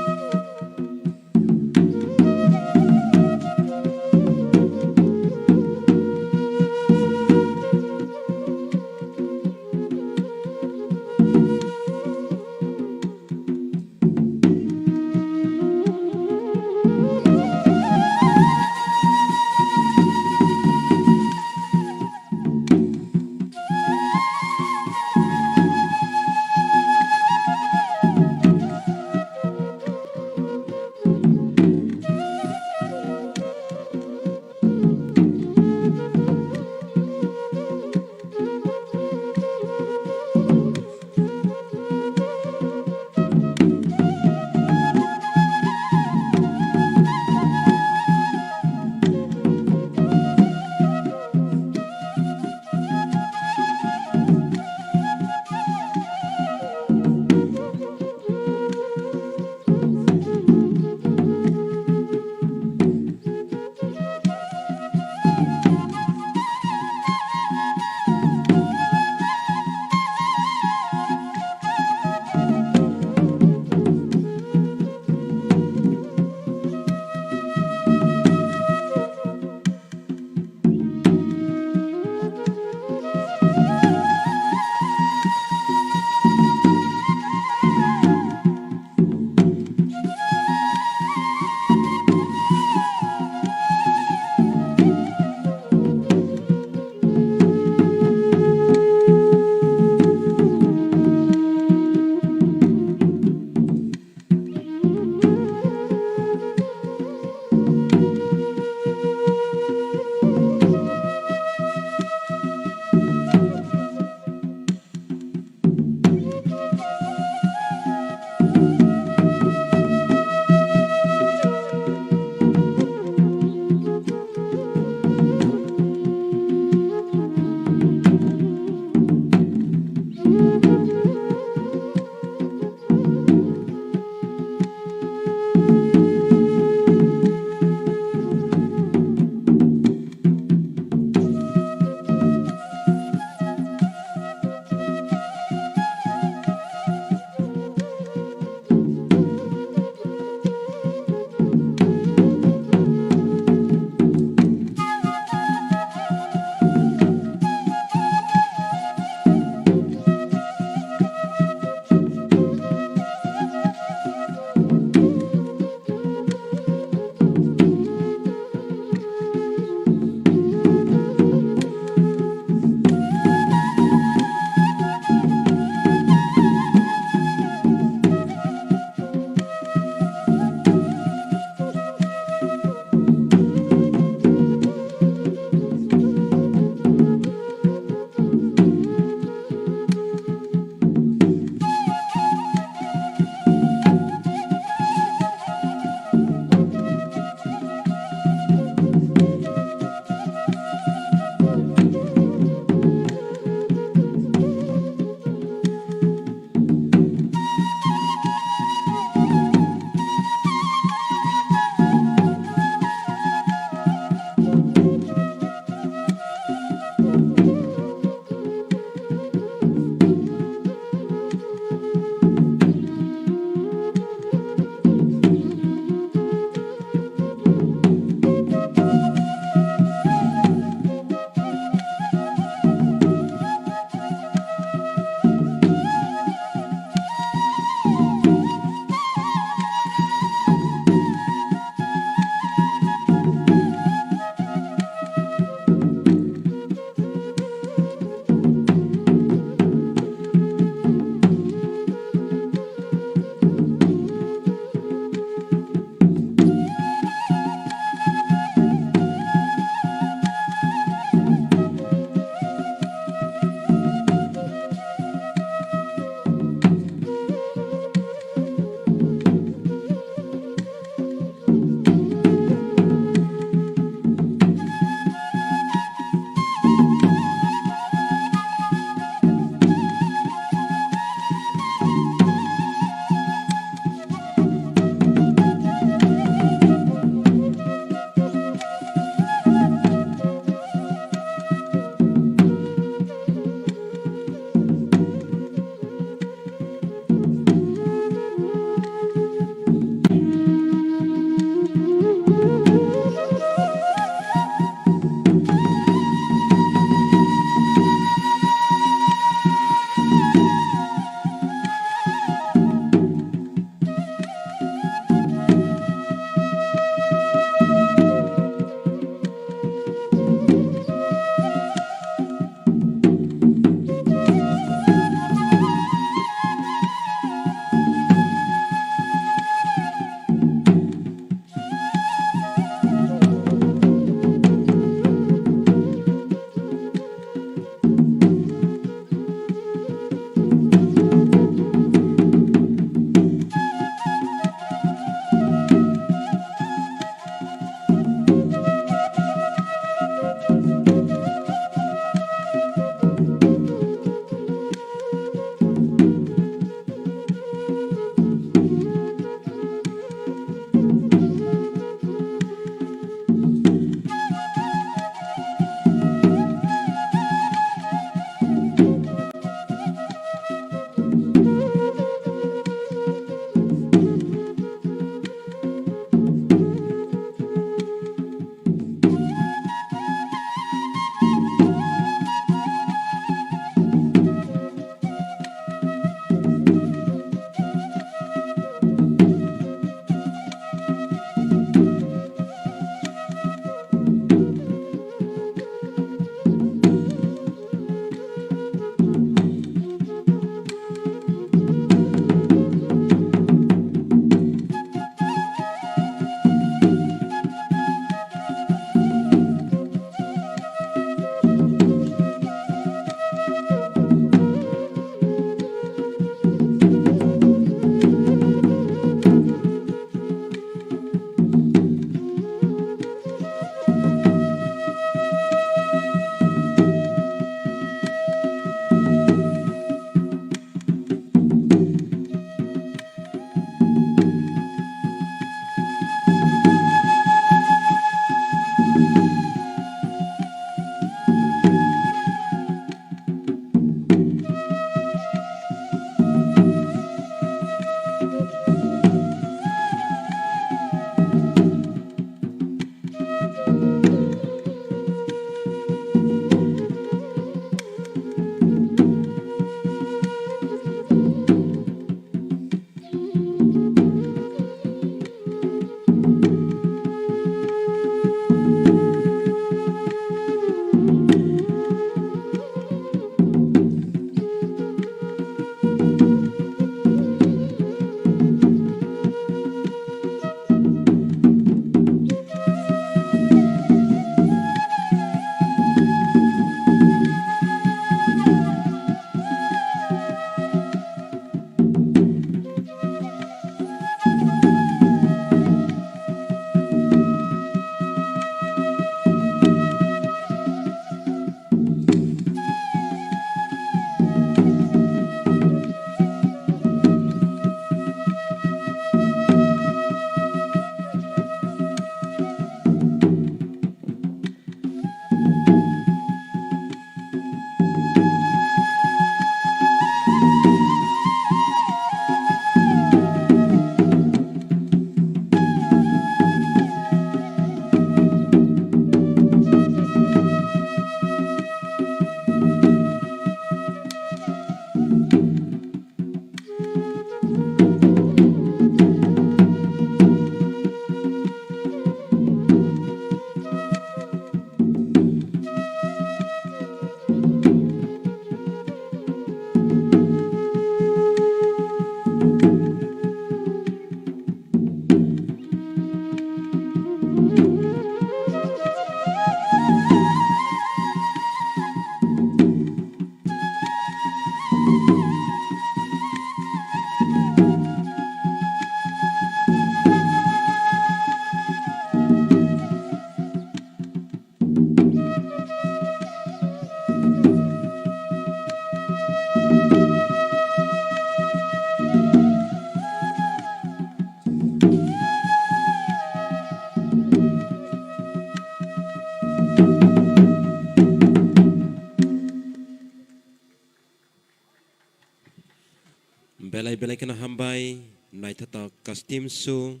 Belai belai kheno hambai, naithotok kastim su,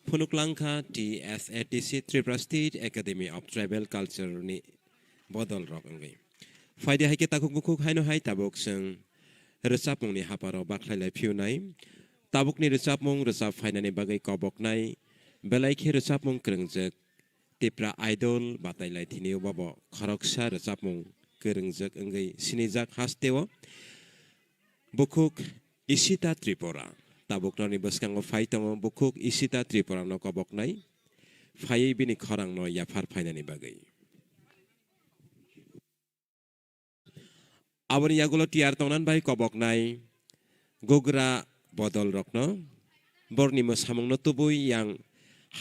phunuk langkha T S A T C, Tripura State Academy of Tribal Culture ni bodol rok wngwi. Phaidi hai khe takhuk bukhuk haino hai tabuk chwng rwchapmungni haparo bakhlai lai phiyunai. Tabukni rwchapmung rwchap phainani bagwi koboknai, belai khe rwchapmung kwrwngjak Tipra Idol batai lai thini bobo khoroksa rwchapmung kwrwngjak wngwi sinijak hasteo. Bukhuk Ishita Tripura. Tabuk norokni bwskango phai tongo bukhuk Ishita Tripura no koboknai. Phaiwi bini khorang no yaphar phainani bagwi. Aboni yagulo tiyar tongnan bai koboknai Gugra bodol rokno. Borni mwsamung no tubui yang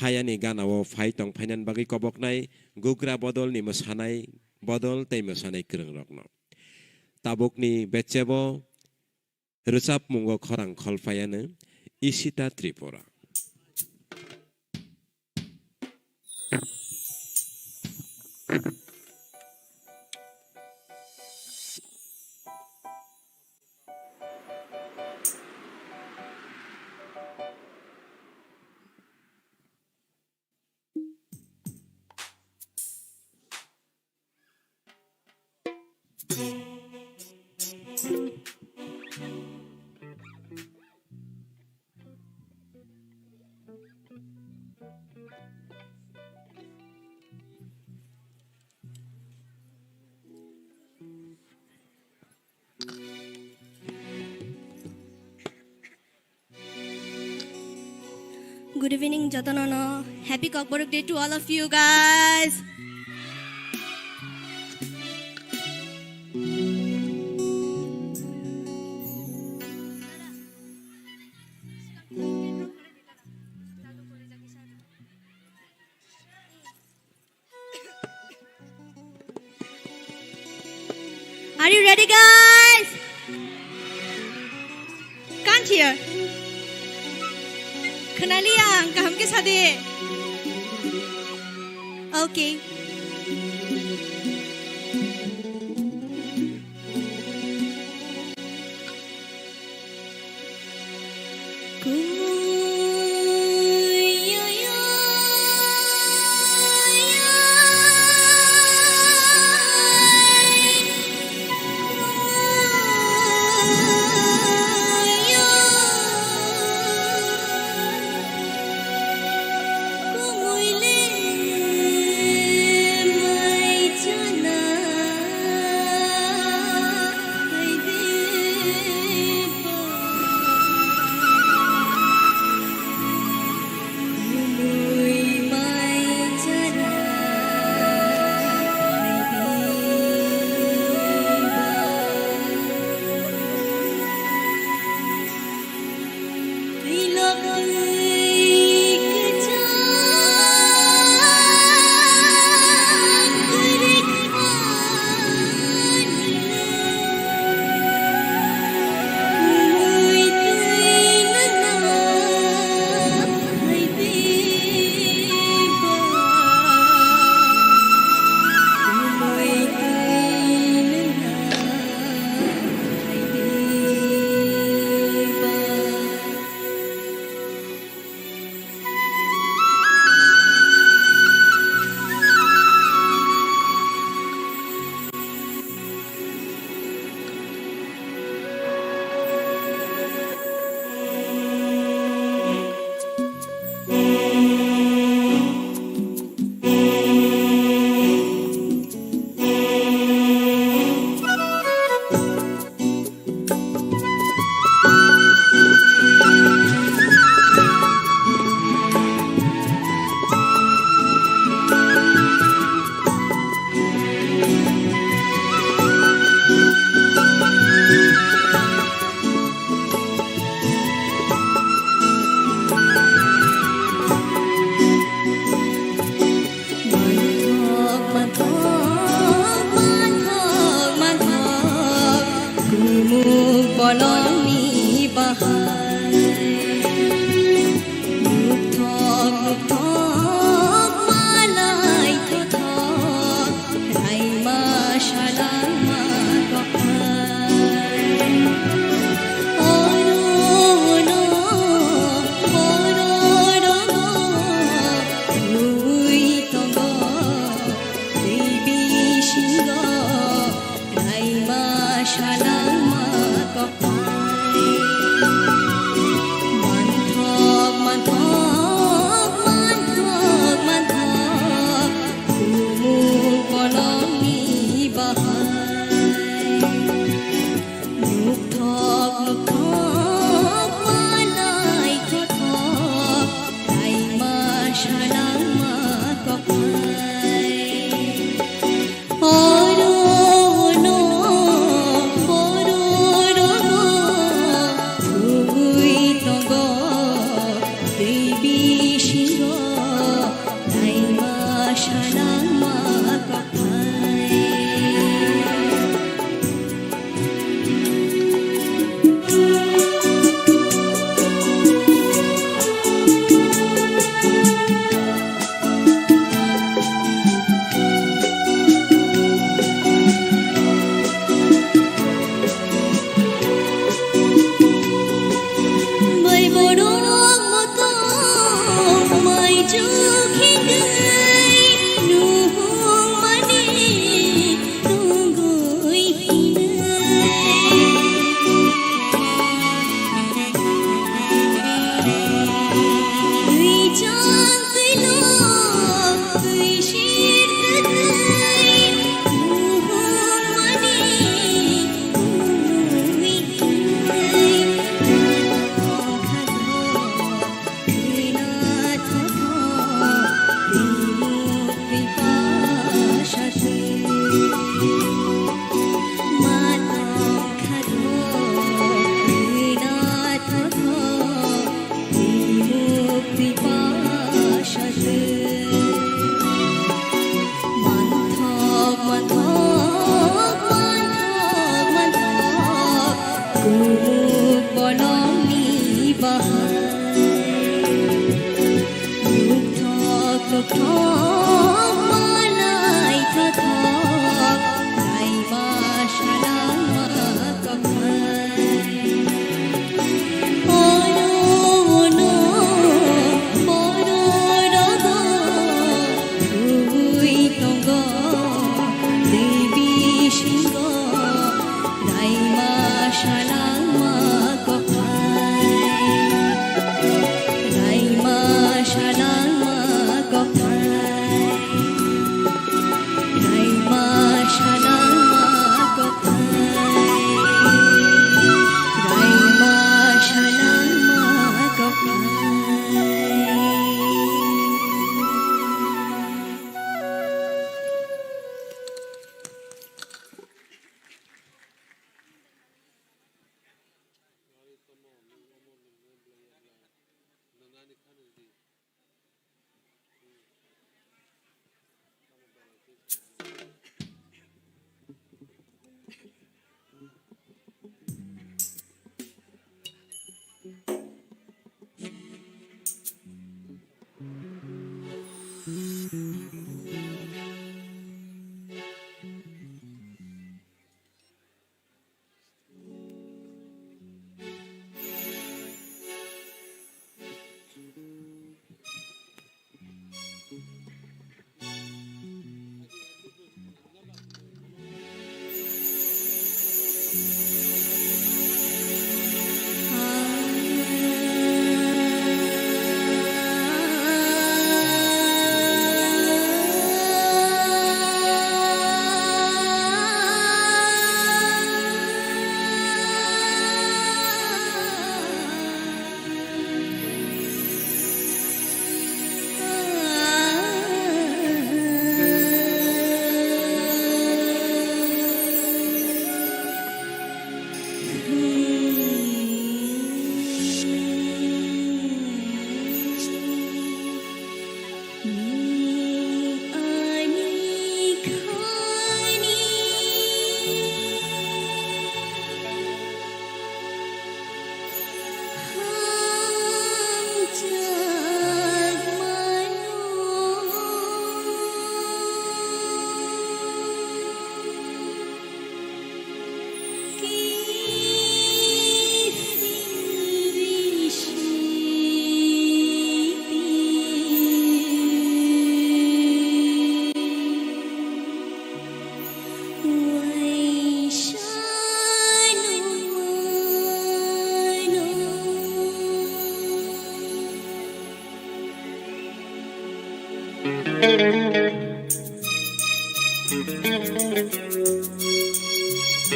hayani gana o phai tong phainan bagwi koboknai Gugra bodol ni mwsanai bodol tei mwsanai kwrwng rokno. Tabukni bechebo rwchapmungo khorang kholphaiano Ishita Tripura. Good evening, jotono no. Happy Kokborok Day to all of you guys. Are you ready, guys? Can't hear. Khwnaliya ang, kaham khe sadi. Okay. Manthok, manthok, manthok, manthok, kumuk bolongni bahai. Nukthok, nukthok, malai thothok, raima salangma kophai. Oro Salangma kophai. Manthok, manthok, manthok, manthok, kumung kolomni bahai. Nukthok, nukthok, manai thothok, kaima salangma kophai. Oro no, oro no, thugwi tongo twi bisingo, naima salangma kophai. Bai borok motom mai chuk hingwi nuhung mani tongwi hinwi. Twi chang twi lok twi sir twi twi nuhung mani tongwi hinwi. Manthok, manthok, manthok, manthok, kumuk bolongni bahai. Nukthok, nukthok, malai thothok, naima salangma kophai. Ono, ono, borok rogo, tubui tongo, tei bisingo, naima salangma kophai. Naima salangma kophai. Naima salangma kophai. Naima salangma kophai. How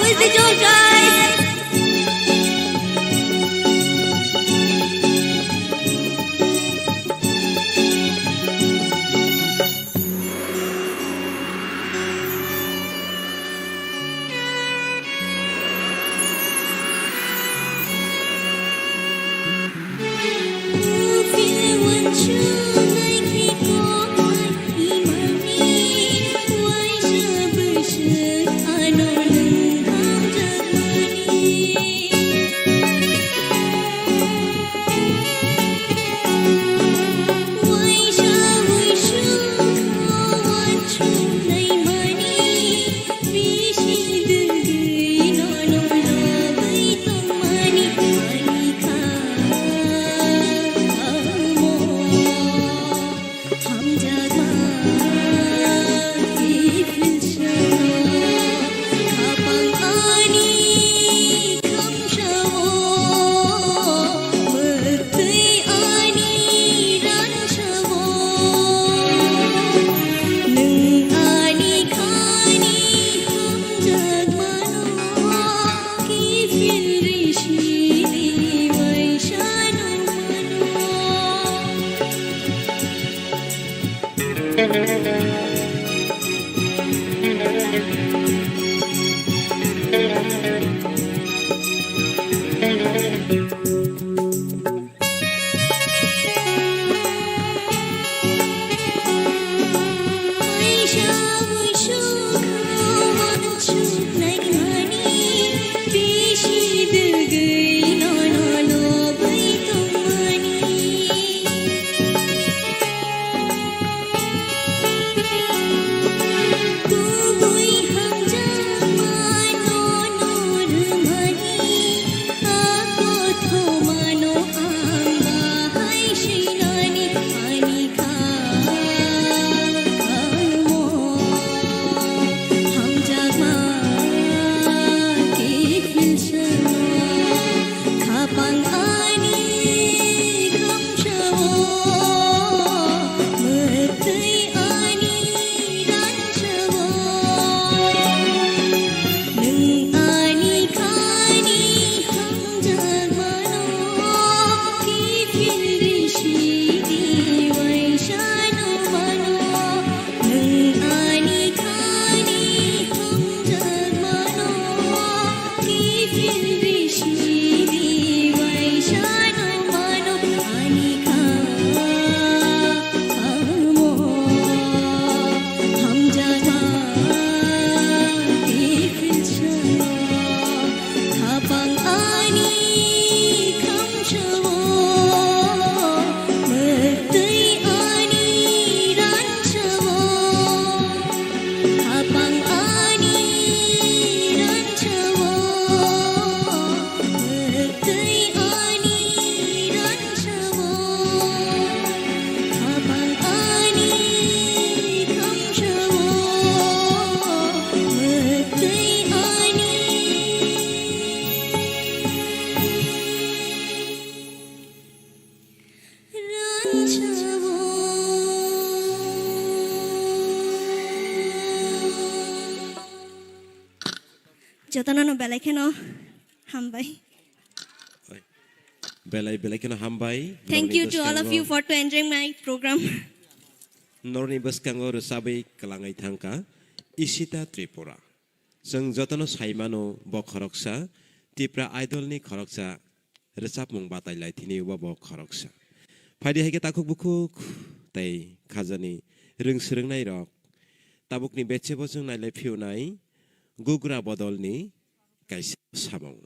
is the job, guys? Jotono no belai kheno hambai. Belai belai kheno hambai. Thank you to all of you for to enjoying my program. Norni bwskango rwchabwi kwlangwi thangkha Ishita Tripura. Chwng jotono saimano bo khoroksa Tipra Idol ni khoroksa rwchapmung batai lai thini uba bo khoroksa. Phaidi hai khe takhuk bukhuk tei khajani rwng swrwngnairok tabukni bechebo chwng nailai phiyunai Gugra Bodolni kaisa samung.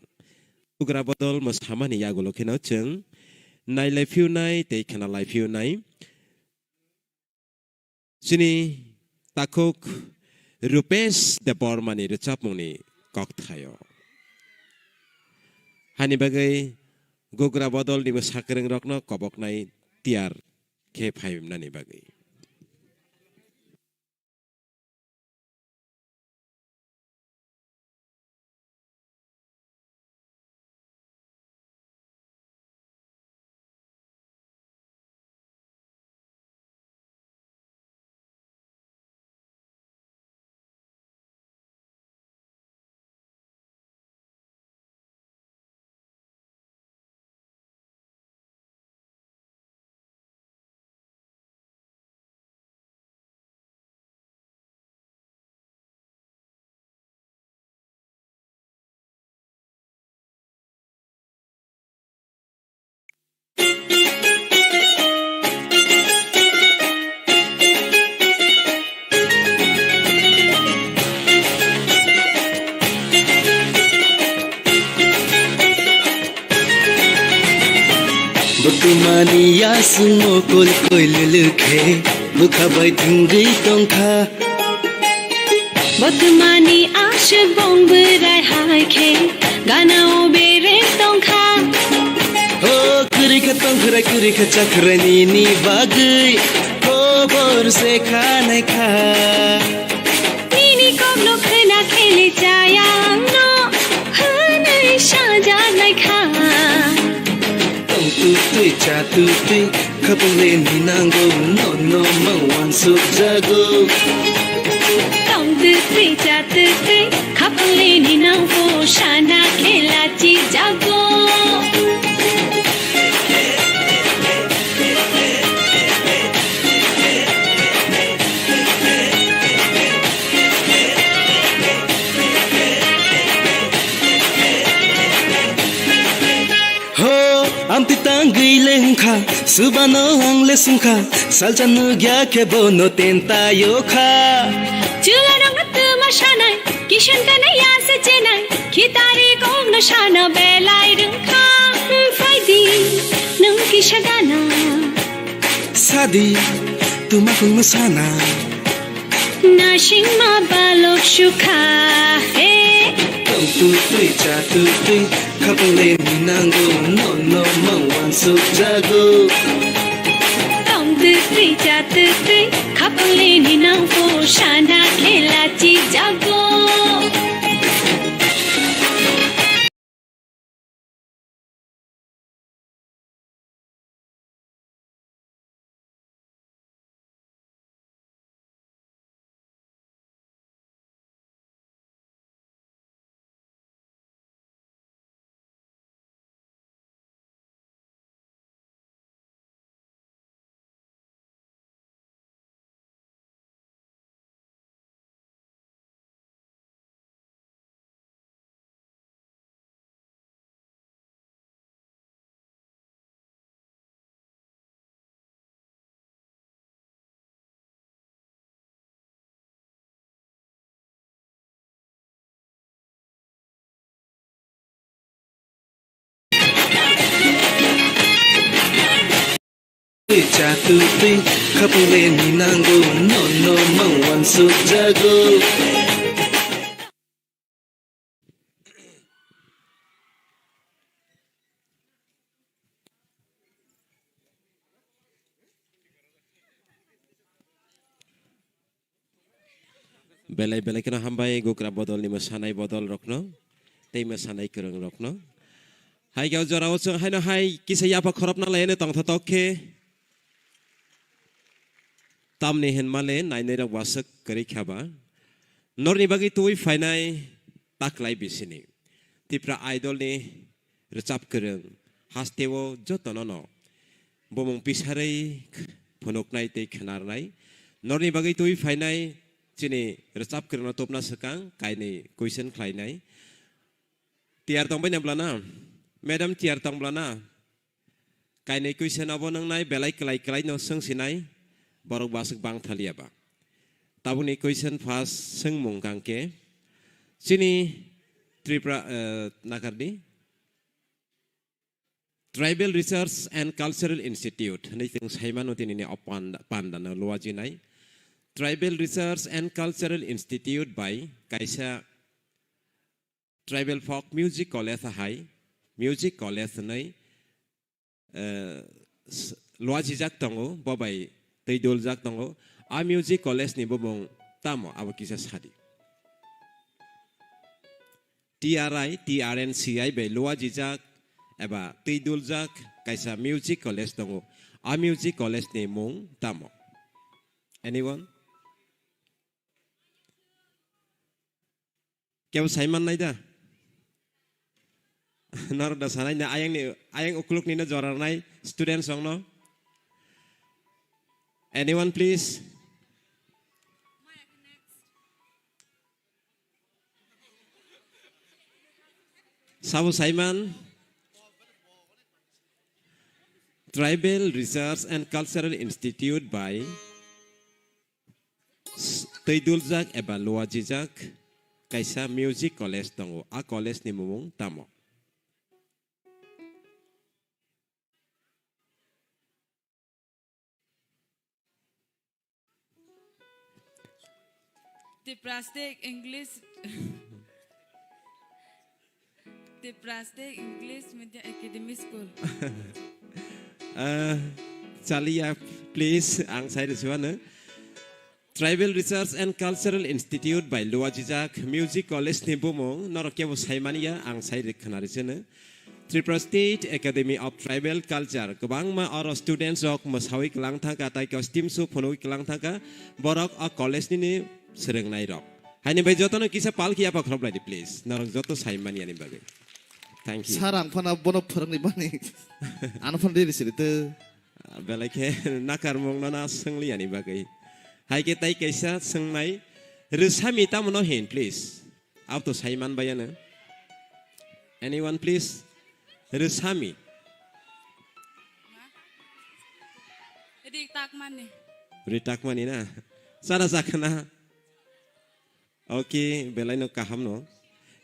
Gugra Bodol mwsamani yagulo kheno chwng nailai phiyunai tei khna lai phiyunai chini takhuk Rupesh Debbarmani rwchapmungni kokthaio. Hani bagwi Gugra Bodolni bwsakrwngrokno koboknai tiyar khe phaimnani bagwi. Bwtwmani yaswngo koi koi lwlwk khe bwkha bai thwngwi tongkha. Botmani aswk bong bwrai hai khe gana o bereng tongkha. O kwrwi kha tongkhwrai kwrwi kha chakhwrai nini bagwi kobor se khanai kha. Nini kokno khwna kheli chaya angno hwnwi sajaknai kha. Tong tu twi cha tu twi. Khapang le ni nango, no, no, mang wansuk jago. Tong tu twi cha tu twi, khapang le ni nango, sana khela chi jago. Ho, amtwi tangwi le wngkha, subano ang le swngkha, salsa nukya khe bono tentayo kha. Chwla rokno twma sanai, kisan kanai ya se chenai, khitari kokno sana belai rwngkha. Hmm, phaidi, nwng kisa gana. Sadi, twma kungno sana. Nasingma balok sukha he. Tong tu twi cha tu twi, khapang le ni nango, no, no, mang wansuk jago. Tong tu twi cha tu twi, khapang le ni nango, sana khela chi jago. Cha tu twi, khapang le ni nango, no, no, mang wansuk jago. Belai belai kheno hambai Gugra Bodolni mwsanai bodol rokno tei mwsanai kwrwng rokno. Hai khe o jorao chwng haino hai kisa yapha khorop na laino tongthotok khe. Tamni hinmale nainai rok waswk kwrwi kha ba. Norni bagwi tubui phainai taklai bisini. Tipra Idol ni rwchap kwrwng hasteo jotono no bumung pisarwi phunuknai tei khwnarnai. Norni bagwi twi phainai chini rwchap kwrwngno tubna swkang kainwi question khlainai. Tiyar tongbai na blana? Madam, tiyar tong blana? Kainwi question abo nwngnai, belai kwlai kwlai no swng sinai, borok bo aswk bang thaliya ba. Tabukni question first swngmung kang khe, chini Tripura, eh, nakardi, Tribal Research and Cultural Institute hwnwi chwng saimano tinini o panda, pandano luajinai. Tribal Research and Cultural Institute bai kaisa Tribal Folk Music College hai, Music College hwnwi, eh, s-, luajijak tongo, bo bai twi duljak tongo. A Music College ni bumung tamo abo kisa sadi. T R I, T R N C I bai luajijak eba twi duljak kaisa Music College tongo. A Music College ni mung tamo? Anyone? Kebo sai man nai da? Norok da sanai na ayang ni, ayang ukluk ni no jora nai students rok no. Anyone please? Sabo sai man? Tribal Research and Cultural Institute by s-, twi duljak eba luajijak kaisa music college tongo. A college ni mumung tamo? Tiprastic English. Tiprastic English Media Academy School. Ah, chaliya, please, ang sai rwsibano. Tribal Research and Cultural Institute bai luajijak Music College ni bumung norok kebo sai manya, ang sai rwkhwna rwsino. Tripura State Academy of Tribal Culture, kwbangma oro students rok mwsawi kwlang thangkha, tei costume su phunugwi kwlang thangkha, borok o college nini swrwngnai rok. Haini bai jotono kisa palki yapha khorop laidi, please. Norok joto sai mani ani bagwi. Thank you. Sir, ang phano bono phwrwngni bani. Ano phano riri siri to. Belai khe nakarmung no na swngliyani bagwi. Hai khe tai kaisa swngnai. Rwsami tamo no hin, please. Abo to sai man baiya no. Anyone, please? Rwsami. Ri Takmani. Ri Takmani na? Sara jakhana. Okay, belai no kaham no.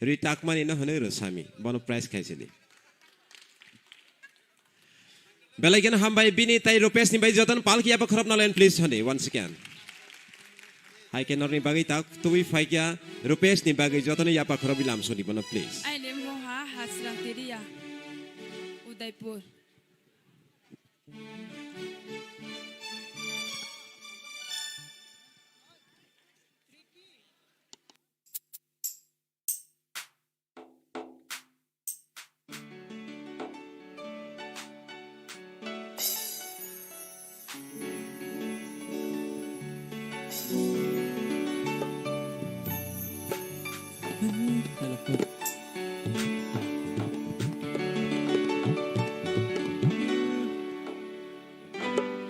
Ri Takmani no hwnwi rwsami. Bono prize khaisidi. Belai kheno hambai bini tai Rupesh ni bai jotono palki yapha khorop nalen please hwnwi once again. Hai khe norni bagwi tak tubui phaikya Rupesh ni bagwi jotono yapha khorop bilam soni bono please. Aini moha Hasra Teria, Udaipur. Hello.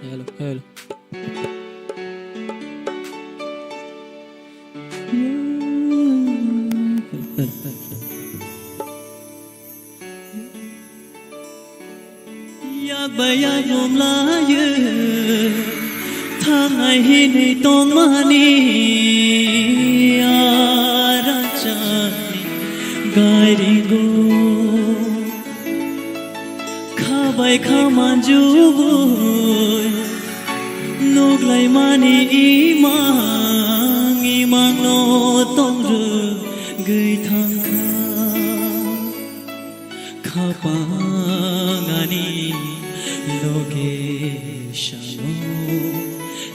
Hello, hello. Yak bai yak lom layo, thangnai hinwi tongmani, arachani gairigo. Kha bai kha manjubui, nuklaimani imang, imangno tongrwgwi thangkha. Khapang ani loge sano,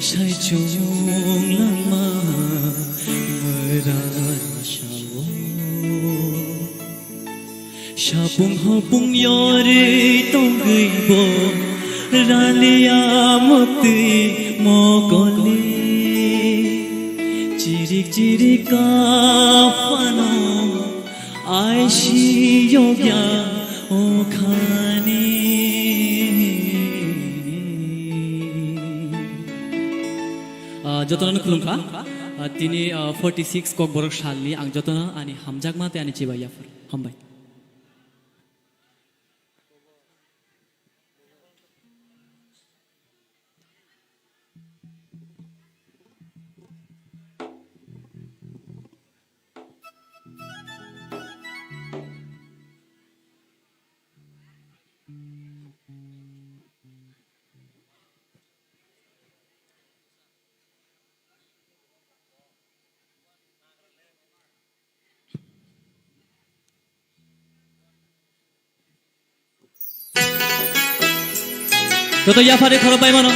saichung langma mwra sao. Sapung hopung yorwi tongwi bo raliya motwi mokoli. Chirik chirik kaphano Aisiyokya okhani. Ah, jotono khulumkha. Ah, tini, ah, forty six Kokborok salni ang jotono ani hamjakma tei ani chibai yaphar. Hambai. Joto yaphari khorok bai mano.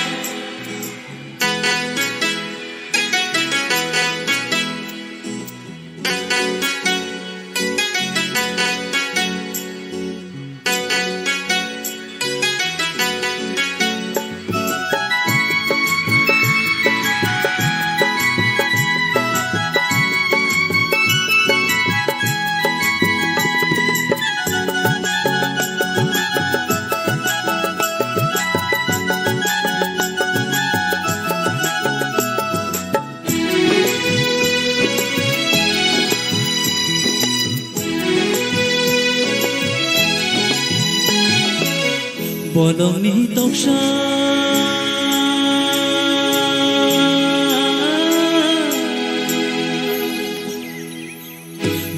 Bolongni toksa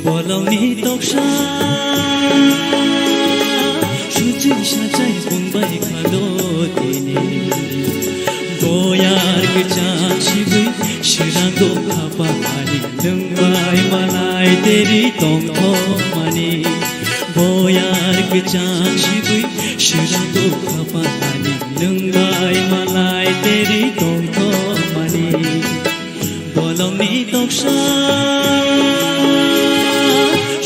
Bolongni toksa, suchung sachai bungbai khado tini. Boyar kwchang sibui, srango khapani, nwngbai malai teri tongthokmani. Boyar kwchang sibui, srango khapani, nwngbai malai teri tongthokmani. Bolongni toksa,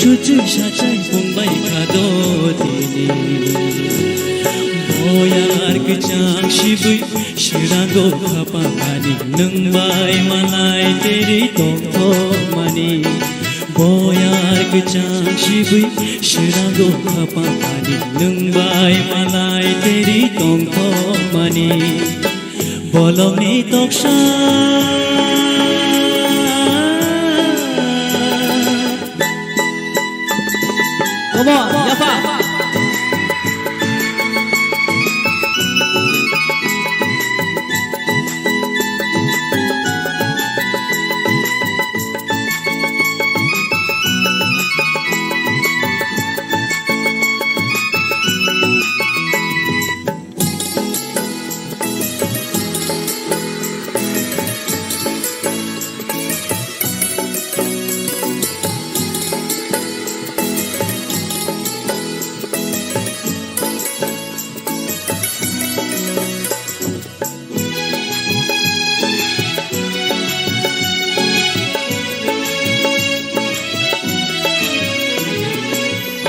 suchung sachai bungbai khado tini. Boyar kwchang sibui, srango khapani, nwngbai malai teri tongthokmani. Boyar kwchang sibui, srango khapani, nwngbai malai teri tongthokmani. Bolongni toksa. Obo, yapha.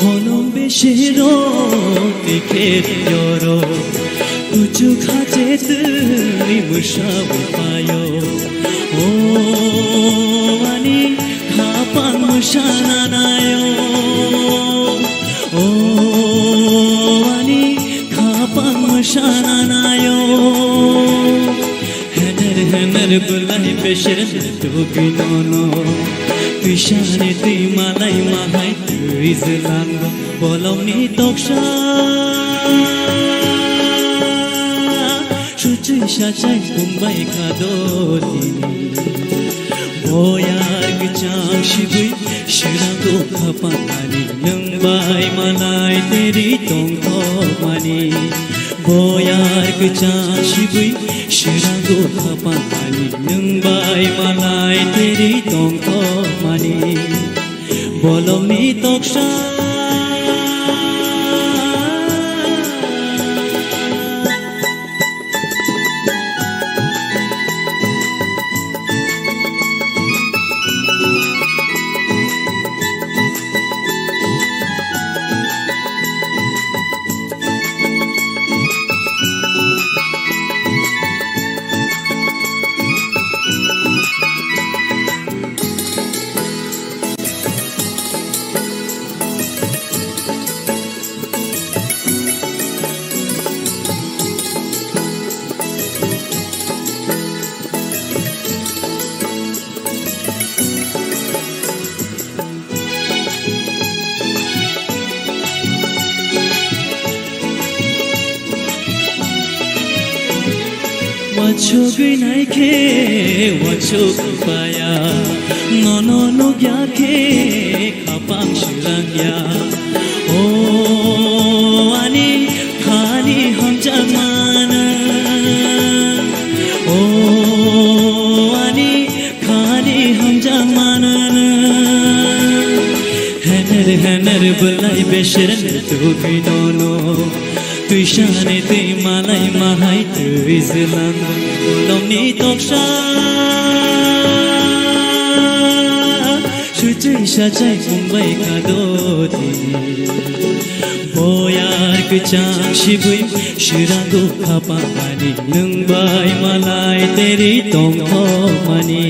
Holong besero tikhe yoro, kuchuk hache twi mwsawi payo. O ani khapang mwsana nayo, o ani khapang mwsana nayo. Hener hener bwlai beser tugwi nono, twisani twi malai mahai twi jwlango bolongni toksa. Suchwi sachai bungbai khado tini. Boyar kwchang sibui srango khapani, nwngbai malai teri tongthokmani. Boyar kwchang sibui srango khapani, nwngbai malai teri tongthokmani. Bolongni toksa. Wachugwi naikhe wachuk paya, nono nukya khe khapang swrangya. O ani khani hamjakmana, o ani khani hamjakmana. Hener hener bwlai beseren tugwi nono. Twi sani twi malai mahai twi zlang. Nongni toksa. Suchai sachai mungbai kadoti. Boyar kwchang sibui sirango khapamani. Nwng bai malai teri tongthokmani.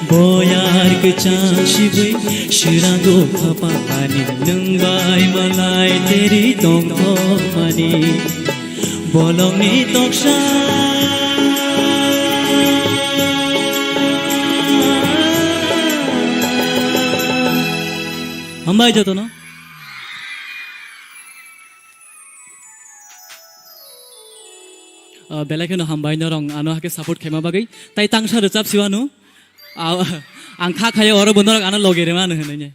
Boyar kwchang sibui sirango khapamani. Nwng bai malai teri tongthokmani. Bolongni toksa. Hambai jotono. Ah, belai kheno hambai norong ano hake support khaima bagwi. Tai tangsa rwchap siwano. Ah, ang kha khayo oro bo norok ano loge rema ano hinwi.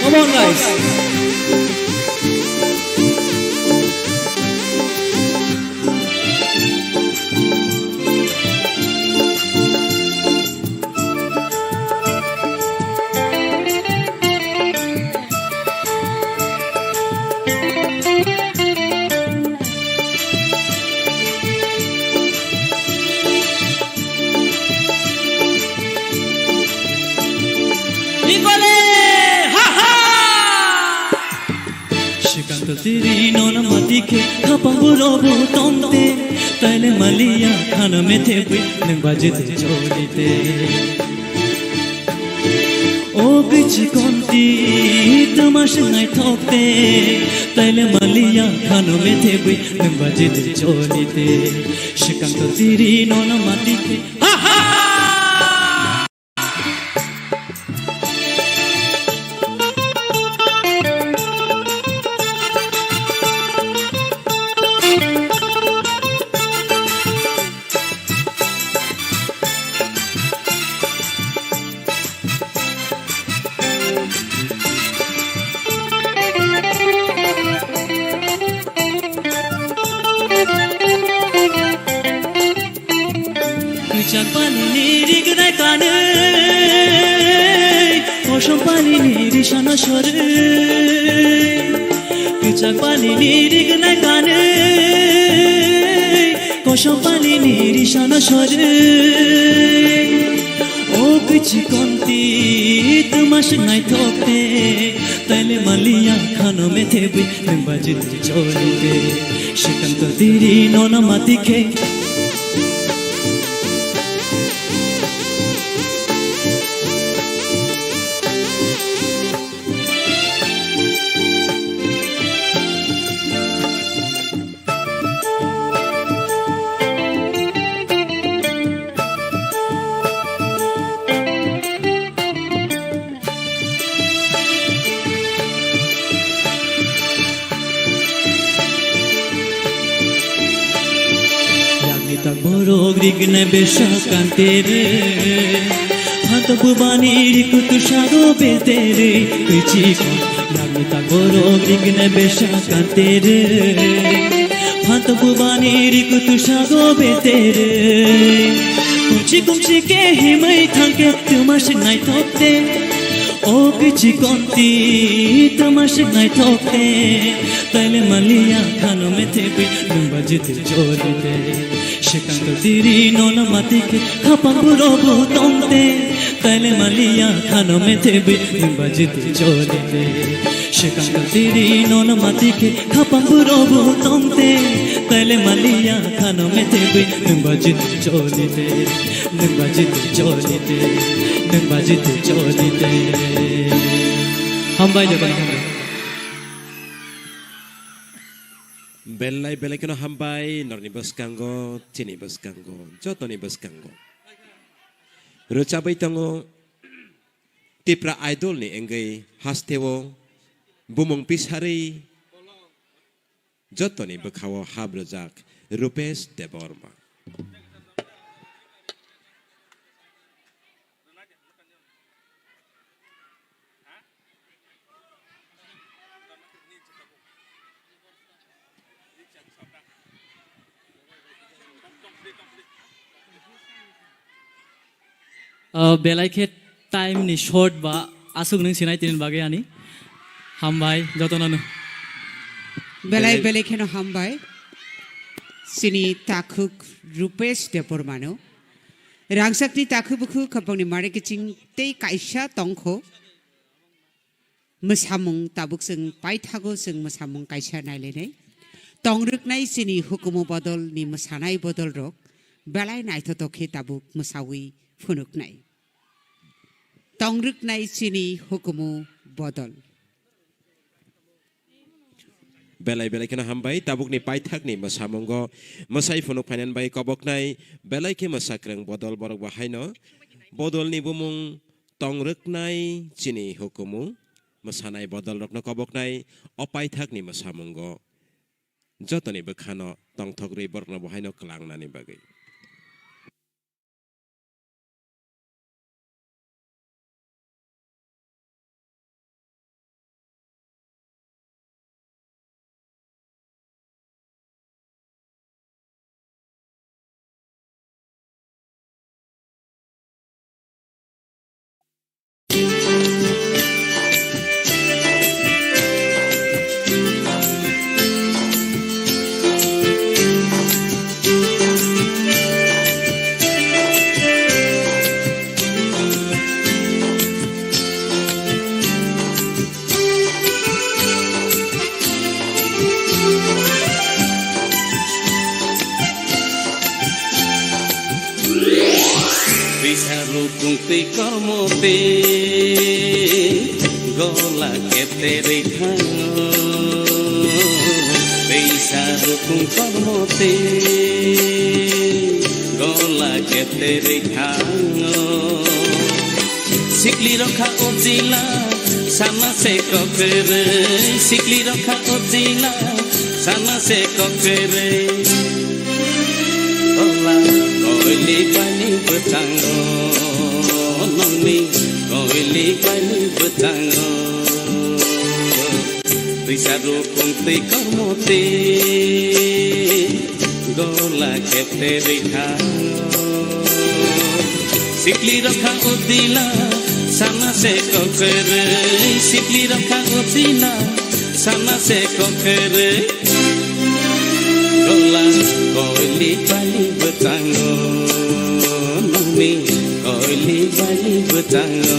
Come on, guys. Ikole, ha, ha! Sikang to tiri nona mati khe khapang buro bu tongte, taile maliya khana methe bui nang baje te choli te. O bichi konti tama se naithok te, taile maliya khana methe bui nang baje te choli te. Sikang to tiri nona mati khe, ha, ha! Kwchak palini rignai kanwi, kosom palini risana sorwi. Kwchak palini rignai kanwi, kosom palini risana sorwi. O kwchi konti tuma se naithok te, taile maliya khano methe bui nang baji choli te. Sikang to tiri nona mati khe. Yagni tak borok rignai besa kantere. Phantok bubani rikutu sago betere. Kwichi kon yagni tak borok rignai besa kantere. Phantok bubani rikutu sago betere. Kumchi kumchi ke himai thangke tuma se naithok te. O kichi konti tamasik naithok te, taile maliya khano methebwi nwng ba jiti joli te. Sekang to tiri nono mati khe khapang burobu tong te, taile maliya khano methebwi nwng ba jiti joli te. Sekang to tiri nono mati khe khapang burobu tong te, taile maliya khano methebwi nwng ba jiti joli te. Nwng ba jiti joli te, nwng ba jiti joli te. Hambai jotono hambai. Belai belai kheno hambai norni bwskango, chini bwskango, jotoni bwskango. Rwchabwi tongo Tipra Idol ni wngwi hasteo bumung pisari jotoni bwkhao hap rwjak Rupesh Debbarma. Ah, belai khe time ni short ba aswk nwng sinai tini bagwi ani. Hambai jotono no. Belai belai kheno hambai. Chini takhuk Rupesh Debbarmano. Rangchakni takhuk bukhuk khapangni mare kiching tei kaisa tongkho. Mwsamung tabuk chwng paithago chwng mwsamung kaisa nailainai. Tongrwknai chini hukumu bodolni mwsanai bodolrok belai naithothok khe tabuk mwsawi phunuknai. Tongrwknai chini hukumu bodol. Belai belai kheno hambai tabukni paithakni mwsamungo mwsai phunuk phainan bai koboknai belai khe mwsakrwng bodol borok bo haino bodolni bumung tongrwknai chini hukumu mwsanai bodolrokno koboknai o paithakni mwsamungo jotoni bwkhano tongthok rwi borokno bo haino kwlangnani bagwi. Twisa rukung twi kormo twi gola kepterwi thango. Twisa rukung kormo twi gola kepterwi thango. Sikli rokha o jila, sana se kokrwi. Sikli rokha o jila, sana se kokrwi. Tola koili paini bwchango, nongni koili paini bwchango. Twisa rukung twi kormo twi gola kepterwi thango. Sikli rokha o jila, sana se kokrwi. Sikli rokha o jila, sana se kokrwi. Gola koili bali bwchango, nongni koili bali bwchango.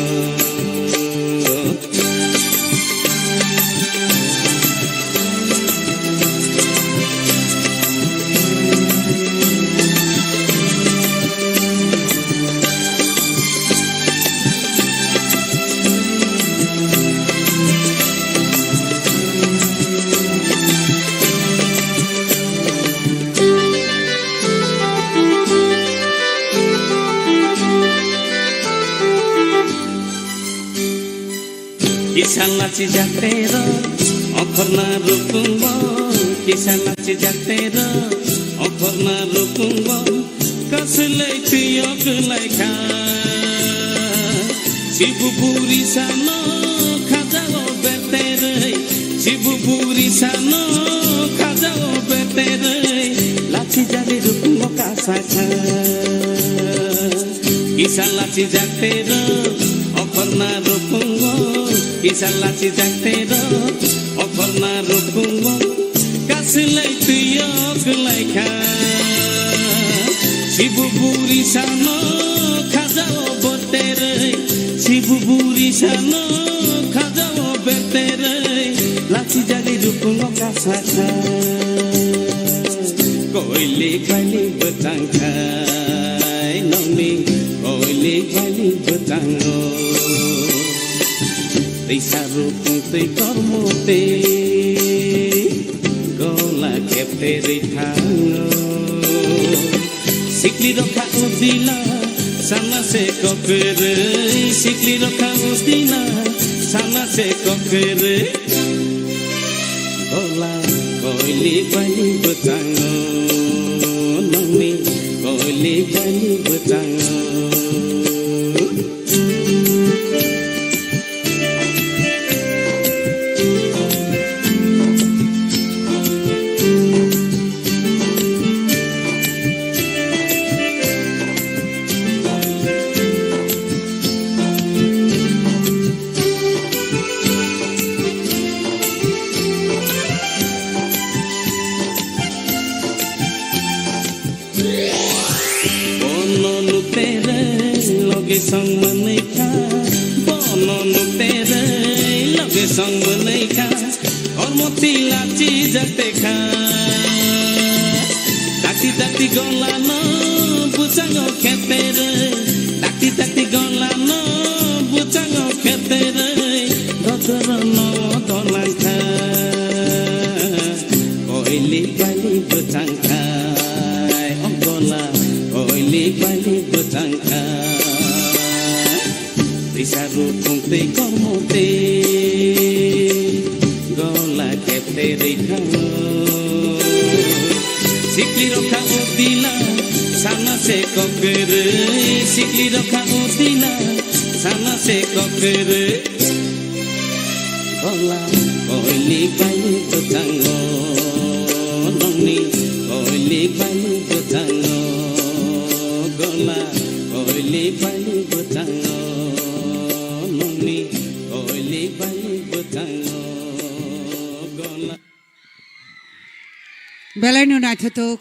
Kisa lachi jaktero, okhorna rukungbo. Kisa lachi jaktero, okhorna rukungbo. Kasilai tuyo kwlaikha. Sibu buri sano khajao beterei. Sibu buri sano khajao beterei. Lachi jali rukungo kasakha. Kisa lachi jak tero, okhorna rukungo. Kisa lachi jak tero, okhorna rukungo. Kasilai tuyo kwlai kha. Sibu buri sano khajao botere. Sibu buri sano khajao betere. Lachi jagwi rukungo kasa kha. Koilik bai ni bwchang khai, nongni koilik bai ni bwchango. Twi saru twi kormo tei gola khepte rwi thango. Sikli rokha udila sana se kokrwi, sikli rokha udila sana se kokrwi. Ola koilik bai ni bwchango, nongni koilik bai ni bwchango. Bono nuktere loge song manwi kha, bono nuktere loge song manwi kha, hormoti lachi jakte kha. Dakti dakti gola no bwchango khetere, dakti dakti gola no bwchango khetere, dodoro no dolang kha. Koilik bai ni bwchang khai, o gola, koilik bai ni bwchang khai. Twi saru thung tei kormo tei, gola khepte rwi thango. Sikli rokha udila, sana se kokrwi, sikli rokha udila, sana se kokrwi. Gola koilik bai ni bwchango, nongni koilik bai ni bwchango. Gola koilik bai ni bwchango, nongni koilik bai ni bwchango. Gola. Belaino naithothok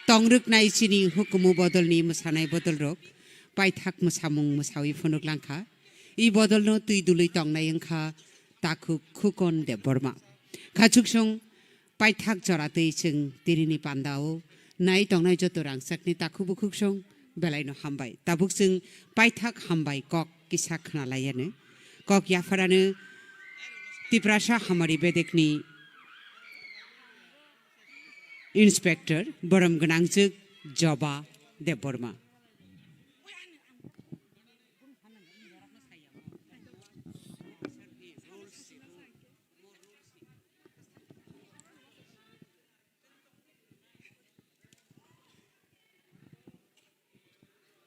tongrwknai chini hukumu bodolni mwsanai bodolrok paithak mwsamung mwsawi phunuk langkha. I bodolno twi dului tongnai wngkha takhuk Khukon Debbarma. Khachuksong paithak joratwi chwng tinini pandao nai tongnai joto rangchakni takhuk bukhuksong belaino hambai. Tabuk chwng paithak hambai kok kisa khwnalaiyano. Kok yapharano Tiprasa Hamari Bedekni Inspector, borom gwnangjwk Joba Debbarma.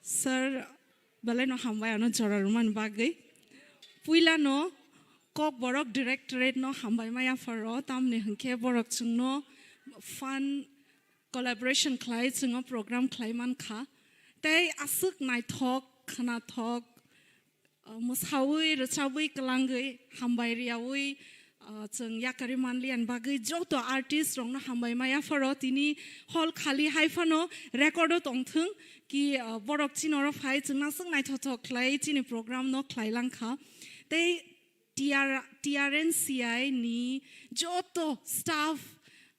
Sir, belaino hambai ano jora rwmani bagwi. Puilano Kokborok Directorate no hambai maya pharo, tamni hwnkhe borok chwngno fund collaboration khlai chwngno program khlai mankha. Tei aswk naithok, khwnathok, uh, mwsawi, rwchabwi, kwlangwi, hambai riyawi, uh, chwng yakarwi manliya ni bagwi joto artist rokno hambai maya pharo tini hall khali hai phano record o tongthwng ki, uh, borok chini oro phai chwngno aswk naithokthok khlai chini program no khlai langkha. Tei T R, T R N C I ni joto staff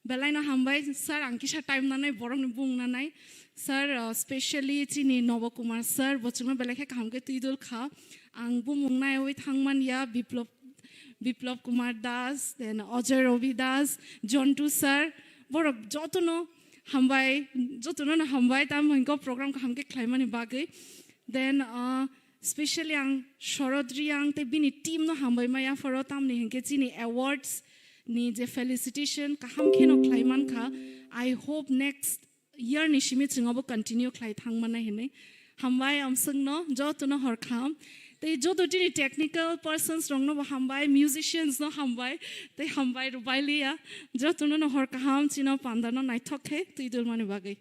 belaino hambai, sir, ang kisa time nanai, borokni bung nanai. Sir, uh, specially chini Nobo Kumar sir, bo chwngno belai khe kaham khe twi dul kha. Ang bumung naiwi thangman ya, Biplop, Biplop Kumar Das, then Ajoy Ravi Das, Jontu sir, borok jotono hambai, jotono no hambai, tamo hwnko program kaham khe khlaimani bagwi. Then, uh, specially ang Sharad Reang tei bini team no hambai maya pharo, tamni hwnkhe chini awards ni je felicitation kaham kheno khlai mankha. I hope next year ni simi chwng obo continue khlai thang manai hinwi. Hambai amswkno jotono hor kaham. Tei joto chini technical persons rokno bo hambai, musicians no hambai, tei hambai rwbailiya. Jotono no hor kaham, chino panda no naithok khe twi dulmani bagwi.